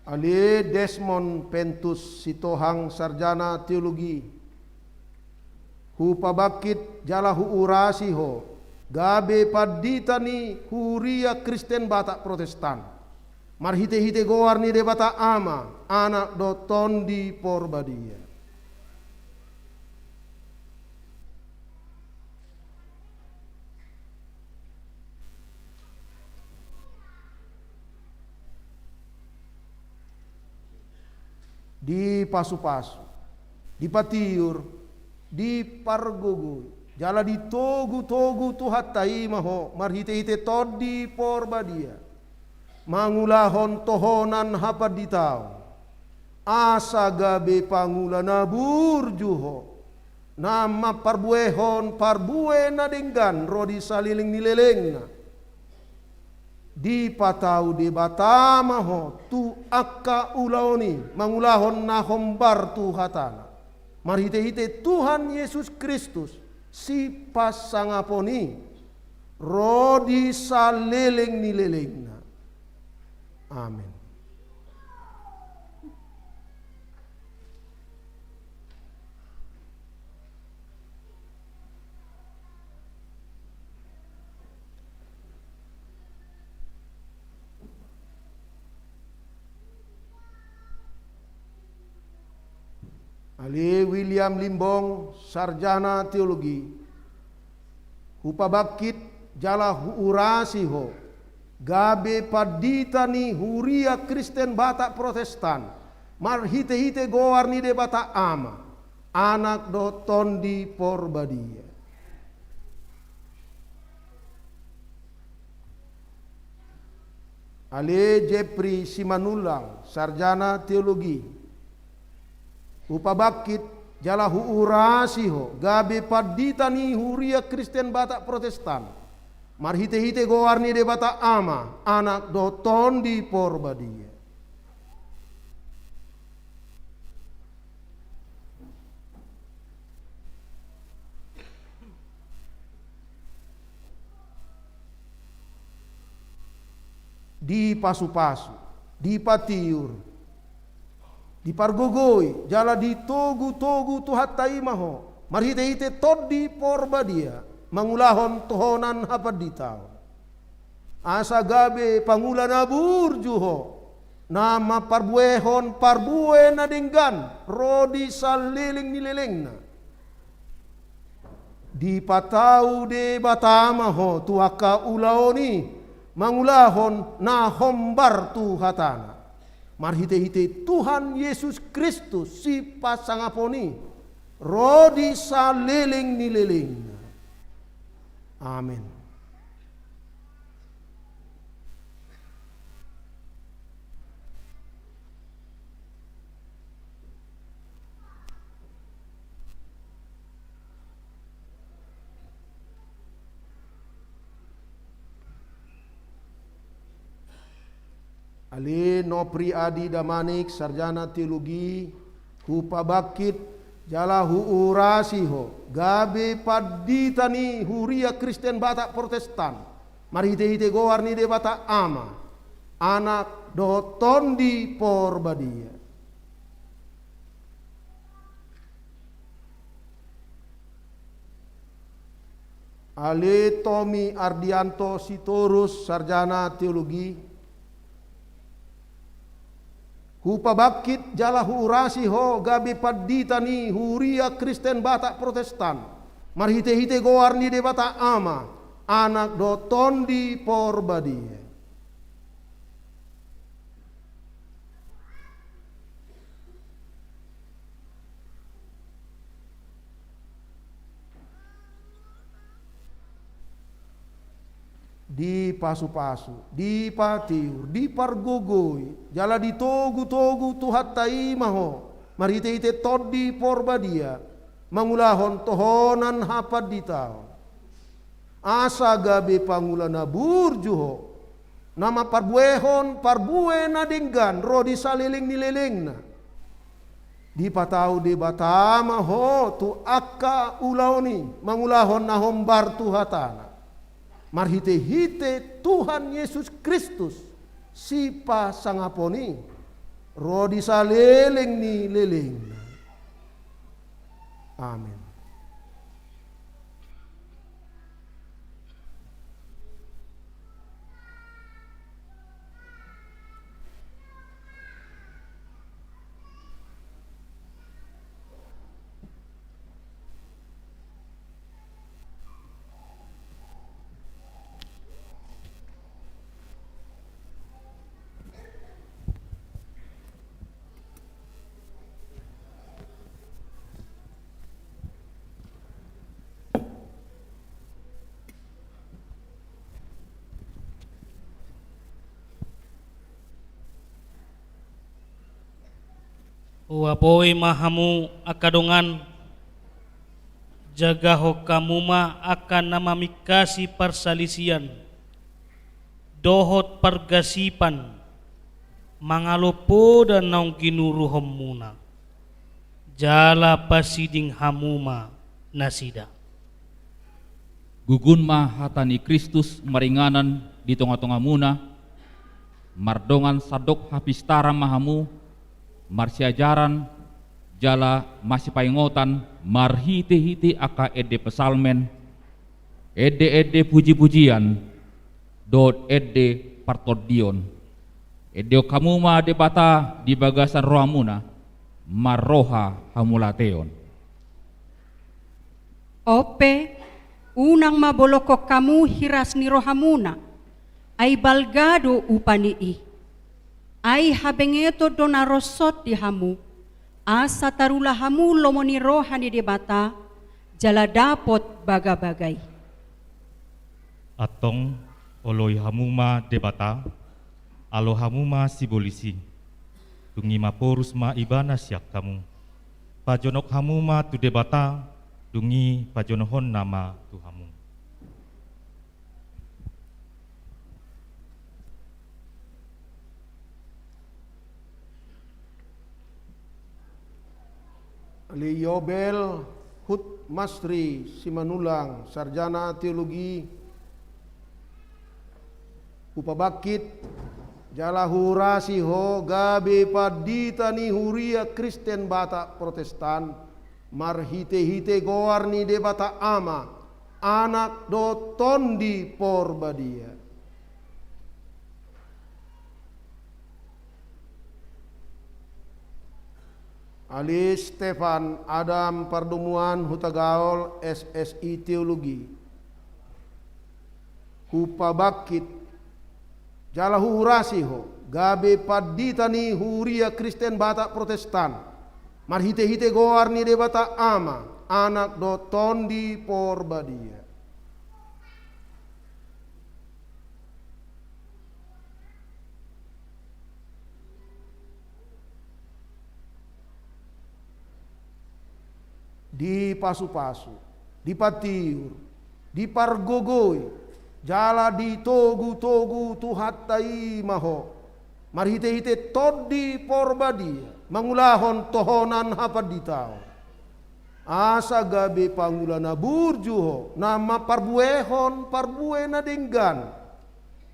Ali Desmond Pentus Sitohang, sarjana teologi, hupabangkit jala huurasi ho gabe pandita ni Huria Kristen Batak Protestan, marhitehite goar ni Debata Ama, Anak dohot Tondi Porbadia. Dipasupasu, dipatiur, dipargogoi, jala ditogutogu Tuhanta i ma ho marhitehite Tondi Porbadia, mangulahon tohonan hapanditaon, asa gabe pangula na burju ho, na mamparbuehon parbue na denggan ro di saleleng ni lelengna. Dipatau Debata ma ho tu angka ulaon i, mangulahon na hombar tu hatana, marhitehite Tuhan Jesus Kristus, sipasangapon i, ro di saleleng ni lelengna. Amen. Ale William Limbong, sarjana teologi, hupabangkit jala huurasi ho gabe pandita ni Huria Kristen Batak Protestan, marhitehite goar ni Debata Ama, Anak dohot Tondi Porbadia. Ale Jeffrey Simanullang, sarjana teologi, hupabangkit jala huurasi ho gabe pandita ni Huria Kristen Batak Protestan, Marhite-hite goar ni Debata Ama, Anak dohot Tondi Porbadia. Dipasu-pasu, dipatiur, dipargogoi, jala ditogu-togu Tuhanta i ma ho, marhite-hite Tondi Porbadia, mangulahon tohonan hapanditaon. Asa gabe pangula na burju ho, na mamparbuehon parbue na denggan ro di saleleng ni lelengna. Dipatau Debata ma ho tu angka ulaon i, mangulahon na hombar tu hatana. Marhite-hite Tuhan Yesus Kristus, sipasangapon i, ro di saleleng ni lelengna. Amen. Ale Nopri Adi Damanik, sarjana teologi, hupabangkit jala huurasi ho gabe pandita ni Huria Kristen Batak Protestan, marhite-hite goar ni Debata Ama, Anak dohot Tondi Porbadia. Ale Tomi Ardianto Sitorus, sarjana teologi, hupabangkit jala huurasi ho gabe pandita ni Huria Kristen Batak Protestan, marhite-hite goar ni Debata Ama, Anak dohot Tondi Porbadia. Dipasu-pasu, dipatiur, dipargogoi, jala ditogu-togu Tuhanta i ma ho, marhite-hite Tondi Porbadia, mangulahon tohonan hapanditaon. Asa gabe pangula na burju ho, na mamparbuehon parbue na denggan ro di saleleng ni lelengna. Dipatau Debata ma ho tu angka ulaon i, mangulahon na hombar tu hatana. Marhite-hite Tuhan Yesus Kristus, sipasangapon i, ro di saleleng ni lelengna. Amen. Huapoi ma hamu angka dongan, jagahon hamu ma angka na mamingkasi parsalisian dohot pargasipan, mangalo poda naung ginuruhonmuna, jala pasiding hamu ma nasida. Gugun ma hata ni Kristus maringanan di tonga-tongamuna, mardongan sandok hapistaran ma hamu, marsiajaran jala masipaingotan marhite-hite angka ende psalmen, ende-ende puji-pujian, dohot ende partondion. Endehon hamu ma Debata di bagasan rohamuna, marroha hamauliateon. On pe, unang ma bolongkon hamu hiras ni rohamuna, ai balga do upa ni i. Ai habengeton do na ronshon di hamu, asa tarula hamu lomo ni roha ni Debata, jala dapot bagabaga i. Antong, oloi hamu ma Debata, alo hamu ma sibolis i, dung i maporus ma Ibana sian hamu. Pajonok hamu ma tu Debata, dung i pajonohonna ma tu hamu. Ale Yobel Hutmasri Simanullang, sarjana teologi, hupabangkit jala huurasi ho gabe pandita ni Huria Kristen Batak Protestan, marhite-hite goar ni Debata Ama, Anak dohot Tondi Porbadia. Ale Stefan Adam Pardomuan Hutagaol, S S I teologi, hupabangkit jala huurasi ho gabe pandita ni Huria Kristen Batak Protestan, marhite-hite goar ni Debata Ama, Anak dohot Tondi Porbadia. Dipasu-pasu, dipatiur, dipargogoi, jala ditogu-togu Tuhanta i ma ho, marhite-hite Tondi Porbadia, mangulahon tohonan hapanditaon. Asa gabe pangula na burju ho, na mamparbuehon parbue na denggan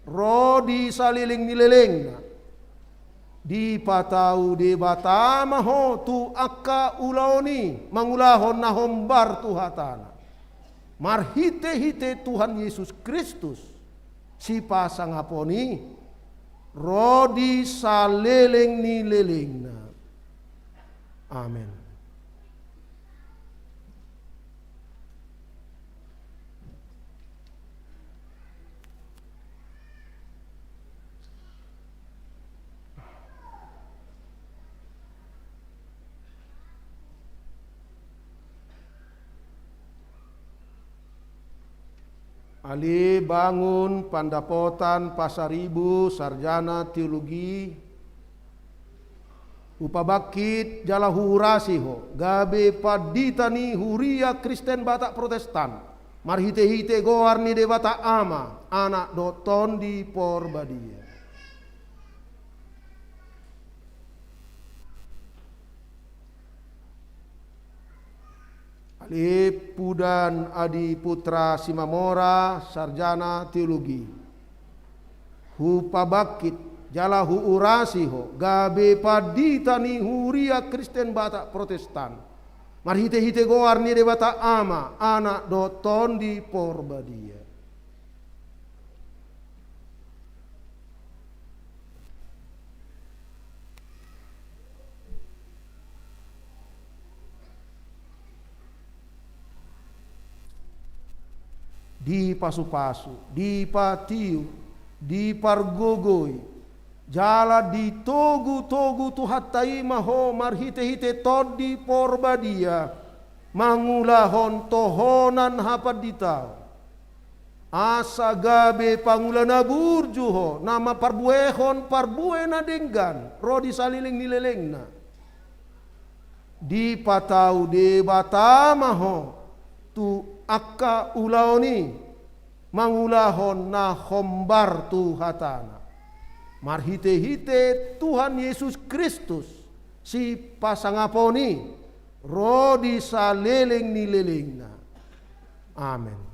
ro di saleleng ni lelengna. Dipatau Debata ma ho tu angka ulaon i, mangulahon na hombar tu hatana, marhite-hite Tuhan Yesus Kristus, sipasangapon i, ro di saleleng ni lelengna. Amen. Ale Bangun Pandapotan Pasaribu, sarjana teologi, hupabangkit jala huurasi ho gabe pandita ni Huria Kristen Batak Protestan, marhite-hite goar ni Debata Ama, Anak dohot Tondi Porbadia. Ale Pudan Adi Putra Simamora, sarjana teologi, hupabangkit jala huurasi ho gabe pandita ni Huria Kristen Batak Protestan, marhite-hite goar ni Debata Ama, Anak dohot Tondi Porbadia. Dipasu-pasu, dipatiur, dipargogoi, jala ditogu-togu Tuhanta i ma ho marhite-hite Tondi Porbadia, mangulahon tohonan hapanditaon. Asa gabe pangula na burju ho, na mamparbuehon parbue na denggan ro di saleleng ni lelengna. Dipatau Debata ma ho tu angka ulaon i, mangulahon na hombar tu hatana, marhite-hite Tuhan Yesus Kristus, sipasangapon i, ro di saleleng ni lelengna. Amen.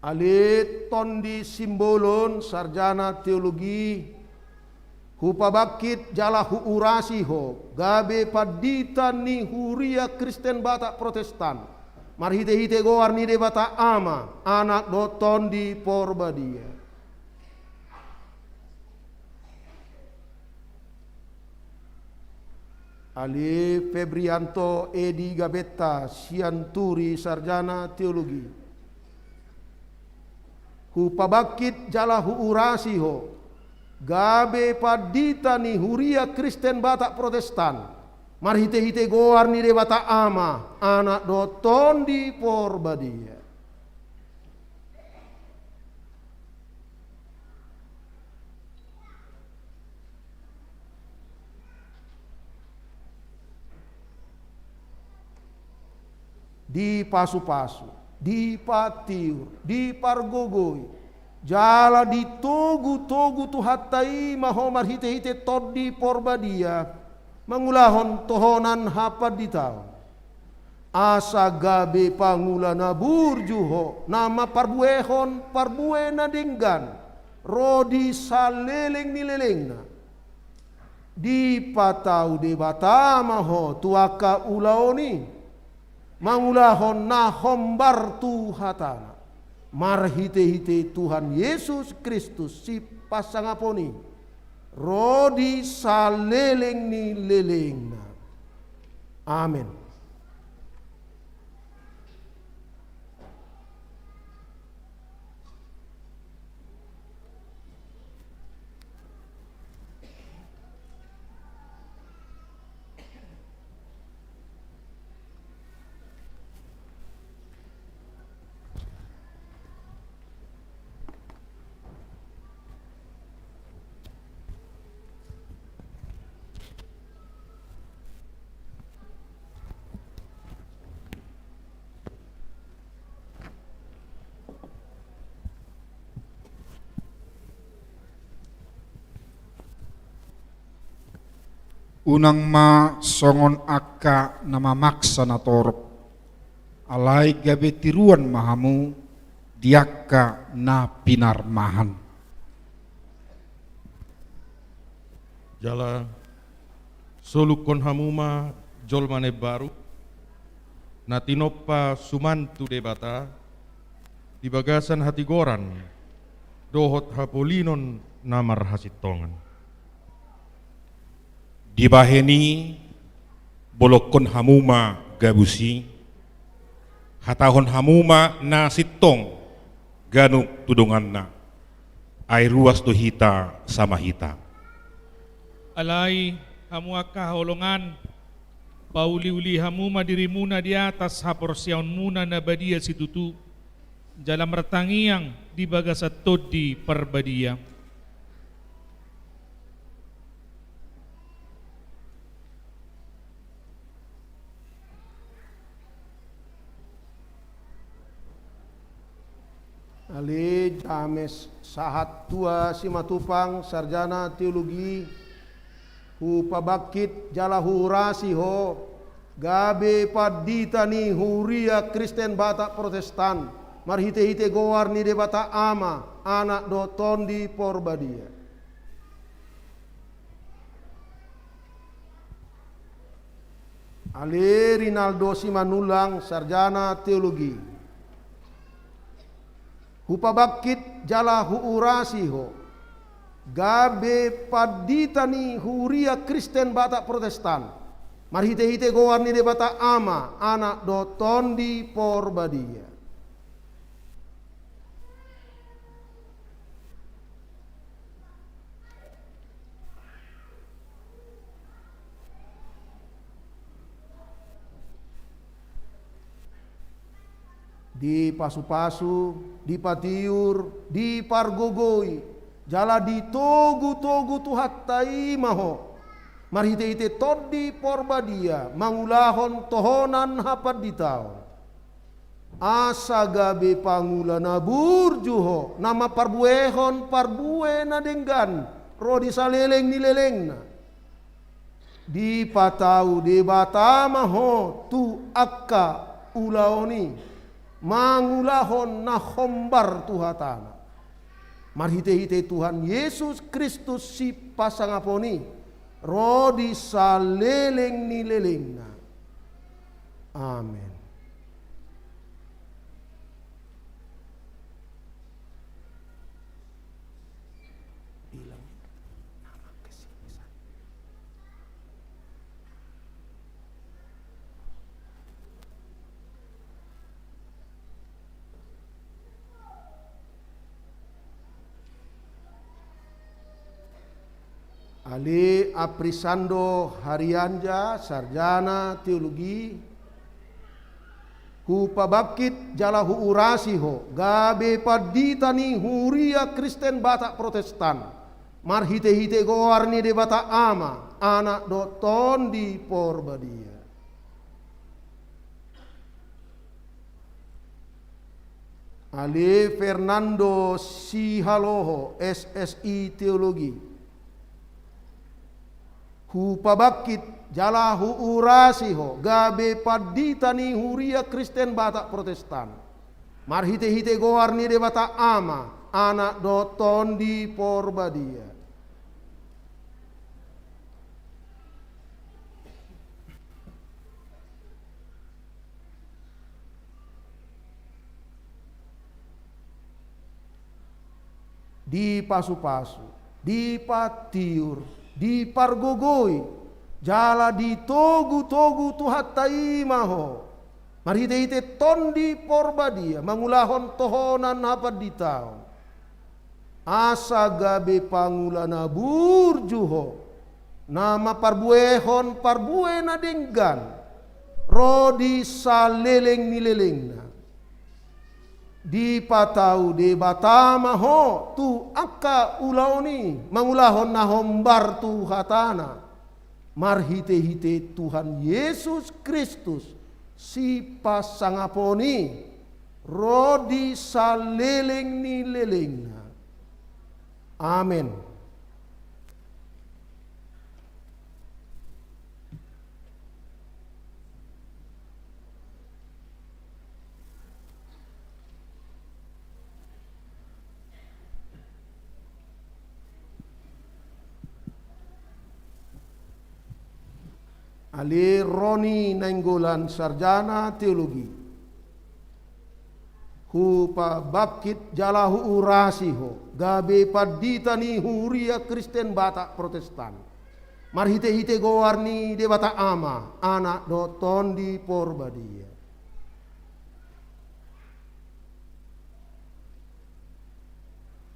Ale Tondi Simbolon, sarjana teologi, hupabangkit jala huurasi ho gabe pandita ni Huria Kristen Batak Protestan, marhite-hite goar ni Debata Ama, Anak dohot Tondi Porbadia. Ale Febrianto Edi Gabetta, Sianturi, sarjana teologi, hupabangkit jala huurasi ho gabe pandita ni Huria Kristen Batak Protestan, marhite-hite goar ni Debata Ama, Anak dohot Tondi Porbadia. dipasupasu, dipatiur, dipargogoi, jala ditogutogu Tuhanta i ma ho marhitehite Tondi Porbadia, mangulahon tohonan hapanditaon. Asa gabe pangula na burju ho, na mamparbuehon parbue na denggan, ro di saleleng ni lelengna. Dipatau Debata ma ho tu angka ulaon i, mangulahon na hombar tu hatana, marhitehite Tuhan Jesus Kristus sipasangapon i, ro di saleleng ni lelengna. Amen. Unang ma songon angka na mamaksa na torop, alai gabe tiruan ma hamu di angka na pinarmahan. Jala solukkon hamu ma jolma na imbaru, na tinompa suman tu Debata, di bagasan hatigoran dohot hapolinon na marhasintongan. Dibahen i, bolongkon hamu ma gabus i, hatahon hamu ma na sintong ganup tu donganna, ai ruas do hita sama hita. Alai, hamu angka haholongan, pauliuli hamu ma dirimuna di atas haporseaonmuna na badia situtu, jala martangiang di bagasan Tondi Parbadia. Ale James Sahat Tua Simatupang, sarjana teologi, hupabangkit jala huurasi ho, gabe pandita ni Huria Kristen Batak Protestan, marhitehite goar ni Debata Ama, Anak dohot Tondi Porbadia. Ale Rinaldo Simanullang, sarjana teologi. Hupabangkit jala huurasi ho, gabe pandita ni Huria Kristen Batak Protestan, marhitehite goar ni Debata Ama, Anak dohot Tondi Porbadia. Dipasupasu, dipatiur, dipargogoi, jala ditogutogu Tuhanta i ma ho, marhitehite Tondi Porbadia, mangulahon tohonan hapanditaon. Asa gabe pangula na burju ho, na mamparbuehon parbue na denggan, ro di saleleng ni lelengna. Dipatau Debata ma ho tu angka ulaon i, mangulahon na hombar tu hatana. Marhitehite Tuhan Jesus Kristus sipasangapon i, ro di saleleng ni lelengna. Amen. Ale Aprisando Harianja, sarjana teologi, hupabangkit jala huurasi ho, gabe pandita ni Huria Kristen Batak Protestan, marhitehite goar ni Debata Ama, Anak dohot Tondi Porbadia. Ale Fernando Sihaloho, S S I Teologi. Hupabangkit jala huurasi ho gabe pandita ni Huria Kristen Batak Protestan, marhite-hite goar ni Debata Ama, Anak dohot Tondi Porbadia. Dipasu-pasu, dipatiur, dipargogoi, jala ditogu-togu Tuhanta i ma ho, marhite-hite Tondi Porbadia, mangulahon tohonan hapanditaon, asa gabe pangula na burju ho, na mamparbuehon parbue na denggan ro di saleleng ni lelengna. Dipatau Debata ma ho tu angka ulaon i, mangulahon na hombar tu hatana, marhite-hite Tuhan Jesus Kristus, Sipasangapon i, ro di saleleng ni lelengna. Amen. Ale Roni Nainggolan, sarjana teologi. Hupabangkit jala huurasi ho gabe pandita ni Huria Kristen Batak Protestan, marhite-hite goar ni Debata Ama, Anak dohot Tondi Porbadia.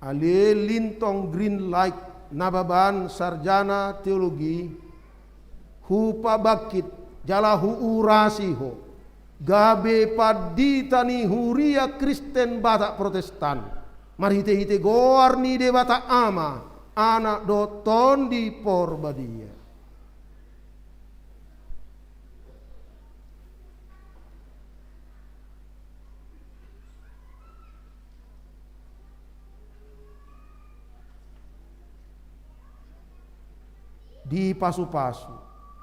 Ale Lintong Green Light Nababan, sarjana teologi. Hupabangkit jala huurasi ho gabe pandita ni Huria Kristen Batak Protestan, marhite-hite goar ni Debata Ama, Anak dohot Tondi Porbadia. Dipasu-pasu,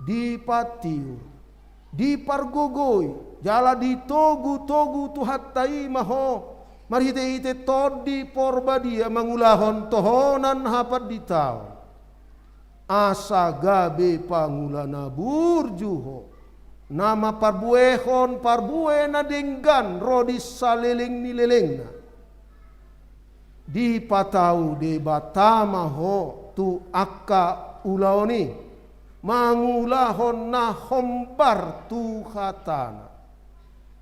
dipatiur, dipargogoi, jala ditogu-togu Tuhanta i ma ho, marhite-hite Tondi Porbadia, mangulahon tohonan hapanditaon, asa gabe pangula na burju ho, na mamparbuehon parbue na denggan ro di saleleng ni lelengna. Dipatau Debata ma ho tu angka ulaon i, mangulahon na hombar tu hatana,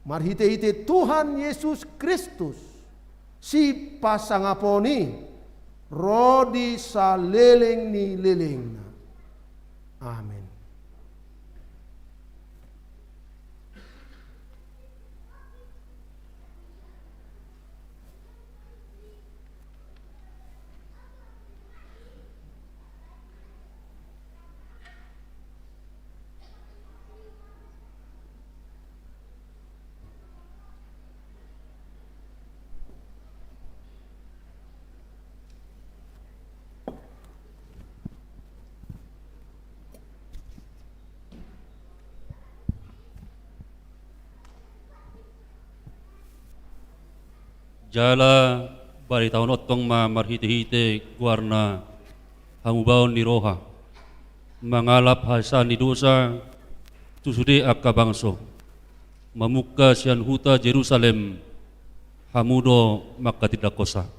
marhite-hite Tuhan Jesus Kristus, Sipasangapon i, ro di saleleng ni lelengna. Amen. Jala baritaon on tong ma marhite-hite goarna hamubaon ni roha, mangalap hasesaan ni dosa tu sude angka bangso, mamungka sian huta Jerusalem, hamu do mangkatindangkonsa.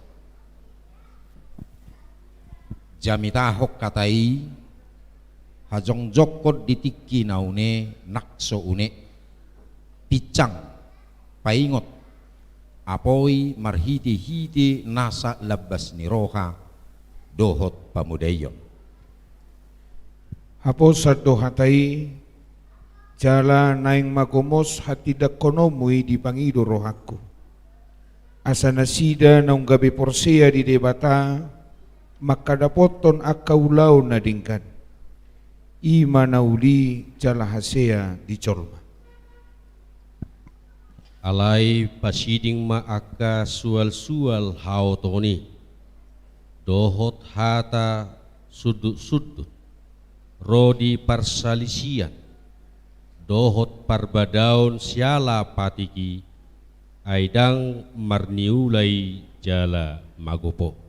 Jamitahon hata i, hajongjongkon di tingki na une, nang so une, pinsang, paingot, apoi marhite-hite nasa lambas ni roha dohot pamodaion. Haposan do hata i, jala naeng ma gomos hatindangkononmu i dipangido rohangku, asa nasida naung gabe porsea di Debata mangkadapothon angka ulaon na denggan, i ma na uli jala hasea di jolma. Alai pasiding ma angka sual-sual haoton i, dohot hata sundut-sundut, ro di parsalisian, dohot parbadaon siala patik i, ai ndang marniula i jala magopo.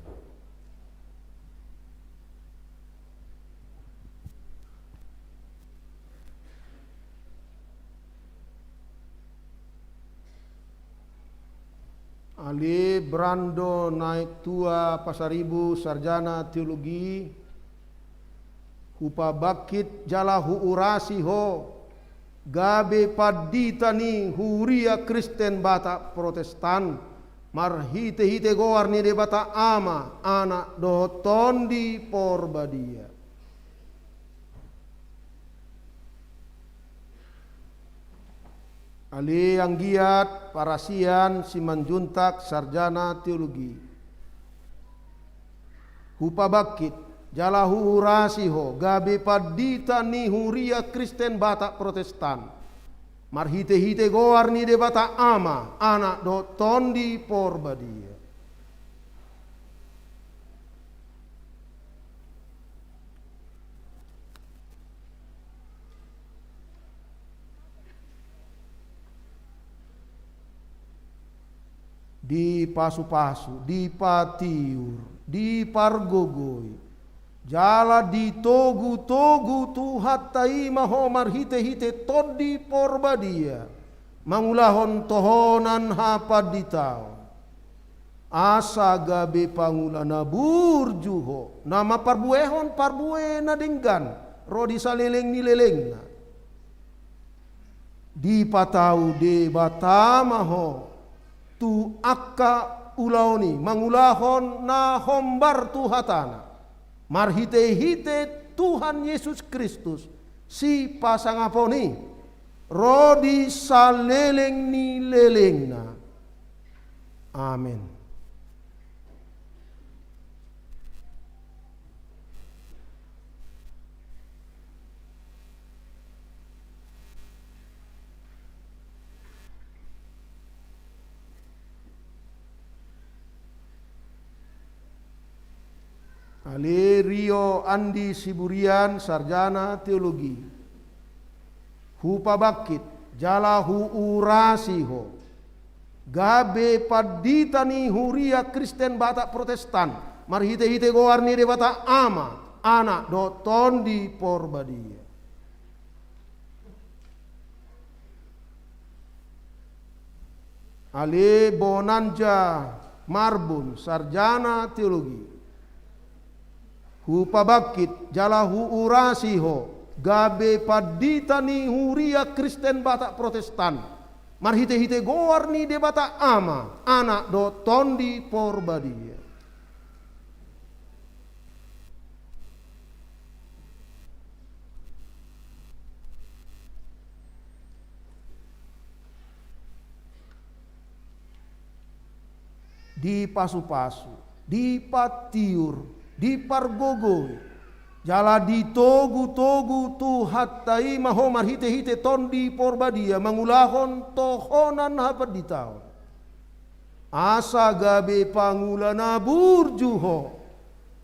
Ale Brando Naik Tua Pasaribu, sarjana teologi, hupabangkit jala huurasi ho, gabe pandita ni Huria Kristen Batak Protestan, marhite-hite goar ni Debata Ama, Anak dohot Tondi Porbadia. Ale anggiat Parasian Simanjuntak, sarjana teologi, hupabangkit jala huurasi ho, gabe pandita ni Huria Kristen Batak Protestan, marhite-hite goar ni Debata Ama, Anak dohot Tondi Porbadia. Dipasu-pasu, dipatiur, dipargogoi, jala ditogu-togu Tuhanta i ma ho marhite-hite Tondi Porbadia, mangulahon tohonan hapanditaon, asa gabe pangula na burju ho, na mamparbuehon parbue na denggan ro di saleleng ni lelengna. Dipatau Debata ma ho tu angka ulaon i, mangulahon na hombar tu hatana, marhite-hite Tuhan Jesus Kristus, sipasangapon i, ro di saleleng ni lelengna. Amen. Ale Rio Andi Siburian, sarjana teologi. Hupabangkit jala huurasi ho, gabe pandita ni Huria Kristen Batak Protestan, marhite-hite goar ni Debata Ama, Anak dohot Tondi Porbadia. Ale Bonanja Marbun, sarjana teologi. Hupabangkit jala huurasi ho, gabe pandita ni Huria Kristen Batak Protestan, marhite-hite goar ni Debata Ama, Anak dohot Tondi Porbadia. Dipasu-pasu, dipatiur, dipargogoi, jala ditogu-togu Tuhanta i ma ho marhite-hite Tondi Porbadia, mangulahon tohonan hapanditaon, asa gabe pangula na burju ho,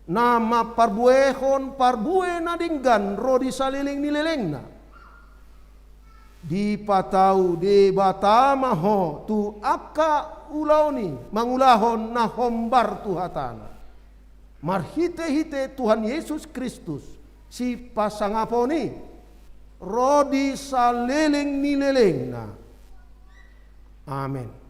na mamparbuehon parbue na denggan ro di saleleng ni lelengna. Dipatau Debata ma ho tu angka ulaon i, mangulahon na hombar tu hatana, marhite-hite Tuhan Jesus Kristus, sipasangapon i, ro di saleleng ni lelengna. Amen.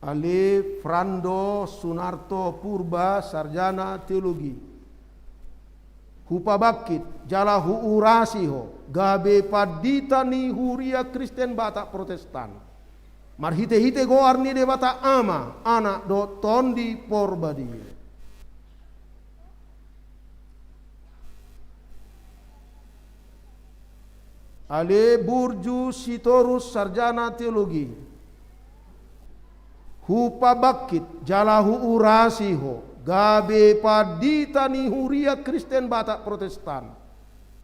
Ale Frando Sunarto Purba, sarjana teologi. Hupabangkit jala huurasi ho, gabe pandita ni Huria Kristen Batak Protestan, marhite-hite goar ni Debata Ama, Anak dohot Tondi Porbadia. Ale burju Sitorus, sarjana teologi, hupabangkit jala huurasi ho, gabe pandita ni huria Kristen Batak Protestan,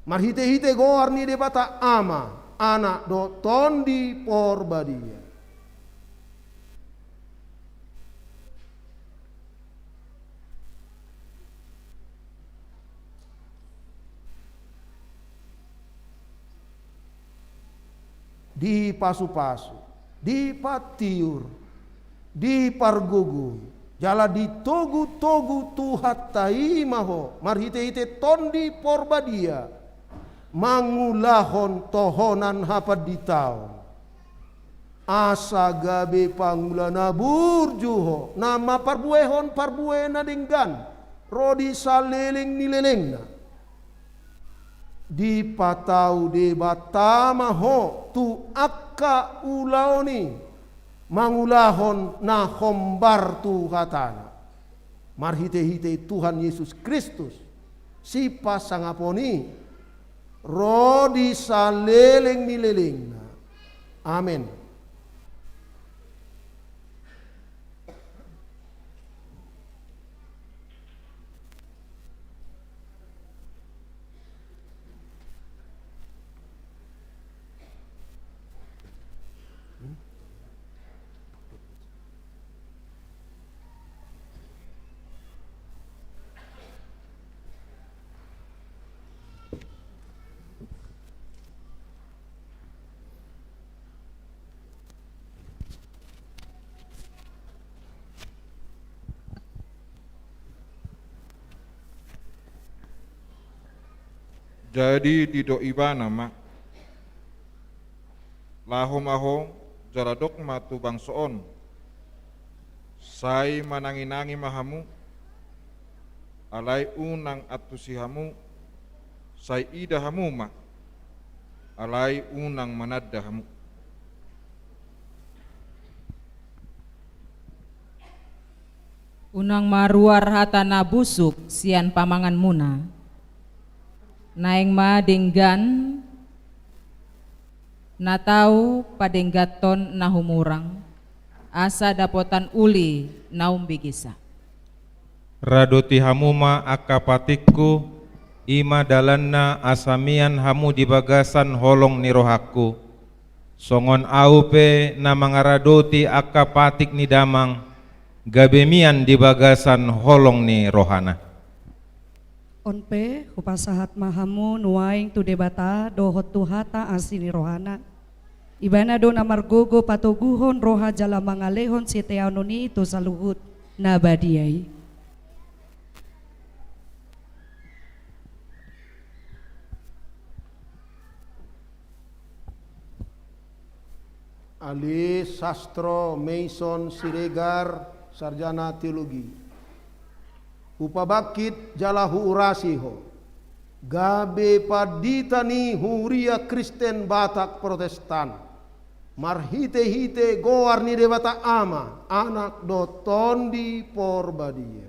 marhite-hite goar ni Debata Ama, Anak dohot Tondi Porbadia. Dipasu-pasu, dipatiur, dipargogoi, jala ditogu-togu Tuhanta i ma ho marhite-hite Tondi Porbadia, mangulahon tohonan hapanditaon, asa gabe pangula na burju ho, na mamparbuehon parbue na denggan ro di saleleng ni lelengna. Dipatau Debata ma ho tu angka ulaon i, mangulahon na hombar tu hatana, marhite-hite Tuhan Jesus Kristus, sipasangapon i, ro di saleleng ni lelengna. Amen. Jadi didok ibana ma, laho ma ho, jala dok ma tu bangso on, sai manangi-nangi ma hamu, alai unang antusi hamu, sai ida hamu ma, alai unang mananda hamu. Unang maruar hata na busuk sian pamanganmuna. Naeng ma denggan na tau padengganhon na humurang, asa dapotan uli na umbegesa. Radoti hamu ma angka patikku, i ma dalanna asa mian hamu di bagasan holong ni rohangku. Songon ahu pe na mangaradoti angka patik ni Damang, gabe mian di bagasan holong ni rohana. On pe, hupasahat ma hamu nuaeng tu Debata dohot tu hata asi ni rohana. Ibana do na margogo patoguhon roha jala mangalehon siteanon i tu saluhut na badia i. Ale Sastro Mason Siregar, sarjana teologi. Hupabangkit jala huurasi ho, gabe pandita ni huria Kristen Batak Protestan, marhite-hite goar ni Debata Ama, Anak dohot Tondi Porbadia.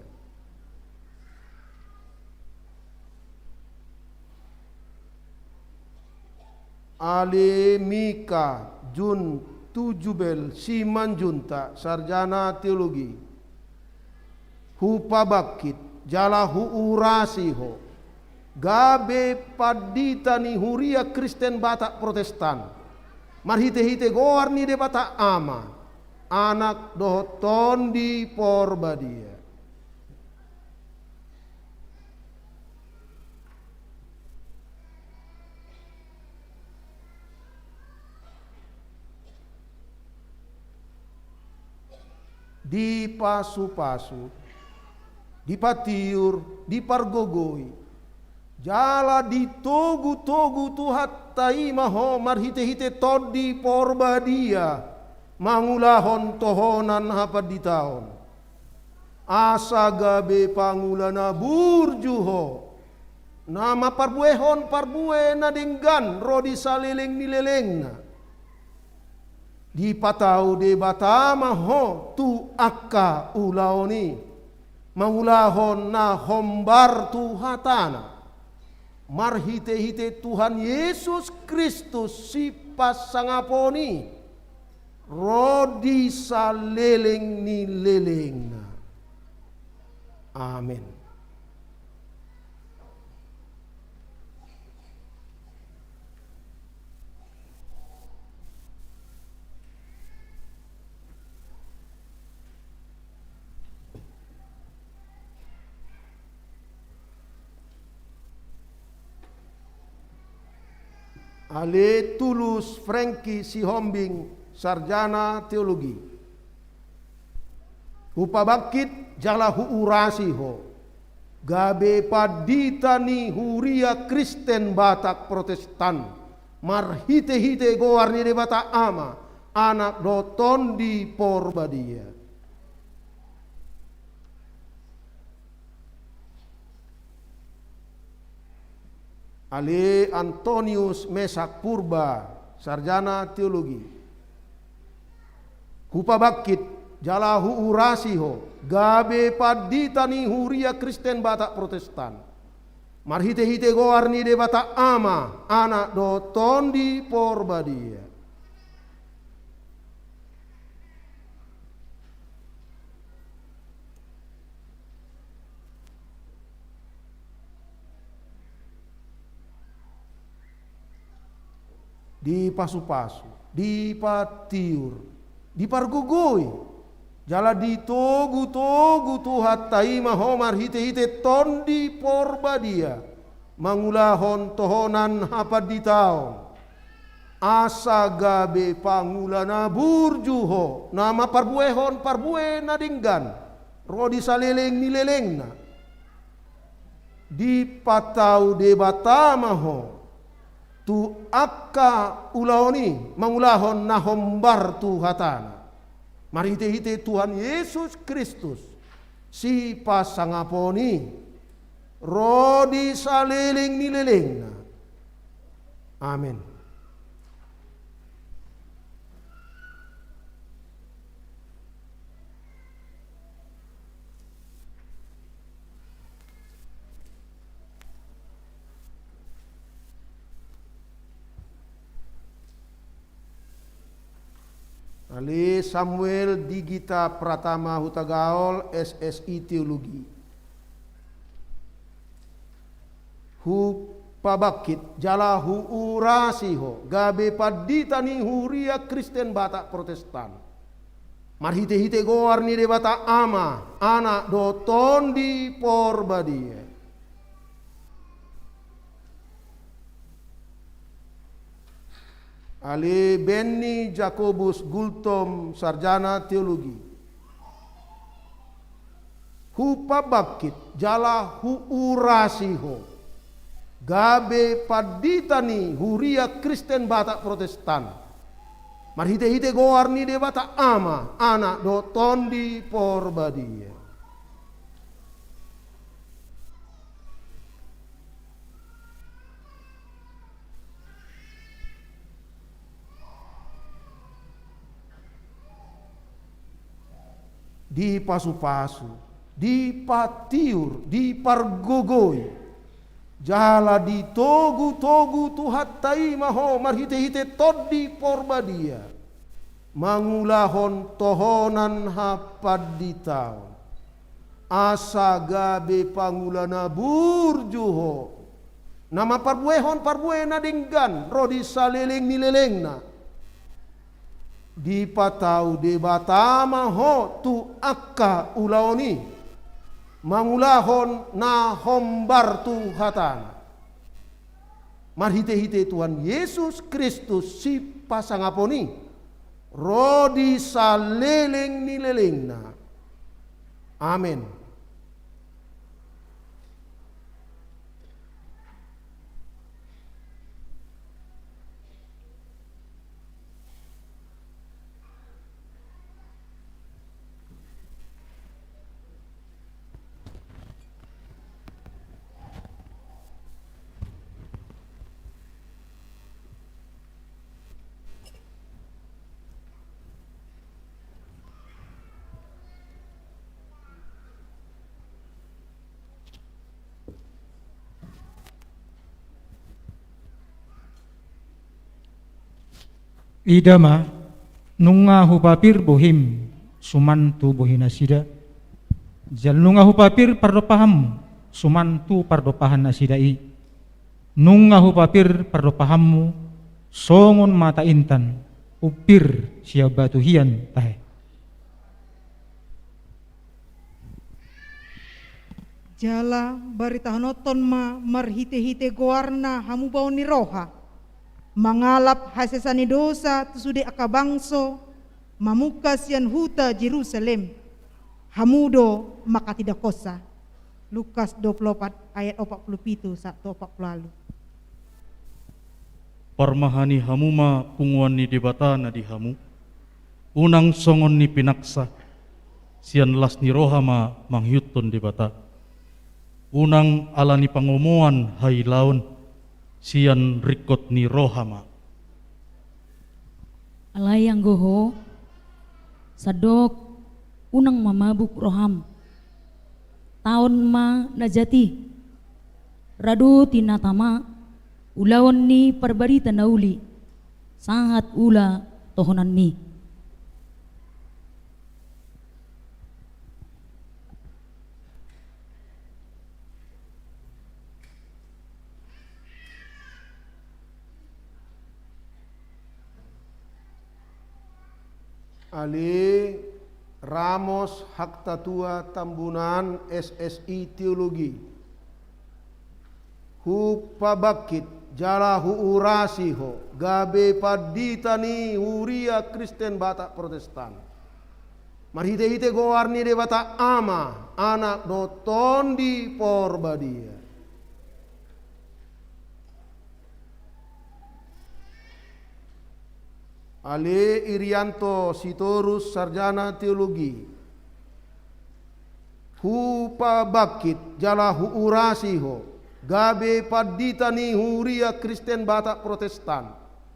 Ale Mika Jun Tujubel Simanjuntak, sarjana teologi. Hupabangkit jala huurasi ho, gabe pandita ni huria Kristen Batak Protestan, marhite-hite goar ni Debata Ama, Anak dohot Tondi Porbadia. Dipasu-pasu, dipatiur, dipargogoi, jala ditogu-togu Tuhanta i ma ho marhite-hite Tondi Porbadia, mangulahon tohonan hapanditaon, asa gabe pangula na burju ho, na mamparbuehon parbue na denggan ro di saleleng ni lelengna. Dipatau Debata ma ho tu angka ulaon i, mangulahon na hombar tu hatana, marhite-hite Tuhan Jesus Kristus, Sipasangapon i, ro di saleleng ni lelengna. Amen. Ale Tulus Franky Sihombing, sarjana teologi. Hupabangkit jala huurasi ho, gabe pandita ni Huria Kristen Batak Protestan, marhite-hite goar ni Debata Ama, Anak dohot Tondi Porbadia. Ale Antonius Mesak Purba, sarjana teologi. Hupabangkit jala huurasi ho, gabe pandita ni Huria Kristen Batak Protestan, marhite-hite goar ni Debata Ama, Anak dohot Tondi Porbadia. Dipasu-pasu, dipatiur, dipargogoi, jala ditogu-togu Tuhanta i ma ho marhite-hite Tondi Porbadia, mangulahon tohonan hapanditaon, asa gabe pangula na burju ho, na mamparbuehon parbue na denggan ro di saleleng ni lelengna. Dipatau Debata ma ho tu angka ulaon i, mangulahon na hombar tu hatana. Marhite-hite Tuhan Jesus Kristus, Sipasangapon i, ro di saleleng ni lelengna. Amen. Ale Samuel Digita Pratama Hutagaol, S S I Teologi. Hupabangkit jala huurasi ho, gabe pandita ni Huria Kristen Batak Protestan, marhite-hite goar ni Debata Ama, Anak dohot Tondi Porbadia. Ale Benny Jakobus Gultom, sarjana teologi. Hupabangkit jala huurasi ho, gabe pandita ni Huria Kristen Batak Protestan, marhite-hite goar ni Debata Ama, Anak dohot Tondi Porbadia. Dipasu-pasu, dipatiur, dipargogoi, jala ditogu-togu Tuhanta i ma ho marhite-hite Tondi Porbadia, mangulahon tohonan hapanditaon, asa gabe pangula na burju ho, na mamparbuehon parbue na denggan ro di saleleng ni lelengna. Dipatau Debata ma ho tu angka ulaon i, mangulahon na hombar tu hatana. Marhite-hite Tuhan Jesus Kristus, Sipasangapon i, ro di saleleng ni lelengna. Amen. Ida ma, nunga hupapir bohim suman tu bohinasida, jala nunga hupapir pardompahanmu suman tu pardompahannasida i. Nunga hupapir pardompahanmu songon mata intan, umpir sian batu hian tahe. Jala baritahononton ma marhitehite goarna hamubaon ni roha, mangalap hasesaan ni dosa tu sude angka bangso, mamungka sian huta Jerusalem, hamu do manghatindanghonsa. Lukas dua pulu opat ayat opat pulu pitu sahat tu opat pulu ualu. Parmahani hamu ma punguan ni Debata na di hamu. Unang songon ni pinaksa, sian las ni roha ma mangihuthon Debata. Unang ala ni pangomoan hailaon, sian ringkot ni roha ma. Alai anggo ho, sandok unang mamabuk roham. Taon ma na jat i, radoti nata ma ulaon ni parbarita na uli, sahat ula tohonanmi. Ale Ramos Haktatua Tambunan S S I Teologi. Hupabangkit jala huurasi ho gabe pandita ni Huria Kristen Batak Protestan. Marhitehite goar ni Debata Ama, Anak dohot Tondi Porbadia. Ale Irianto Sitorus Sarjana Teologi. Hupabangkit jala huurasi ho gabe pandita ni Huria Kristen Batak Protestan.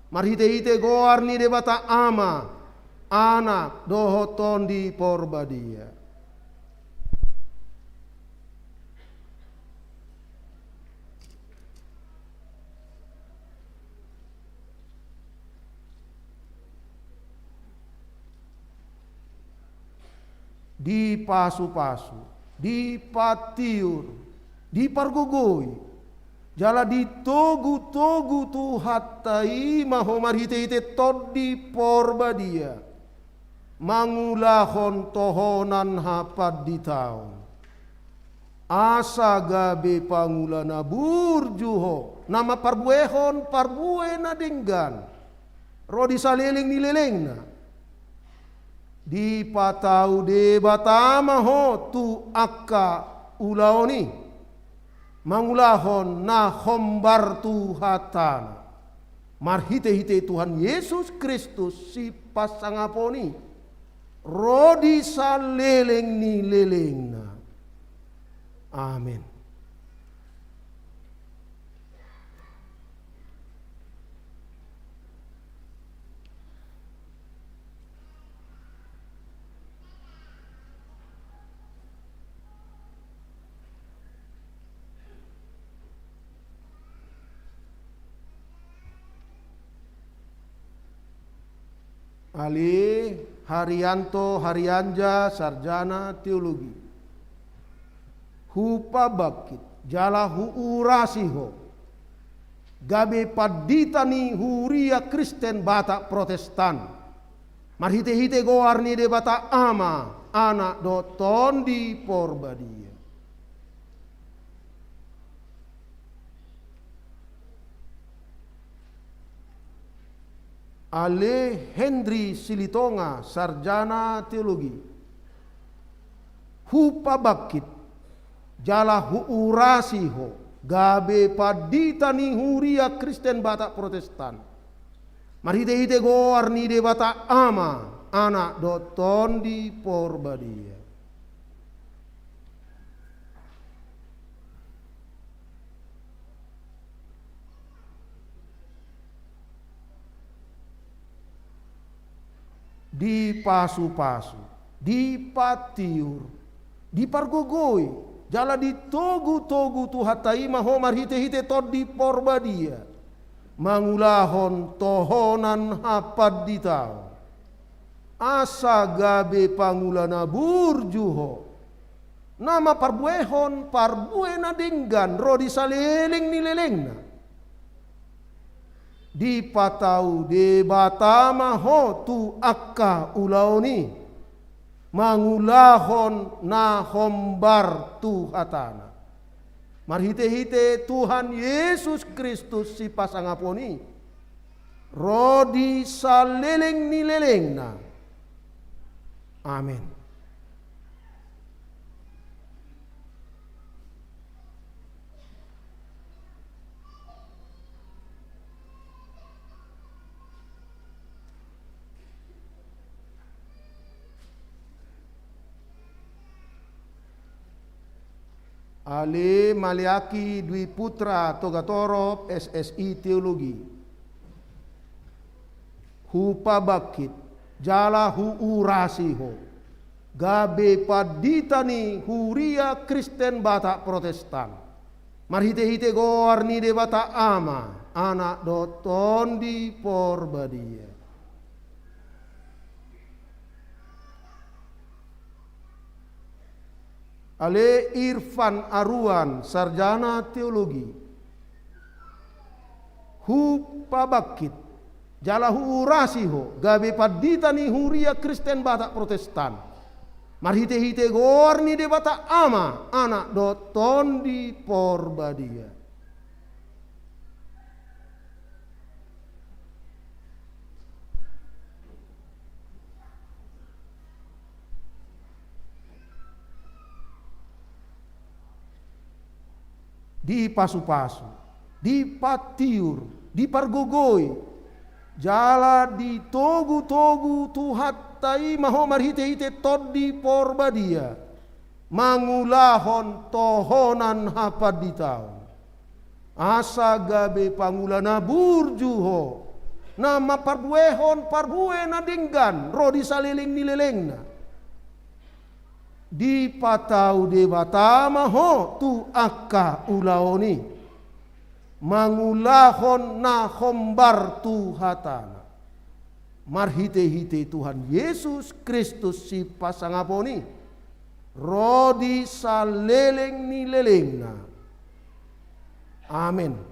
Marhitehite goar ni Debata Ama, Anak dohot Tondi Porbadia. Dipasupasu, dipatiur, dipargogoi, jala ditogutogu Tuhanta i ma ho marhitehite Tondi Porbadia, mangulahon tohonan hapanditaon. Asa gabe pangula na burju ho, na mamparbuehon parbue na denggan ro di saleleng ni lelengna. Dipatau Debata ma ho tu angka ulaon i, mangulahon na hombar tu hatana, marhitehite Tuhan Yesus Kristus Sipansangapon i, ro di saleleng ni lelengna. Amen. Ale Haryanto Harianja, Sarjana Teologi. Hupabangkit jala huurasi ho gabe pandita ni Huria Kristen Batak Protestan, marhitehite goar ni Debata Ama, Anak dohot Tondi Porbadia. Ale Hendri Silitonga, Sarjana Teologi. Hupabangkit jala huurasi ho gabe pandita ni Huria Kristen Batak Protestan, marhitehite goar ni Debata Ama, Anak dohot Tondi Porbadia. Dipasupasu, dipatiur, dipargogoi, jala ditogutogu Tuhanta i ma ho marhitehite Tondi Porbadia, mangulahon tohonan hapanditaon, asa gabe pangula na burju ho, na mamparbuehon parbue na denggan ro di saleleng ni lelengna. Dipatau Debata ma ho tu angka ulaon i, mangulahon na hombar tu hatana. Marhitehite Tuhan Jesus Kristus sipasangapon i, ro di saleleng ni lelengna. Amen. Ale Maleaki Dwi Putra Togatorop, S S I Teologi. Hupabangkit, jala huurasi ho, gabe pandita ni Huria Kristen Batak Protestan. Marhitehite goar ni Debata Ama, Anak dohot Tondi Porbadia. Ale Irfan Aruan, sarjana teologi. Hupabangkit, jala huurasi ho, gabe pandita ni Huria Kristen Batak Protestan. Marhitehite goar ni Debata Ama, Anak dohot Tondi Porbadia. Dipasupasu, dipatiur, dipargogoi, jala ditogutogu Tuhanta i ma ho marhitehite Tondi Porbadia, mangulahon tohonan hapanditaon. Asa gabe pangula na burju ho, na mamparbuehon parbue na denggan ro di saleleng ni lelengna. Dipatau Debata ma ho tu angka ulaon i, mangulahon na hombar tu hatana. Marhitehite Tuhan Jesus Kristus sipasangapon i, ro di saleleng ni lelengna. Amen.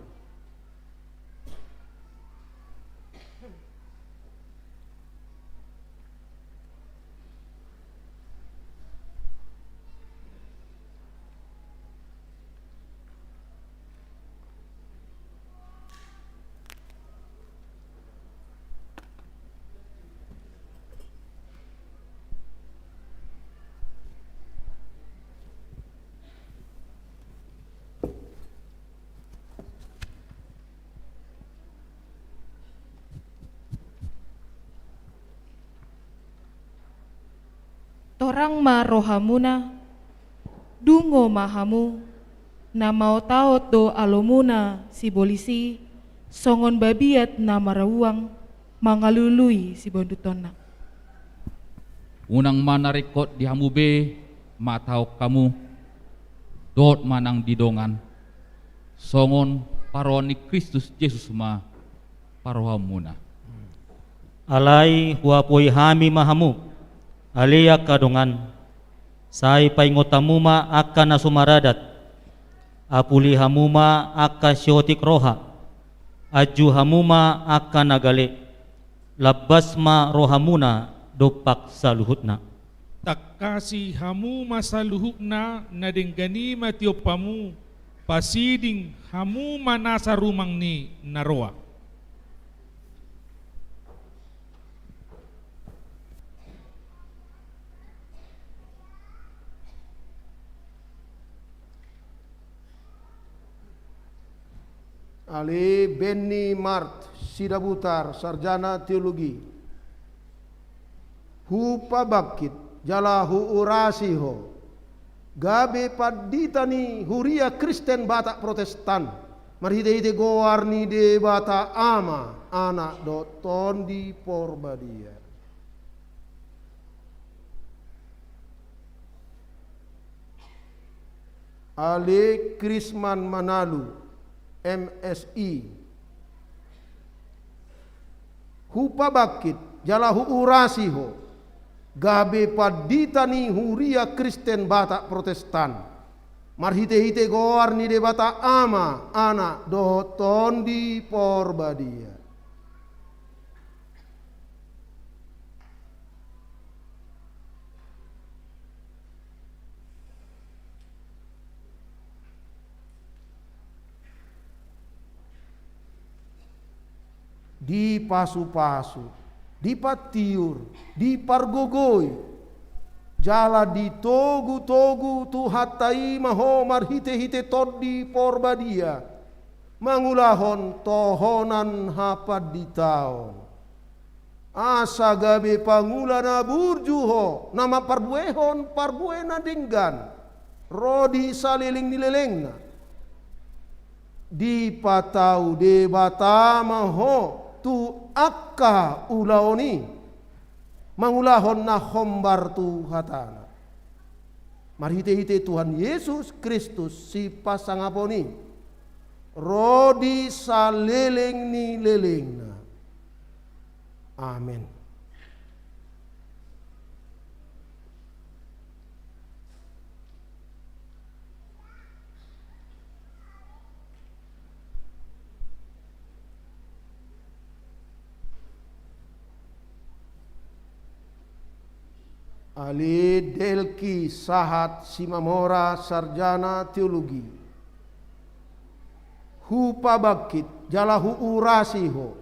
Torang ma rohamuna, dungo ma hamu, na maotaot do alomuna sibolis i, songon babiat na marauang mangalului sibondutonna. Unang ma na ringkot di hamu be mataon hamu, dohot manang di dongan, songon parrohaan ni Kristus Jesus ma parrohaanmuna. Alai huapoi hami ma hamu, ale angka dongan, sai paingot hamu ma angka na so maradat, apuli hamu ma angka siotik roha, anju hamu ma angka na gale, lambas ma rohamuna dompak saluhutna. Tangkasi hamu ma saluhutna na denggan i matiop hamu, pasiding hamu ma nasa rumang ni na roa. Ale Benny Mart Sidabutar, sarjana teologi. Hupabangkit jala huurasi ho, gabe pandita ni Huria Kristen Batak Protestan, marhitehite goar ni Debata Ama, Anak dohot Tondi Porbadia. Ale Krisman Manalu, M Si. Hupabangkit jala huurasi ho, gabe pandita ni Huria Kristen Batak Protestan, marhite-hite goar ni Debata Ama, Anak, dohot Tondi Porbadia. Dipasu-pasu, dipatiur, dipargogoi, jala ditogu-togu Tuhanta i ma ho marhite-hite Tondi Porbadia, mangulahon tohonan hapanditaon. Asa gabe pangula na burju ho, na mamparbuehon parbue na denggan ro di saleleng ni lelengna. Dipatau Debata ma ho tu angka ulaon i, mangulahon na hombar tu hatana. Marhite-hite Tuhan Jesus Kristus sipasangapon i, ro di saleleng ni lelengna. Amen. Ale Delki Sahat Simamora, sarjana teologi. Hupabangkit jala huurasi ho,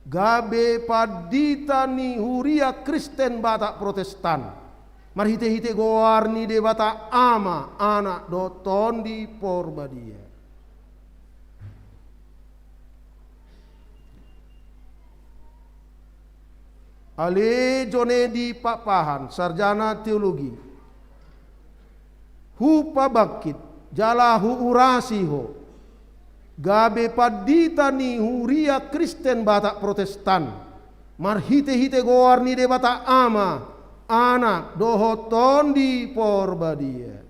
gabe pandita ni Huria Kristen Batak Protestan, marhite-hite goar ni Debata Ama, Anak, dohot Tondi Porbadia. Ale Jonedi Pakpahan, sarjana teologi. Hupabangkit jala huurasi ho, gabe pandita ni Huria Kristen Batak Protestan, marhite-hite goar ni Debata Ama, Anak, dohot Tondi Porbadia.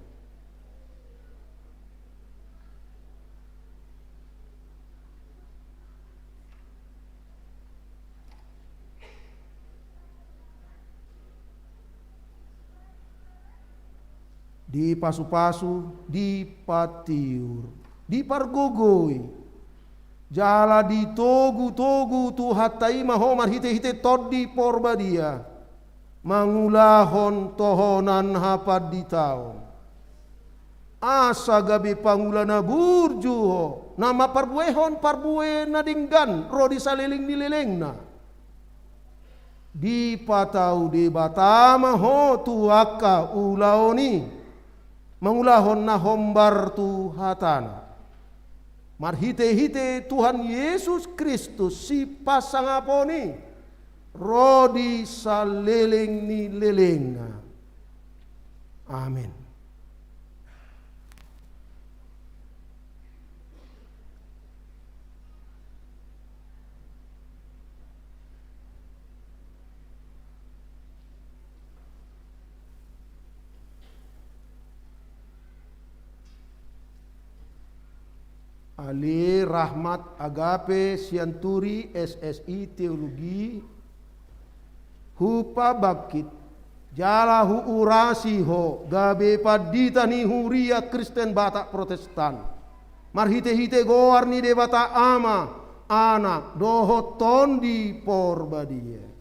Dipasu-pasu, dipatiur, dipargogoi, jala ditogu-togu Tuhanta i ma ho marhite-hite Tondi Porbadia, mangulahon tohonan hapanditaon. Asa gabe pangula na burju ho, na mamparbuehon parbue na denggan ro di saleleng ni lelengna. Dipatau Debata ma ho tu angka ulaon i, mangulahon na hombar tu hatana. Marhite-hite Tuhan Jesus Kristus sipasangapon i, ro di saleleng ni lelengna. Amen. Ale Rahmat Agape Sianturi, S S I Teologi, hupabangkit jala huurasi ho gabe pandita ni Huria Kristen Batak Protestan, marhite-hite goar ni Debata Ama, Anak, dohot Tondi Porbadia.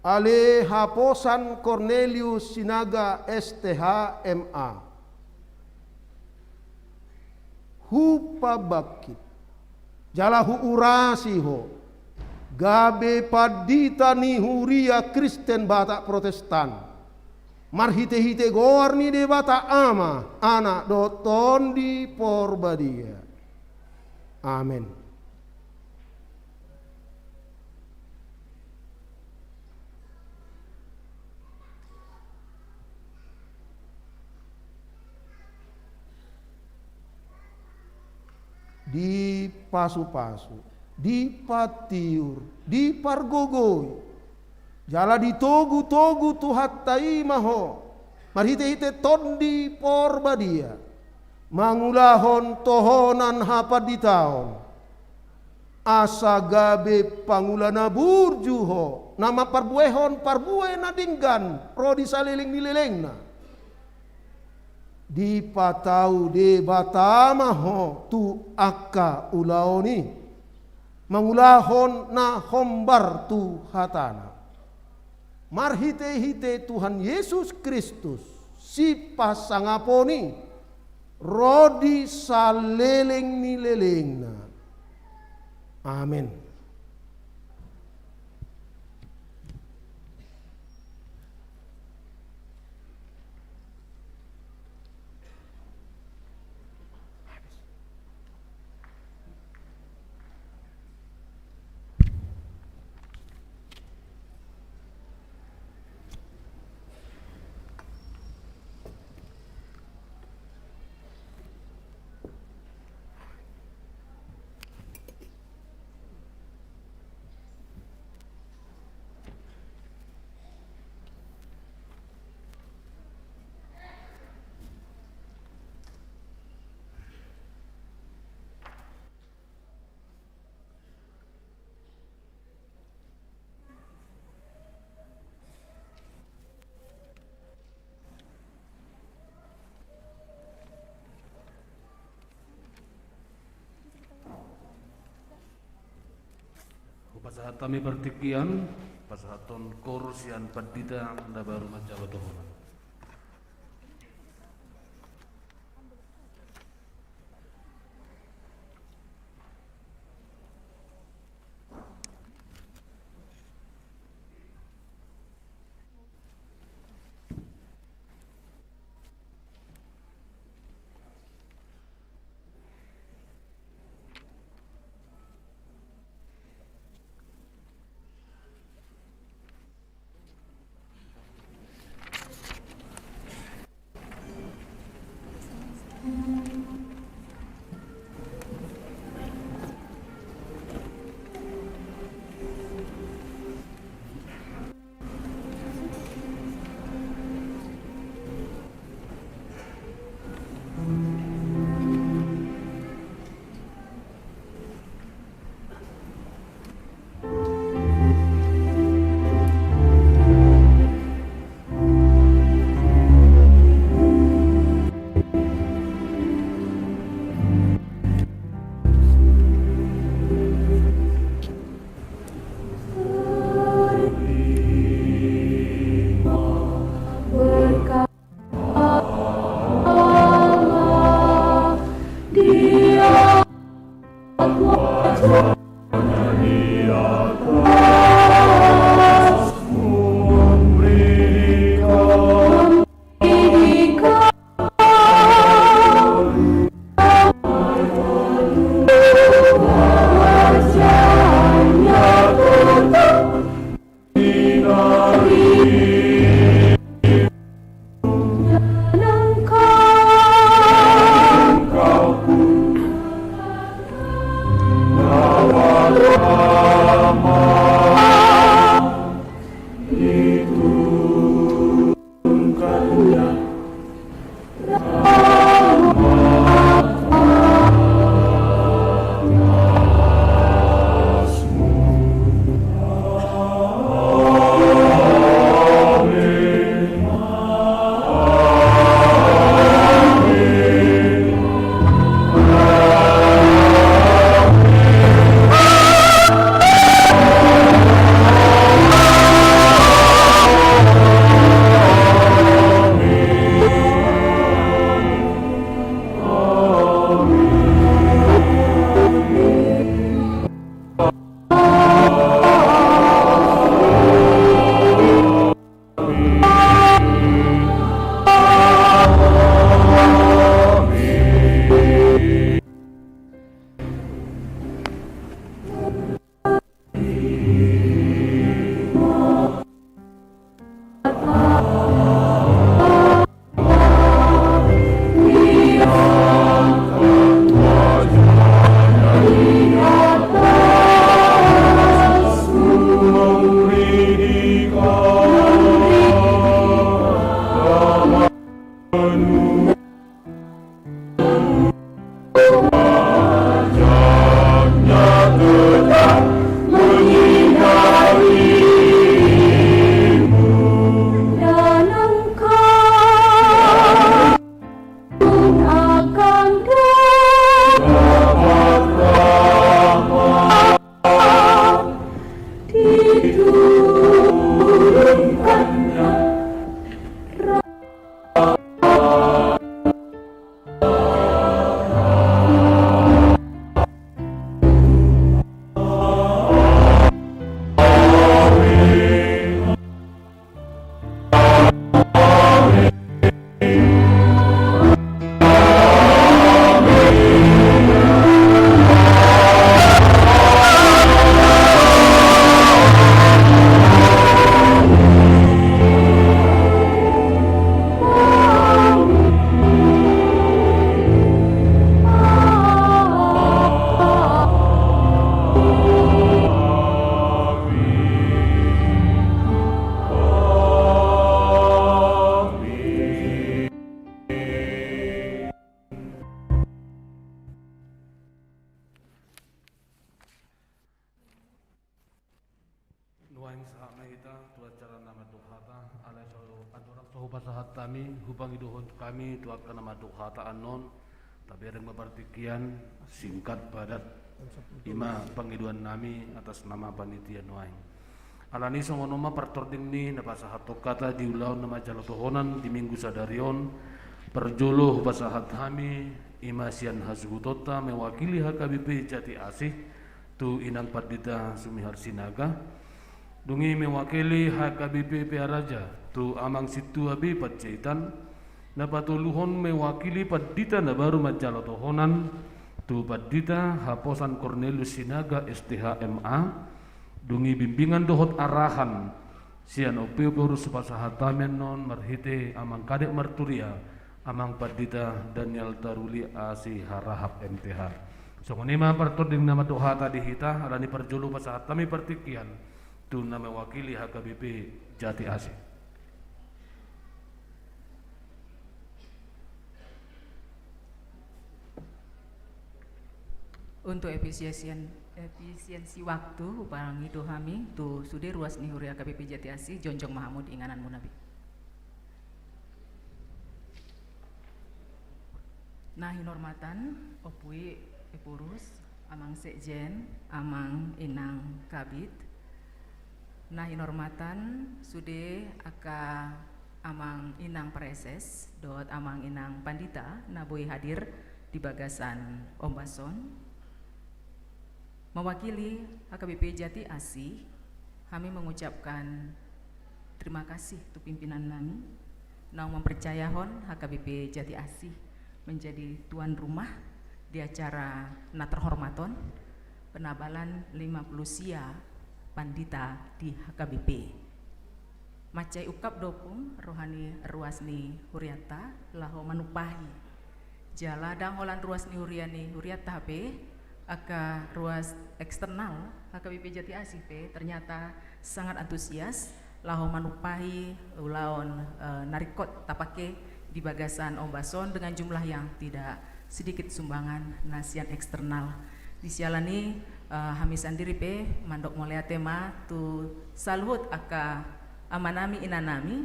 Ale Haposan Kornelius Sinaga, S T H, M A, hupabangkit jala huurasi ho gabe pandita ni Huria Kristen Batak Protestan, marhite-hite goar ni Debata Ama, Anak, dohot Tondi Porbadia. Amen. Dipasu-pasu, dipatiur, dipargogoi, jala ditogu-togu Tuhanta i ma ho marhite-hite Tondi Porbadia, mangulahon tohonan hapanditaon, asa gabe pangula na burju ho, na mamparbuehon parbue na denggan ro di saleleng ni lelengna. Dipatau Debata ma ho tu angka ulaon i, mangulahon na hombar tu hatana. Marhitehite Tuhan Yesus Kristus, sipasangapon i, ro di saleleng ni lelengna. Amen. Hupasahat hami partingkian, pasahathon koor sian pandita na baru manjalo tohonan. Sahat ma hita tu acara na mandok hata, alai so andorang so hupasahat hami, hupangidohon hami tu angka na mandok hata annon, tabereng ma partingkian, singkat padat. I ma pangidoan nami atas nama panitia nuaeng. Alani songon on ma partording ni na pasahathon hata di ulaon na manjalo tohonan di minggu sadari on, parjolo hupasahat hami, i ma sian hasuhutonta mewakili H K B P Jati Asih, tu Inang Pandita Sumihar Sinaga, dung i mewakili H K B P Pearaja, tu Amang Sintua B Panjaitan, na patoluhon mewakili pandita na baru manjalo tohonan, tu Pandita Haposan Cornelius Sinaga, S T H, M A, dung i bimbingan dohot arahan sian Ompu Ephorus hupasahat hami annon marhite Amang Kadek Marturia, Amang Pandita Daniel Taruli, A C Harahap, M T H. Songon i ma partording na mandok hata di hita, alani parjolo pasahat hami partingkian tu na mewakili H K B P Jati Asih. Untuk efisiensi, efisiensi waktu, hupangido hami tu sude ruas ni huria H K B P Jati Asih, jongjong ma hamu di ingananmuna be. Na hinormatan Ompu Ephorus, Amang Sekjen, Amang Inang Kabid. Na hinormatan sude angka Amang Inang Praeses dohot Amang Inang Pandita na boi hadir di bagasan ombas on. Mewakili H K B P Jati Asih, kami mengucapkan terima kasih tu pimpinan nami naung mempercayahon H K B P Jati Asih menjadi tuan rumah di acara na terhormat on, penabalan lima puluh sia pandita di H K B P. Mansai ungkap do ompung roha ni ruas ni hurianta laho manumpahi. Jala ndang holan ruas ni huria ni hurianta hape, angka ruas eksternal H K B P Jati Asih pe ternyata sangat antusias laho manumpahi ulaon, eh, na ringkot tapake di bagasan ombas on dengan jumlah yang tidak sedikit sumbangan na sian eksternal. Di siala ni, eh, hami sandiri pe mandok mauliate ma tu saluhut angka amanami inanami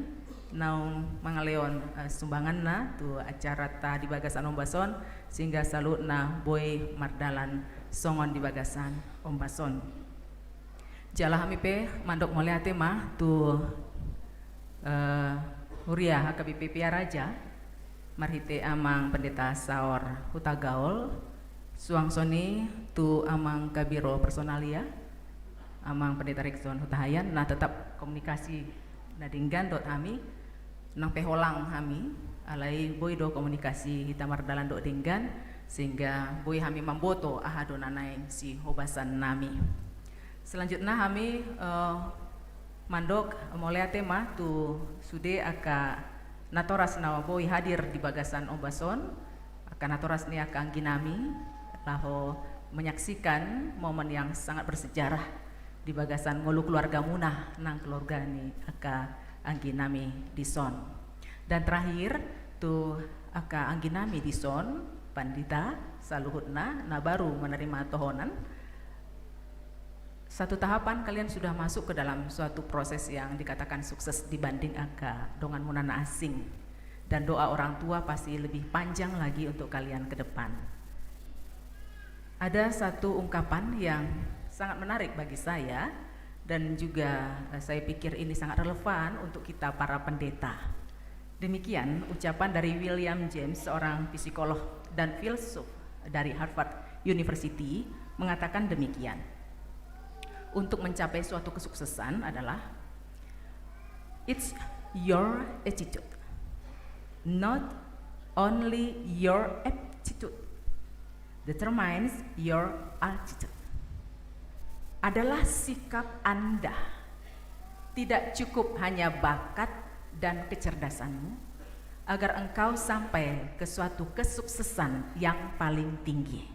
naung mangalehon, eh, sumbanganna tu acaranta di bagasan ombas on, sehingga saluhutna boi mardalan songon di bagasan ombas on. Jala hami pe mandok mauliate ma tu, eh, huria H K B P Pearaja, marhite Amang Pendeta Saur Hutagaol, suang songon i tu Amang Kabiro Personalia, Amang Pendeta Rexon Hutahaean, na tetap komunikasi na denggan dohot hami, nang pe holang hami, alai boi do komunikasi hita mardalan dohot denggan, sehingga boi hami mamboto aha do na naeng sihobasan nami. Selanjutna hami, eh, mandok mauliate ma tu sude angka natoras na boi hadir di bagasan ombas on, angka natoras ni angka anggi nami, laho menyaksikan momen yang sangat bersejarah di bagasan ngolu keluargamuna nang keluarga ni angka anggi nami dison. Dan terakhir, tu angka anggi nami dison, pandita, saluhutna, na baru menerima tohonan, satu tahapan kalian sudah masuk ke dalam suatu proses yang dikatakan sukses dibanding angka donganmuna na asing. Dan doa orang tua pasti lebih panjang lagi untuk kalian ke depan. Ada satu ungkapan yang sangat menarik bagi saya dan juga, eh, saya pikir ini sangat relevan untuk kita para pendeta. Demikian ucapan dari William James, seorang psikolog dan filsuf dari Harvard University, mengatakan demikian. Untuk mencapai suatu kesuksesan adalah, it's your attitude, not only your aptitude, determines your altitude. Adalah sikap Anda. Tidak cukup hanya bakat dan kecerdasanmu, agar engkau sampai ke suatu kesuksesan yang paling tinggi.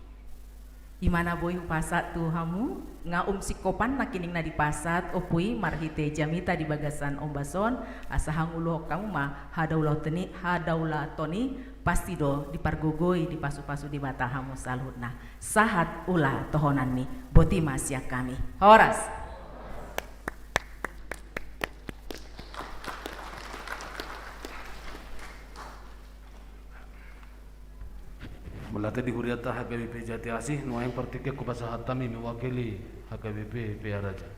Ima na boi hupasahat tu hamu, nga um singkopan nangkining na dipasahat Ompu i marhite jamita di bagasan ombas on, asa hangoluhon hamu ma hadaulaton i, hadaulaton i, pasti do dipargogoi, dipasupasu Debata hamu saluhutna. Sahat ulaon tohonan ni, boti ma sian hami. Horas. Mauliate di huriata H K B P Jati Asih, nuaeng partingkian hupasahat hami mewakili H K B P Pearaja.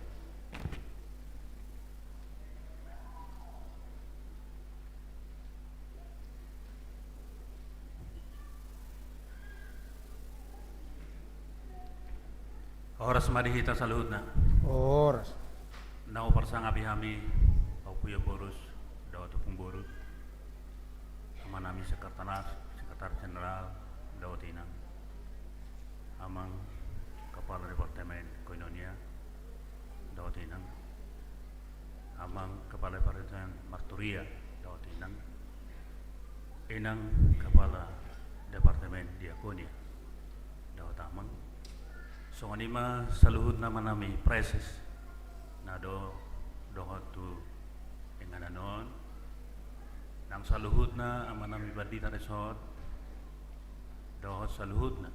Horas ma di hita saluhutna. Horas. Na huparsangapi hami, Ompu Ioborus, dohot Ompung Boru, amanami sekretaris, sekretaris jenderal, dohot inang, amang kepala departemen koinonia, dohot inang, amang kepala departemen marturia, dohot inang, inang kepala departemen diakonia, dohot amang. Songon i ma saluhutna amanami praeses, na do, dohot tu inganan on, nang saluhutna amanami pandita resort, dohot saluhutna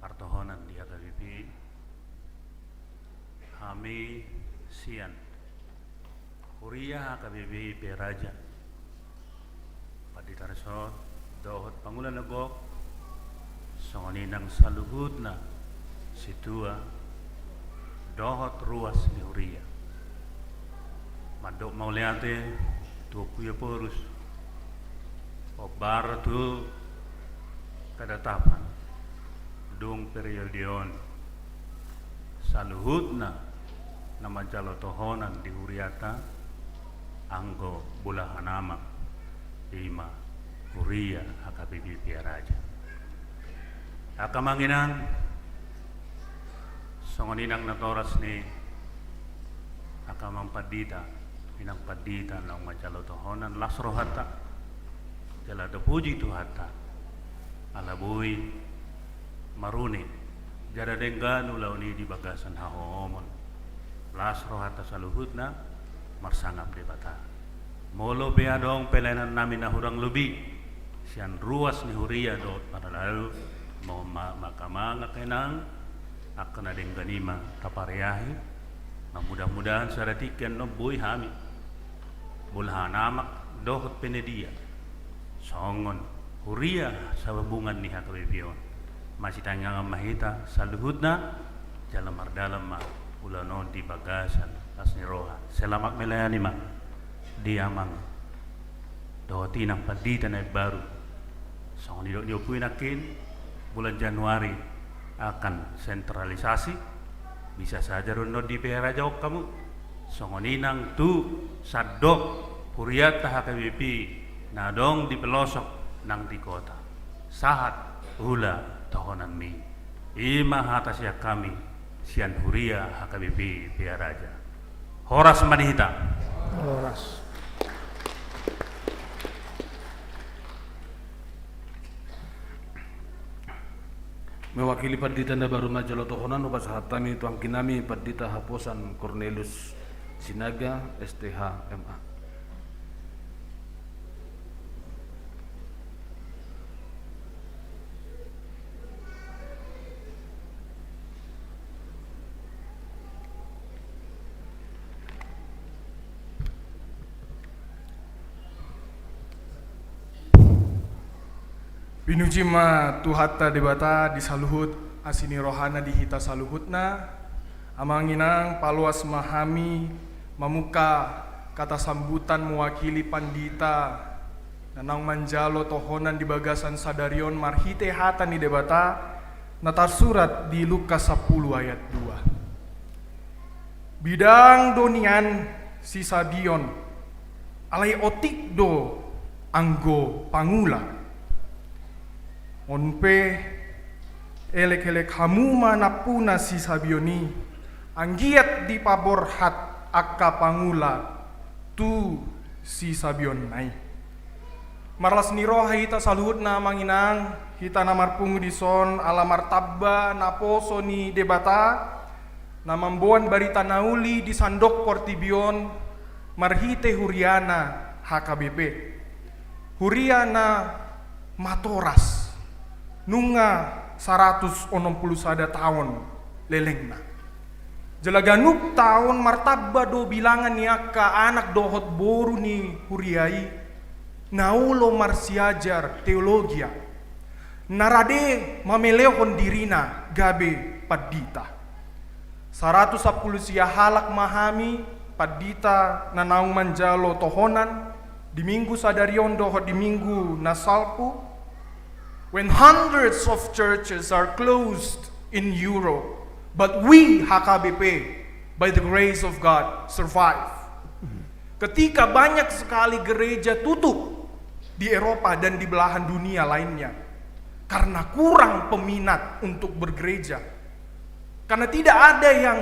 partohonan di H K B P, hami sian huria H K B P Pearaja, pandita resort, dohot pangula na gok, songon i nang saluhutna situa, dohot ruas ni huria. Mandok mauliate tu Ompu Ioborus, hombar tu ketetapan dung periode on, saluhutna na manjalo tohonan di huriata anggo bolahan amak, i ma huria H K B P Pearaja. Angka amang inang, songon i nang natoras ni angka amang pandita, inang pandita naung manjalo tohonan, las rohanta jala tapuji Tuhanta, ala boi marune jala denggan ulaon i di bagasan hahohomon. Las rohanta saluhutna marsangap Debata. Molo pe adong pelayanan nami na hurang lobi sian ruas ni huria dohot parhalado, ma-, ma-, maka mangakenang angka na denggan i ma tapareahi. Mudah-mudahan sada tingki annon boi hami bolahan amak dohot pe na dia songon huria sahubungan ni H K B P on. Masitangiangan ma hita saluhutna, jala mardalan ma ulaon on di bagasan las ni roha. Selamat melayani ma di amang dohot inang pandita na imbaru. Songon nidok ni ompu i nangkin, bulan Januari akan sentralisasi, bisa saja do annon di Pearaja on hamu. Songon i nang tu sandok hurianta H K B P na adong di pelosok nang di kota. Sahat ula tohonanmi. I ma hata sian hami sian huria H K B P Pearaja. Horas ma di hita. Horas. Mewakili pandita na baru manjalo tohonan, hupasahat hami tu anggi nami Pandita Haposan Cornelius Sinaga, S T H, M A. Pinuji ma Tuhanta Debata di saluhut asi ni rohana di hita saluhutna. Amang inang, paloas ma hami mamungka kata sambutan mewakili pandita na naung manjalo tohonan di bagasan sadari on marhite hata ni Debata na tarsurat di Lukas sampulu ayat dua. Bidang do nian sisabion, alai otik do anggo pangula. On pe elek-elek hamu ma nampuna sisabion i, anggiat dipaborhat angka pangula tu sisabionna i. Marlas ni roha hita saluhutna amang inang, hita na marpungu dison ala martamba naposo ni Debata, na mamboan barita na uli di sandok portibi on marhite huriana H K B P. Huria na matoras, nunga saratus onom pulu sada taon lelengna. Jala ganup taon martamba do bilangan ni angka anak dohot boru ni huria i na olo marsiajar teologia. Na rade mamelehon dirina gabe pandita. Saratus sampulu sia halak ma hami pandita na naung manjalo tohonan di Minggu sadari on dohot di Minggu na salpu. When hundreds of churches are closed in Europe, but we H K B P, by the grace of God, survive. Ketika banyak sekali gereja tutup di Eropa dan di belahan dunia lainnya karena kurang peminat untuk bergereja, karena tidak ada yang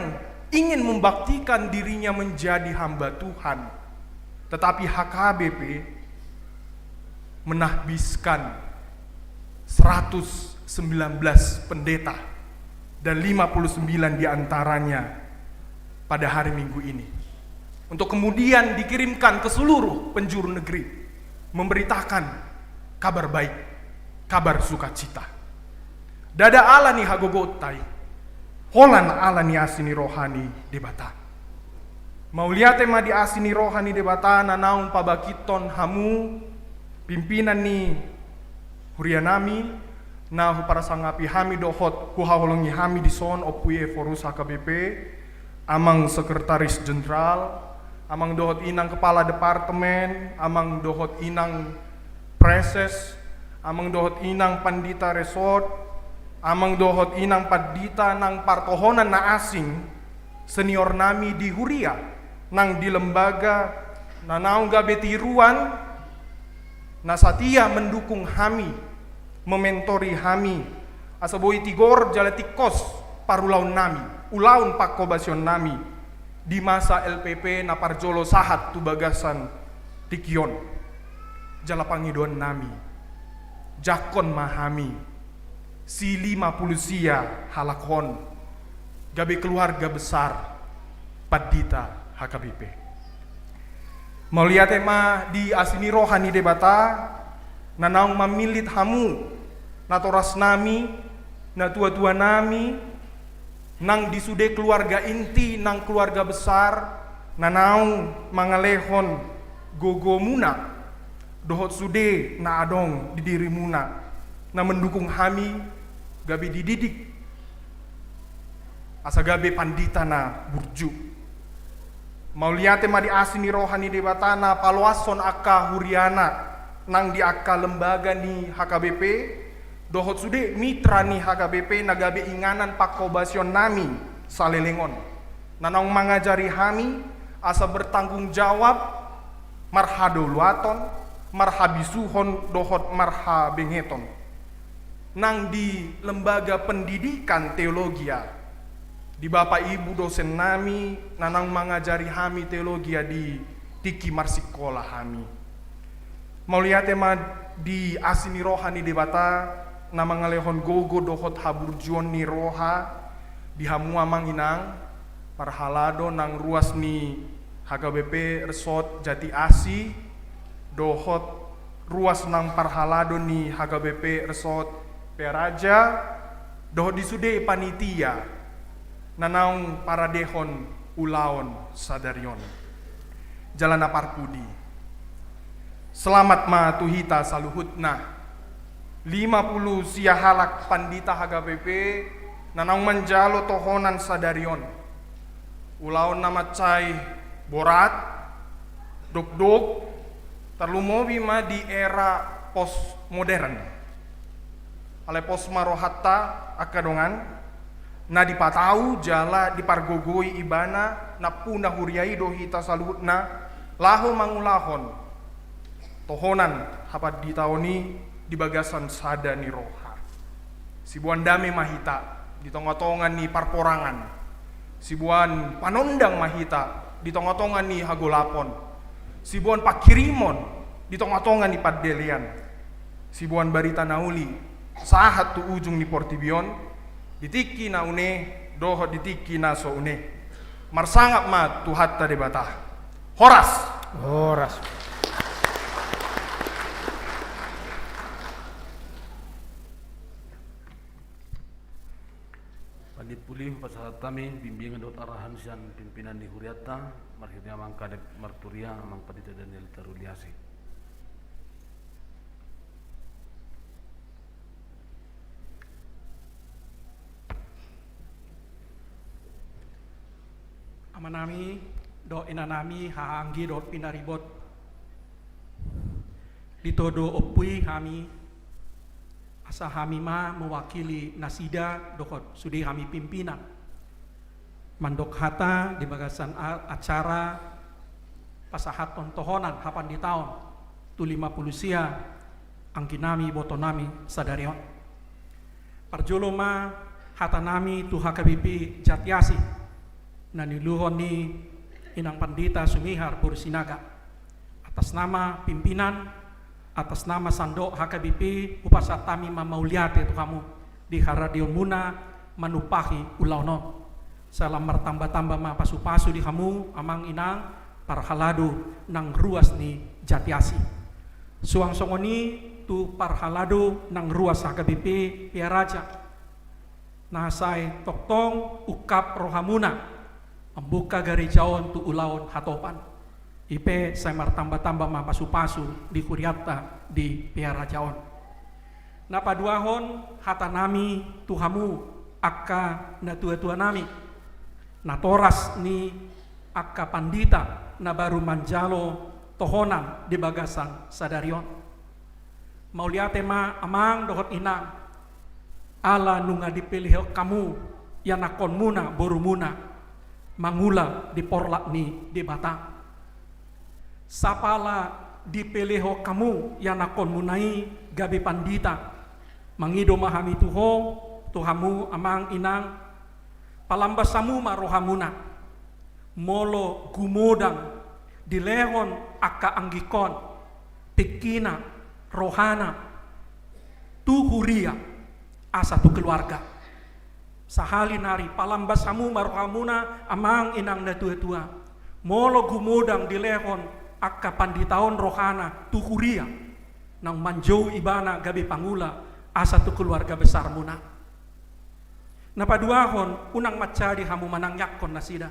ingin membaktikan dirinya menjadi hamba Tuhan, tetapi H K B P menahbiskan seratus sembilan belas pendeta dan lima puluh sembilan di antaranya pada hari Minggu ini, untuk kemudian dikirimkan ke seluruh penjuru negeri memberitakan kabar baik, kabar sukacita. Ndada ala ni hagogoonta i, holan ala ni asi ni roha ni Debata. Mauliate ma di asi ni roha ni Debata na naung pabangkithon hamu, pimpinan ni huria nami, na huparsangapi hami dohot huhaholongi hami dison, Ompu Ephorus H K B P, Amang Sekretaris Jenderal, Amang dohot Inang Kepala Departemen, Amang dohot Inang Preses, Amang dohot Inang Pandita Resort, Amang dohot Inang Pandita nang partohonan na asing, senior nami di huria, nang di lembaga, na naung gabe tiruan, na satia mendukung hami, mementori hami, asa boi tigor jala tingkos parulaon nami, ulaon pangkobasion nami di masa L P P na parjolo sahat tu bagasan tingki on. Jala pangidoan nami, jangkon ma hami si lima puluh sia halak on gabe keluarga besar pandita H K B P. Mauliate ma di asi ni roha ni Debata na naung mamillit hamu, natoras nami, natuatua nami, nang di sude keluarga inti nang keluarga besar na naung mangalehon gogomuna dohot sude na adong di dirimuna na mendukung hami gabe dididik asa gabe pandita na burju. Mauliate ma di asi ni roha ni Debata na paloashon angka huriana nang di angka lembaga ni H K B P dohot sude mitra ni H K B P na gabe inganan pangkobasion nami saleleng on, na naung mangajari hami asa bertanggung jawab marhadaulaton, marhabisuhon dohot marhabengeton nang di lembaga pendidikan teologia, di bapa ibu dosen nami na naung mangajari hami teologia di tingki marsikola hami. Mauliate ma di asi ni roha ni Debata na mangalehon gogo dohot haburjuon ni roha di hamu amang inang parhalado nang ruas ni H K B P Resort Jati Asih dohot ruas nang parhalado ni H K B P Resort Pearaja dohot di sude panitia na naung paradehon ulaon sadari on. Jala na parpudi, selamat ma tu hita saluhutna lima puluh sia halak pandita H K B P na naung manjalo tohonan sadari on. Ulaon na mansai borat, dokdok, tarlumobi ma di era postmodern. Alai pos ma rohanta angka dongan, na dipatau jala dipargogoi ibana nampuna huria i do hita saluhutna laho mangulahon tohonan hapanditaon i di bagasan sada ni roha. Siboan dame ma hita di tongatonga ni parporangan, siboan panondang ma hita di tongatonga ni hagolapon, siboan panghirimon di tongatonga ni pandelean, siboan barita na uli sahat tu ujung ni portibi on, di tingki na une dohot di tingki na so une. Marsangap ma Tuhanta Debata. Horas. Horas. Panimpuli, pasahat hami bimbingan dohot arahan sian pimpinan ni hurianta, marhite amang kadep marturia, amang Pandita Daniel Taruliasi. Amanami dohot inanami, hahaanggi dohot pinaribot, ditodo ompu i hami, asa hami ma mewakili nasida dohot sude hami pimpinan mandok hata di bagasan a-, acara pasahathon tohonan hapanditaon tu lima pulu sia angginami, ibotonami sadari on. Parjolo ma hatanami tu H K B P Jatiasi na niuluhon ni Inang Pandita Sumihar boru Sinaga. Atas nama pimpinan, atas nama sandok H K B P, hupasahat hami ma mauliate tu hamu di haradeonmuna manumpahi ulaon on. Sai lam martamba-tamba ma pasu-pasu di hamu, amang inang, parhalado nang ruas ni Jatiasi. Suang songon i tu parhalado nang ruas H K B P Pearaja, na sai tongtong ungkap rohamuna mambuka gareja on tu ulaon hatopan. I pe sai martamba-tamba ma pasu-pasu di hurianta di Pearaja on. Na paduahon hatanami tu hamu angka natua-tuanami, natoras ni angka pandita na baru manjalo tohonan di bagasan sadari on. Mauliate ma amang dohot inang, ala nunga dipelehon hamu ianakhonmuna borumuna mangula di porlak ni Debata. Sapala dipelehon hamu ianakhonmuna i gabe pandita, mangido ma hami tu ho, tu hamu amang inang, palambas hamu ma rohamuna. Molo gumodang dilehon angka anggingkon, tingkina, rohana, tu huria, asa tu keluarga. Sahali nari palambas hamu ma rohamuna amang inang natua-tua. Molo gumodang dilehon angka pandita on rohana tu huria, naung manjou ibana gabe pangula asa tu keluarga besarmuna. Na paduahon, unang mansai hamu manangiangkon nasida.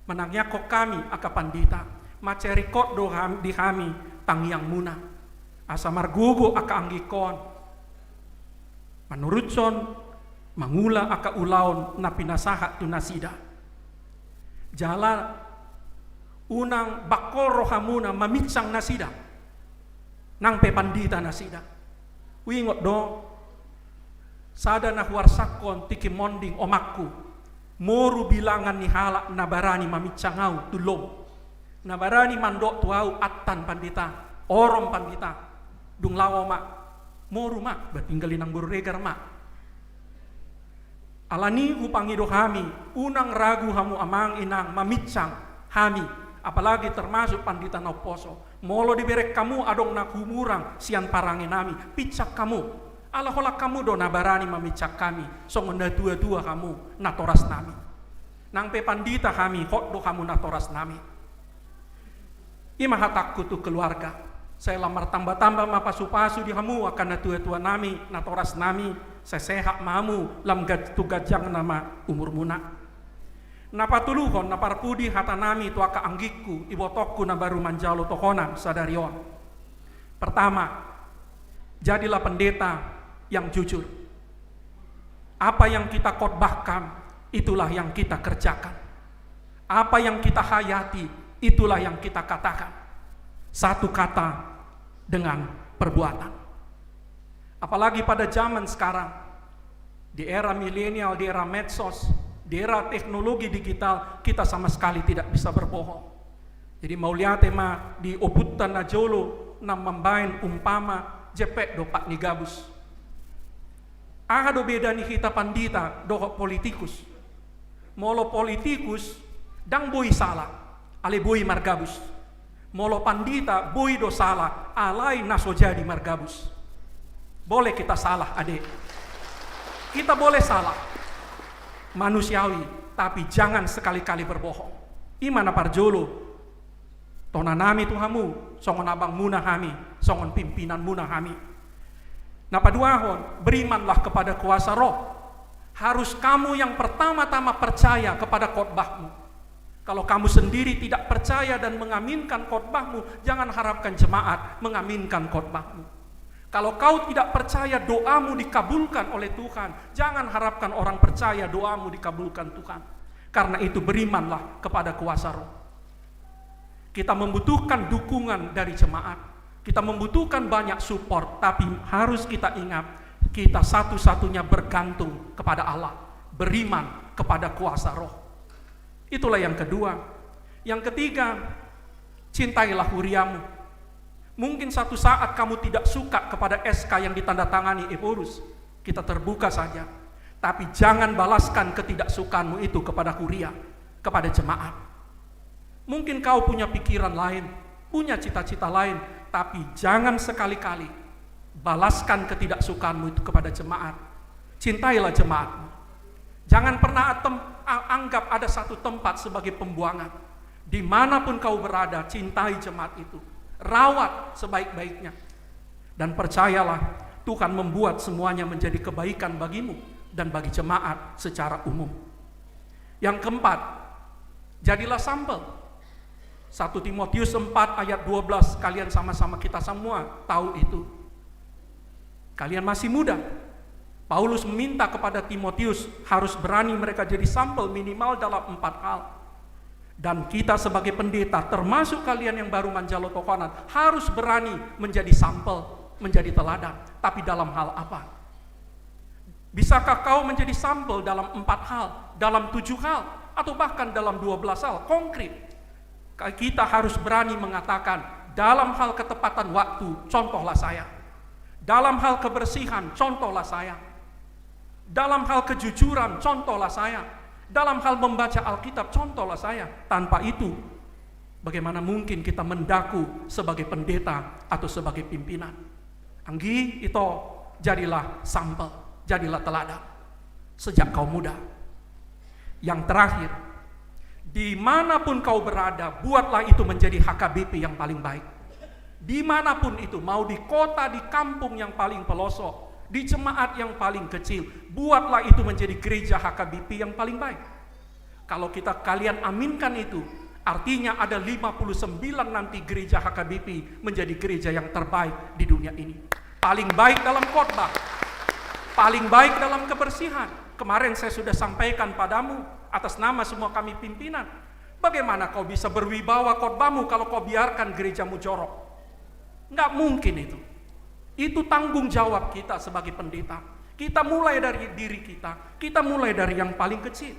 Manangiangkon hami angka pandita, mansai ringkot do ham-, di hami tangiangmuna. Asa margogo angka anggingkon manuruthon mangula angka ulaon na pinasahat tu nasida. Jala unang bangkol rohamuna maminsang nasida, nang pe pandita nasida. Huingot do sada na huarsangkon tingki monding omakku, moru bilangan ni halak na barani maminsang ahu tu lomo. Na barani mandok tu ahu, "Attan pandita, orom pandita." Dung laho ma, "Moru ma, ba tinggal inang boru Regar ma." Alani hupangido hami, unang ragu hamu amang inang maminsang hami, apalagi termasuk pandita na umposo. Molo dibereng hamu adong na humurang sian parangenami, pinsang hamu. Ala holan hamu do na barani maminsang hami, songon natua-tua hamu natorasnami. Nang pe pandita hami, hot do hamu natorasnami. I ma hatangku tu keluarga. Sai lam martamba-tamba ma pasu-pasu di hamu angka natua-tuanami, natorasnami, sai sehat ma hamu, lam gaj-, tu ganjangna ma umurmuna. Na patoluhon, na parpudi hatanami tu angka anggingku, ibotongku na baru manjalo tohonan sadari on. Pertama, jadilah pendeta yang jujur. Apa yang kita khotbahkan, itulah yang kita kerjakan. Apa yang kita hayati, itulah yang kita katakan. Satu kata dengan perbuatan. Apalagi pada zaman sekarang, di era milenial, di era medsos, di era teknologi digital, kita sama sekali tidak bisa berbohong. Jadi mauliate ma di ompunta na jolo na mambaen umpama, jempek do pat ni gabus. Aha do beda ni hita pandita dohot politikus? Molo politikus, ndang boi sala, alai boi margabus. Molo pandita, boi do sala, alai na so jadi margabus. Boleh kita salah, ade. Kita boleh salah. Manusiawi, tapi jangan sekali-kali berbohong. I ma na parjolo. Tonanami tu hamu, songon abangmuna hami, songon pimpinanmuna hami. Na paduahon, berimanlah kepada kuasa Roh. Harus kamu yang pertama-tama percaya kepada khotbahmu. Kalau kamu sendiri tidak percaya dan mengaminkan khotbahmu, jangan harapkan jemaat mengaminkan khotbahmu. Kalau kau tidak percaya doamu dikabulkan oleh Tuhan, jangan harapkan orang percaya doamu dikabulkan Tuhan. Karena itu, berimanlah kepada kuasa Roh. Kita membutuhkan dukungan dari jemaat. Kita membutuhkan banyak support, tapi harus kita ingat, kita satu-satunya bergantung kepada Allah, beriman kepada kuasa Roh. Itulah yang kedua. Yang ketiga, cintailah huriamu. Mungkin satu saat kamu tidak suka kepada S K yang ditandatangani Ephorus. Kita terbuka saja. Tapi jangan balaskan ketidaksukaanmu itu kepada huria, kepada jemaat. Mungkin kau punya pikiran lain, punya cita-cita lain, tapi jangan sekali-kali balaskan ketidaksukaanmu itu kepada jemaat. Cintailah jemaatmu. Jangan pernah atem-, a-, anggap ada satu tempat sebagai pembuangan. Dimanapun kau berada, cintai jemaat itu. Rawat sebaik-baiknya. Dan percayalah, Tuhan membuat semuanya menjadi kebaikan bagimu dan bagi jemaat secara umum. Yang keempat, jadilah sampel. Satu Timotius empat ayat dua belas, kalian sama-sama, kita semua tahu itu. Kalian masih muda. Paulus meminta kepada Timotius harus berani mereka jadi sampel minimal dalam empat hal. Dan kita sebagai pendeta, termasuk kalian yang baru manjalo tokonan, harus berani menjadi sampel, menjadi teladan. Tapi dalam hal apa? Bisakah kau menjadi sampel dalam empat hal, dalam tujuh hal, atau bahkan dalam dua belas hal konkret? Ka-, kita harus berani mengatakan, dalam hal ketepatan waktu, contohlah saya. Dalam hal kebersihan, contohlah saya. Dalam hal kejujuran, contohlah saya. Dalam hal membaca Alkitab, contohlah saya. Tanpa itu, bagaimana mungkin kita mendaku sebagai pendeta atau sebagai pimpinan? Anggi, ito, jadilah sampel, jadilah teladan sejak kau muda. Yang terakhir, dimanapun kau berada, buatlah itu menjadi H K B P yang paling baik. Dimanapun itu, mau di kota, di kampung yang paling pelosok, di jemaat yang paling kecil, buatlah itu menjadi gereja H K B P yang paling baik. Kalau kita, kalian aminkan itu, artinya ada lima puluh sembilan nanti gereja H K B P menjadi gereja yang terbaik di dunia ini. Paling baik dalam khotbah, paling baik dalam kebersihan. Kemarin saya sudah sampaikan padamu atas nama semua kami pimpinan. Bagaimana kau bisa berwibawa khotbahmu kalau kau biarkan gerejamu jorok? Nggak mungkin itu. Itu tanggung jawab kita sebagai pendeta. Kita mulai dari diri kita. Kita mulai dari yang paling kecil.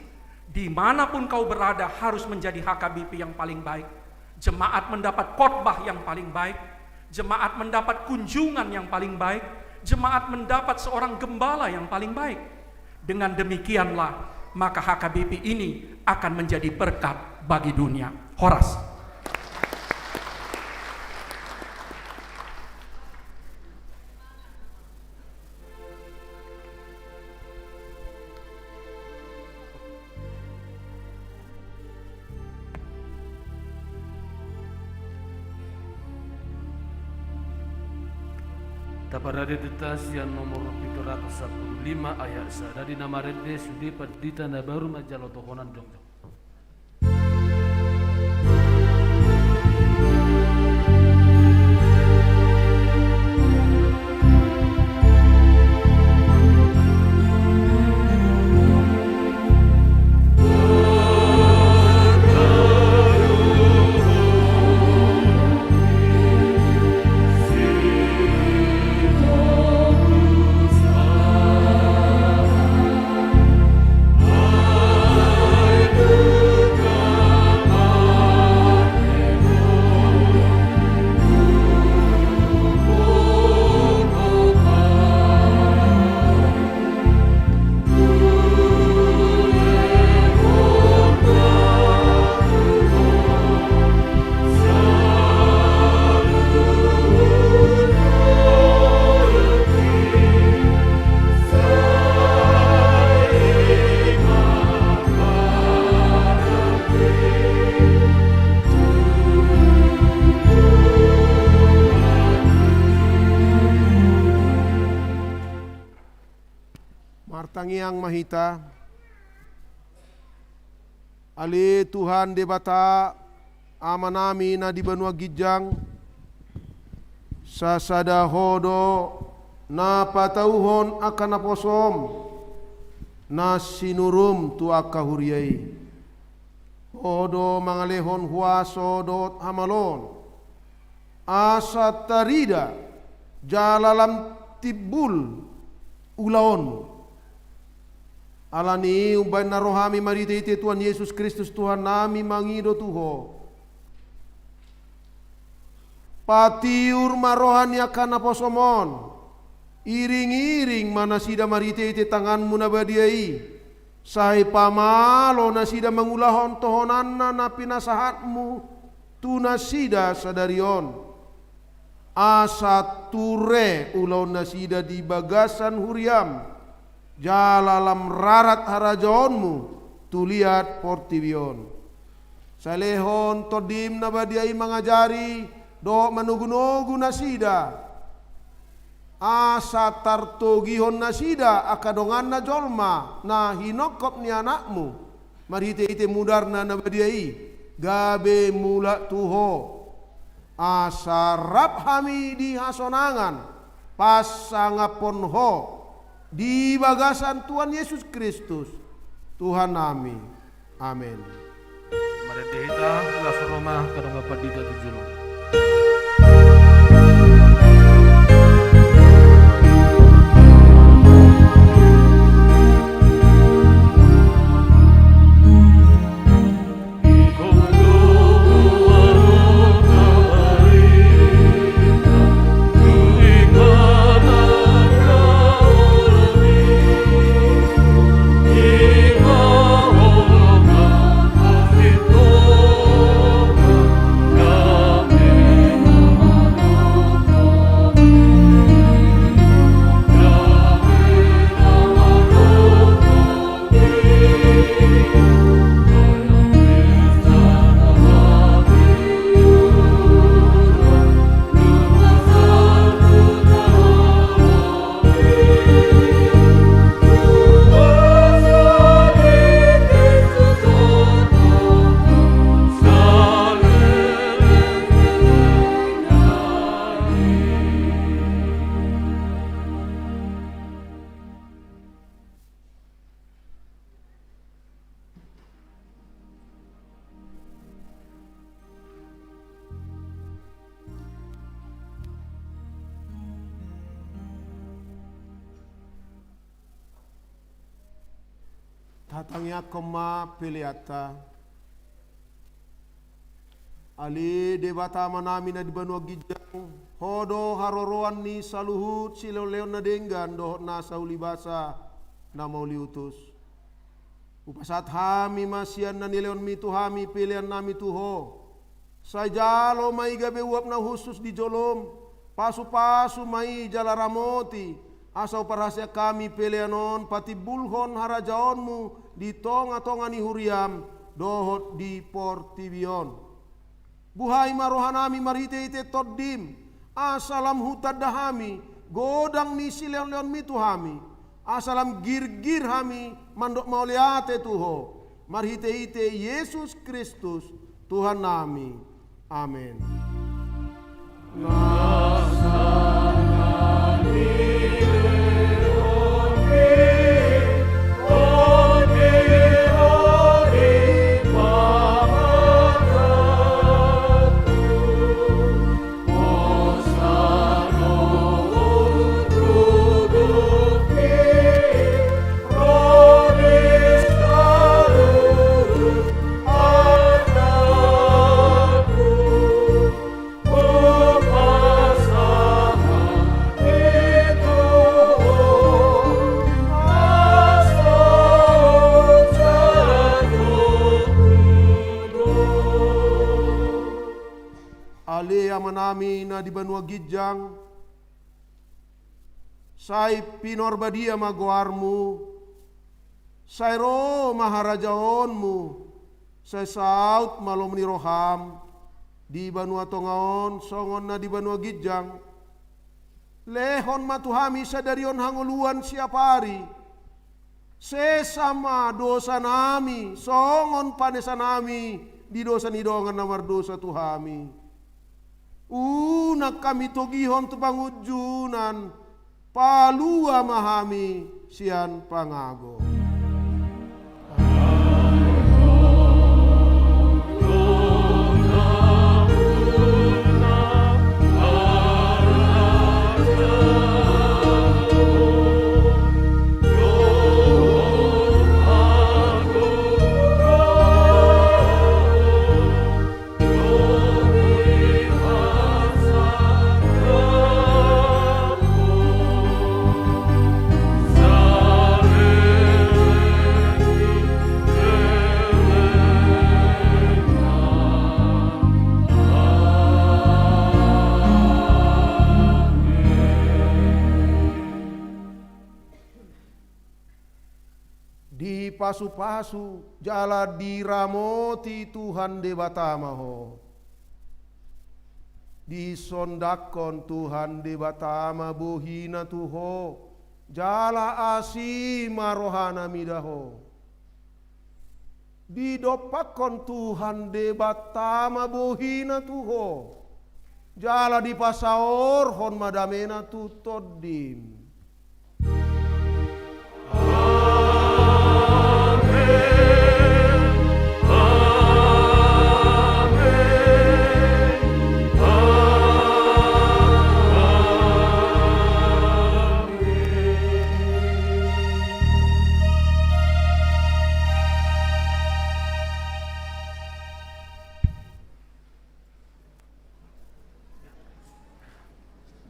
Dimanapun kau berada, harus menjadi H K B P yang paling baik. Jemaat mendapat khotbah yang paling baik. Jemaat mendapat kunjungan yang paling baik. Jemaat mendapat seorang gembala yang paling baik. Dengan demikianlah, maka H K B P ini akan menjadi berkat bagi dunia. Horas. Taparade hita sian nomor pitu ratus sampulu lima ayat sada di na marende sude pandita na baru manjalo tohonan jongjong. Martangiang ma hita. Ale Tuhan Debata, Amanami na di banua ginjang, sasada Ho do na patauhon angka naposoM na sinuruM tu angka huria i. Ho do mangalehon huaso dohot hamaloon, asa tarida jala lam timbul ulaonmu. Alani i umbahen na ro hami marhitehite Tuhan Jesus Kristus Tuhannami mangido tu Ho, patiur ma roha ni angka naposom on, iringiring ma nasida marhitehite tanganmu na badia i, sai pamalo nasida mangulahon tohonanna na pinasahatmu tu nasida sadari on, asa ture ulaonnasida di bagasan huriam, jala lam rarat harajaonmu tu liat portibi on. Sai lehon Tondim na badia i mangajari dohot manogunogu nasida, asa tartogihon nasida angka donganna jolma na hinongkop ni anakmu marhitehite mudarna na badia i, gabe mulak tu Ho. Asa rap hami di hasonangan, pasangaphon Ho di bagasan Tuhan Jesus Kristus, Tuhannami. Amen. Marende hita, las Roma, kadongan pandita tu jolo. Tatangiangkon ma peleanta. Ale Debata Amanami na di banua ginjang, Ho do haroroan ni saluhut silehonlehon na denggan dohot nasa ulibasa na mauliutus. Hupasahat hami ma sian na nilehonmi tu hami peleannami tu Ho. Sai jalo ma i gabe uap na hushus di jolom, pasupasu ma i jala ramoti, asa huparhaseang hami pelean on patimbulhon harajaonmu di tongatonga ni huriam dohot di portibi on. Buhai ma rohanami marhitehite Tondim, asa lam hutanda hami godang ni silehonlehonmi tu hami, asa lam girgir hami mandok mauliate tu Ho, marhitehite Jesus Kristus, Tuhannami. Amen. Ale Amanami na di banua ginjang, sai pinarbadia ma goarmu, sai ro ma harajaonmu, sai saut ma lomo ni roham di banua tonga on songon na di banua ginjang. Lehon ma tu hami sadari on hangoluan siapari. Sesa ma dosanami songon panesanami di dosa ni dongan na mardosa tu hami. Unang hami togihon tu pangunjunan, palua ma hami sian pangago. pasu-pasu, jala diramoti Tuhan Debata ma ho. Disondangkon Tuhan Debata ma bohina tu ho, jala asi ma rohana mida ho. Didompakkon Tuhan Debata ma bohina tu ho, jala dipasaorhon ma damena tu tondim.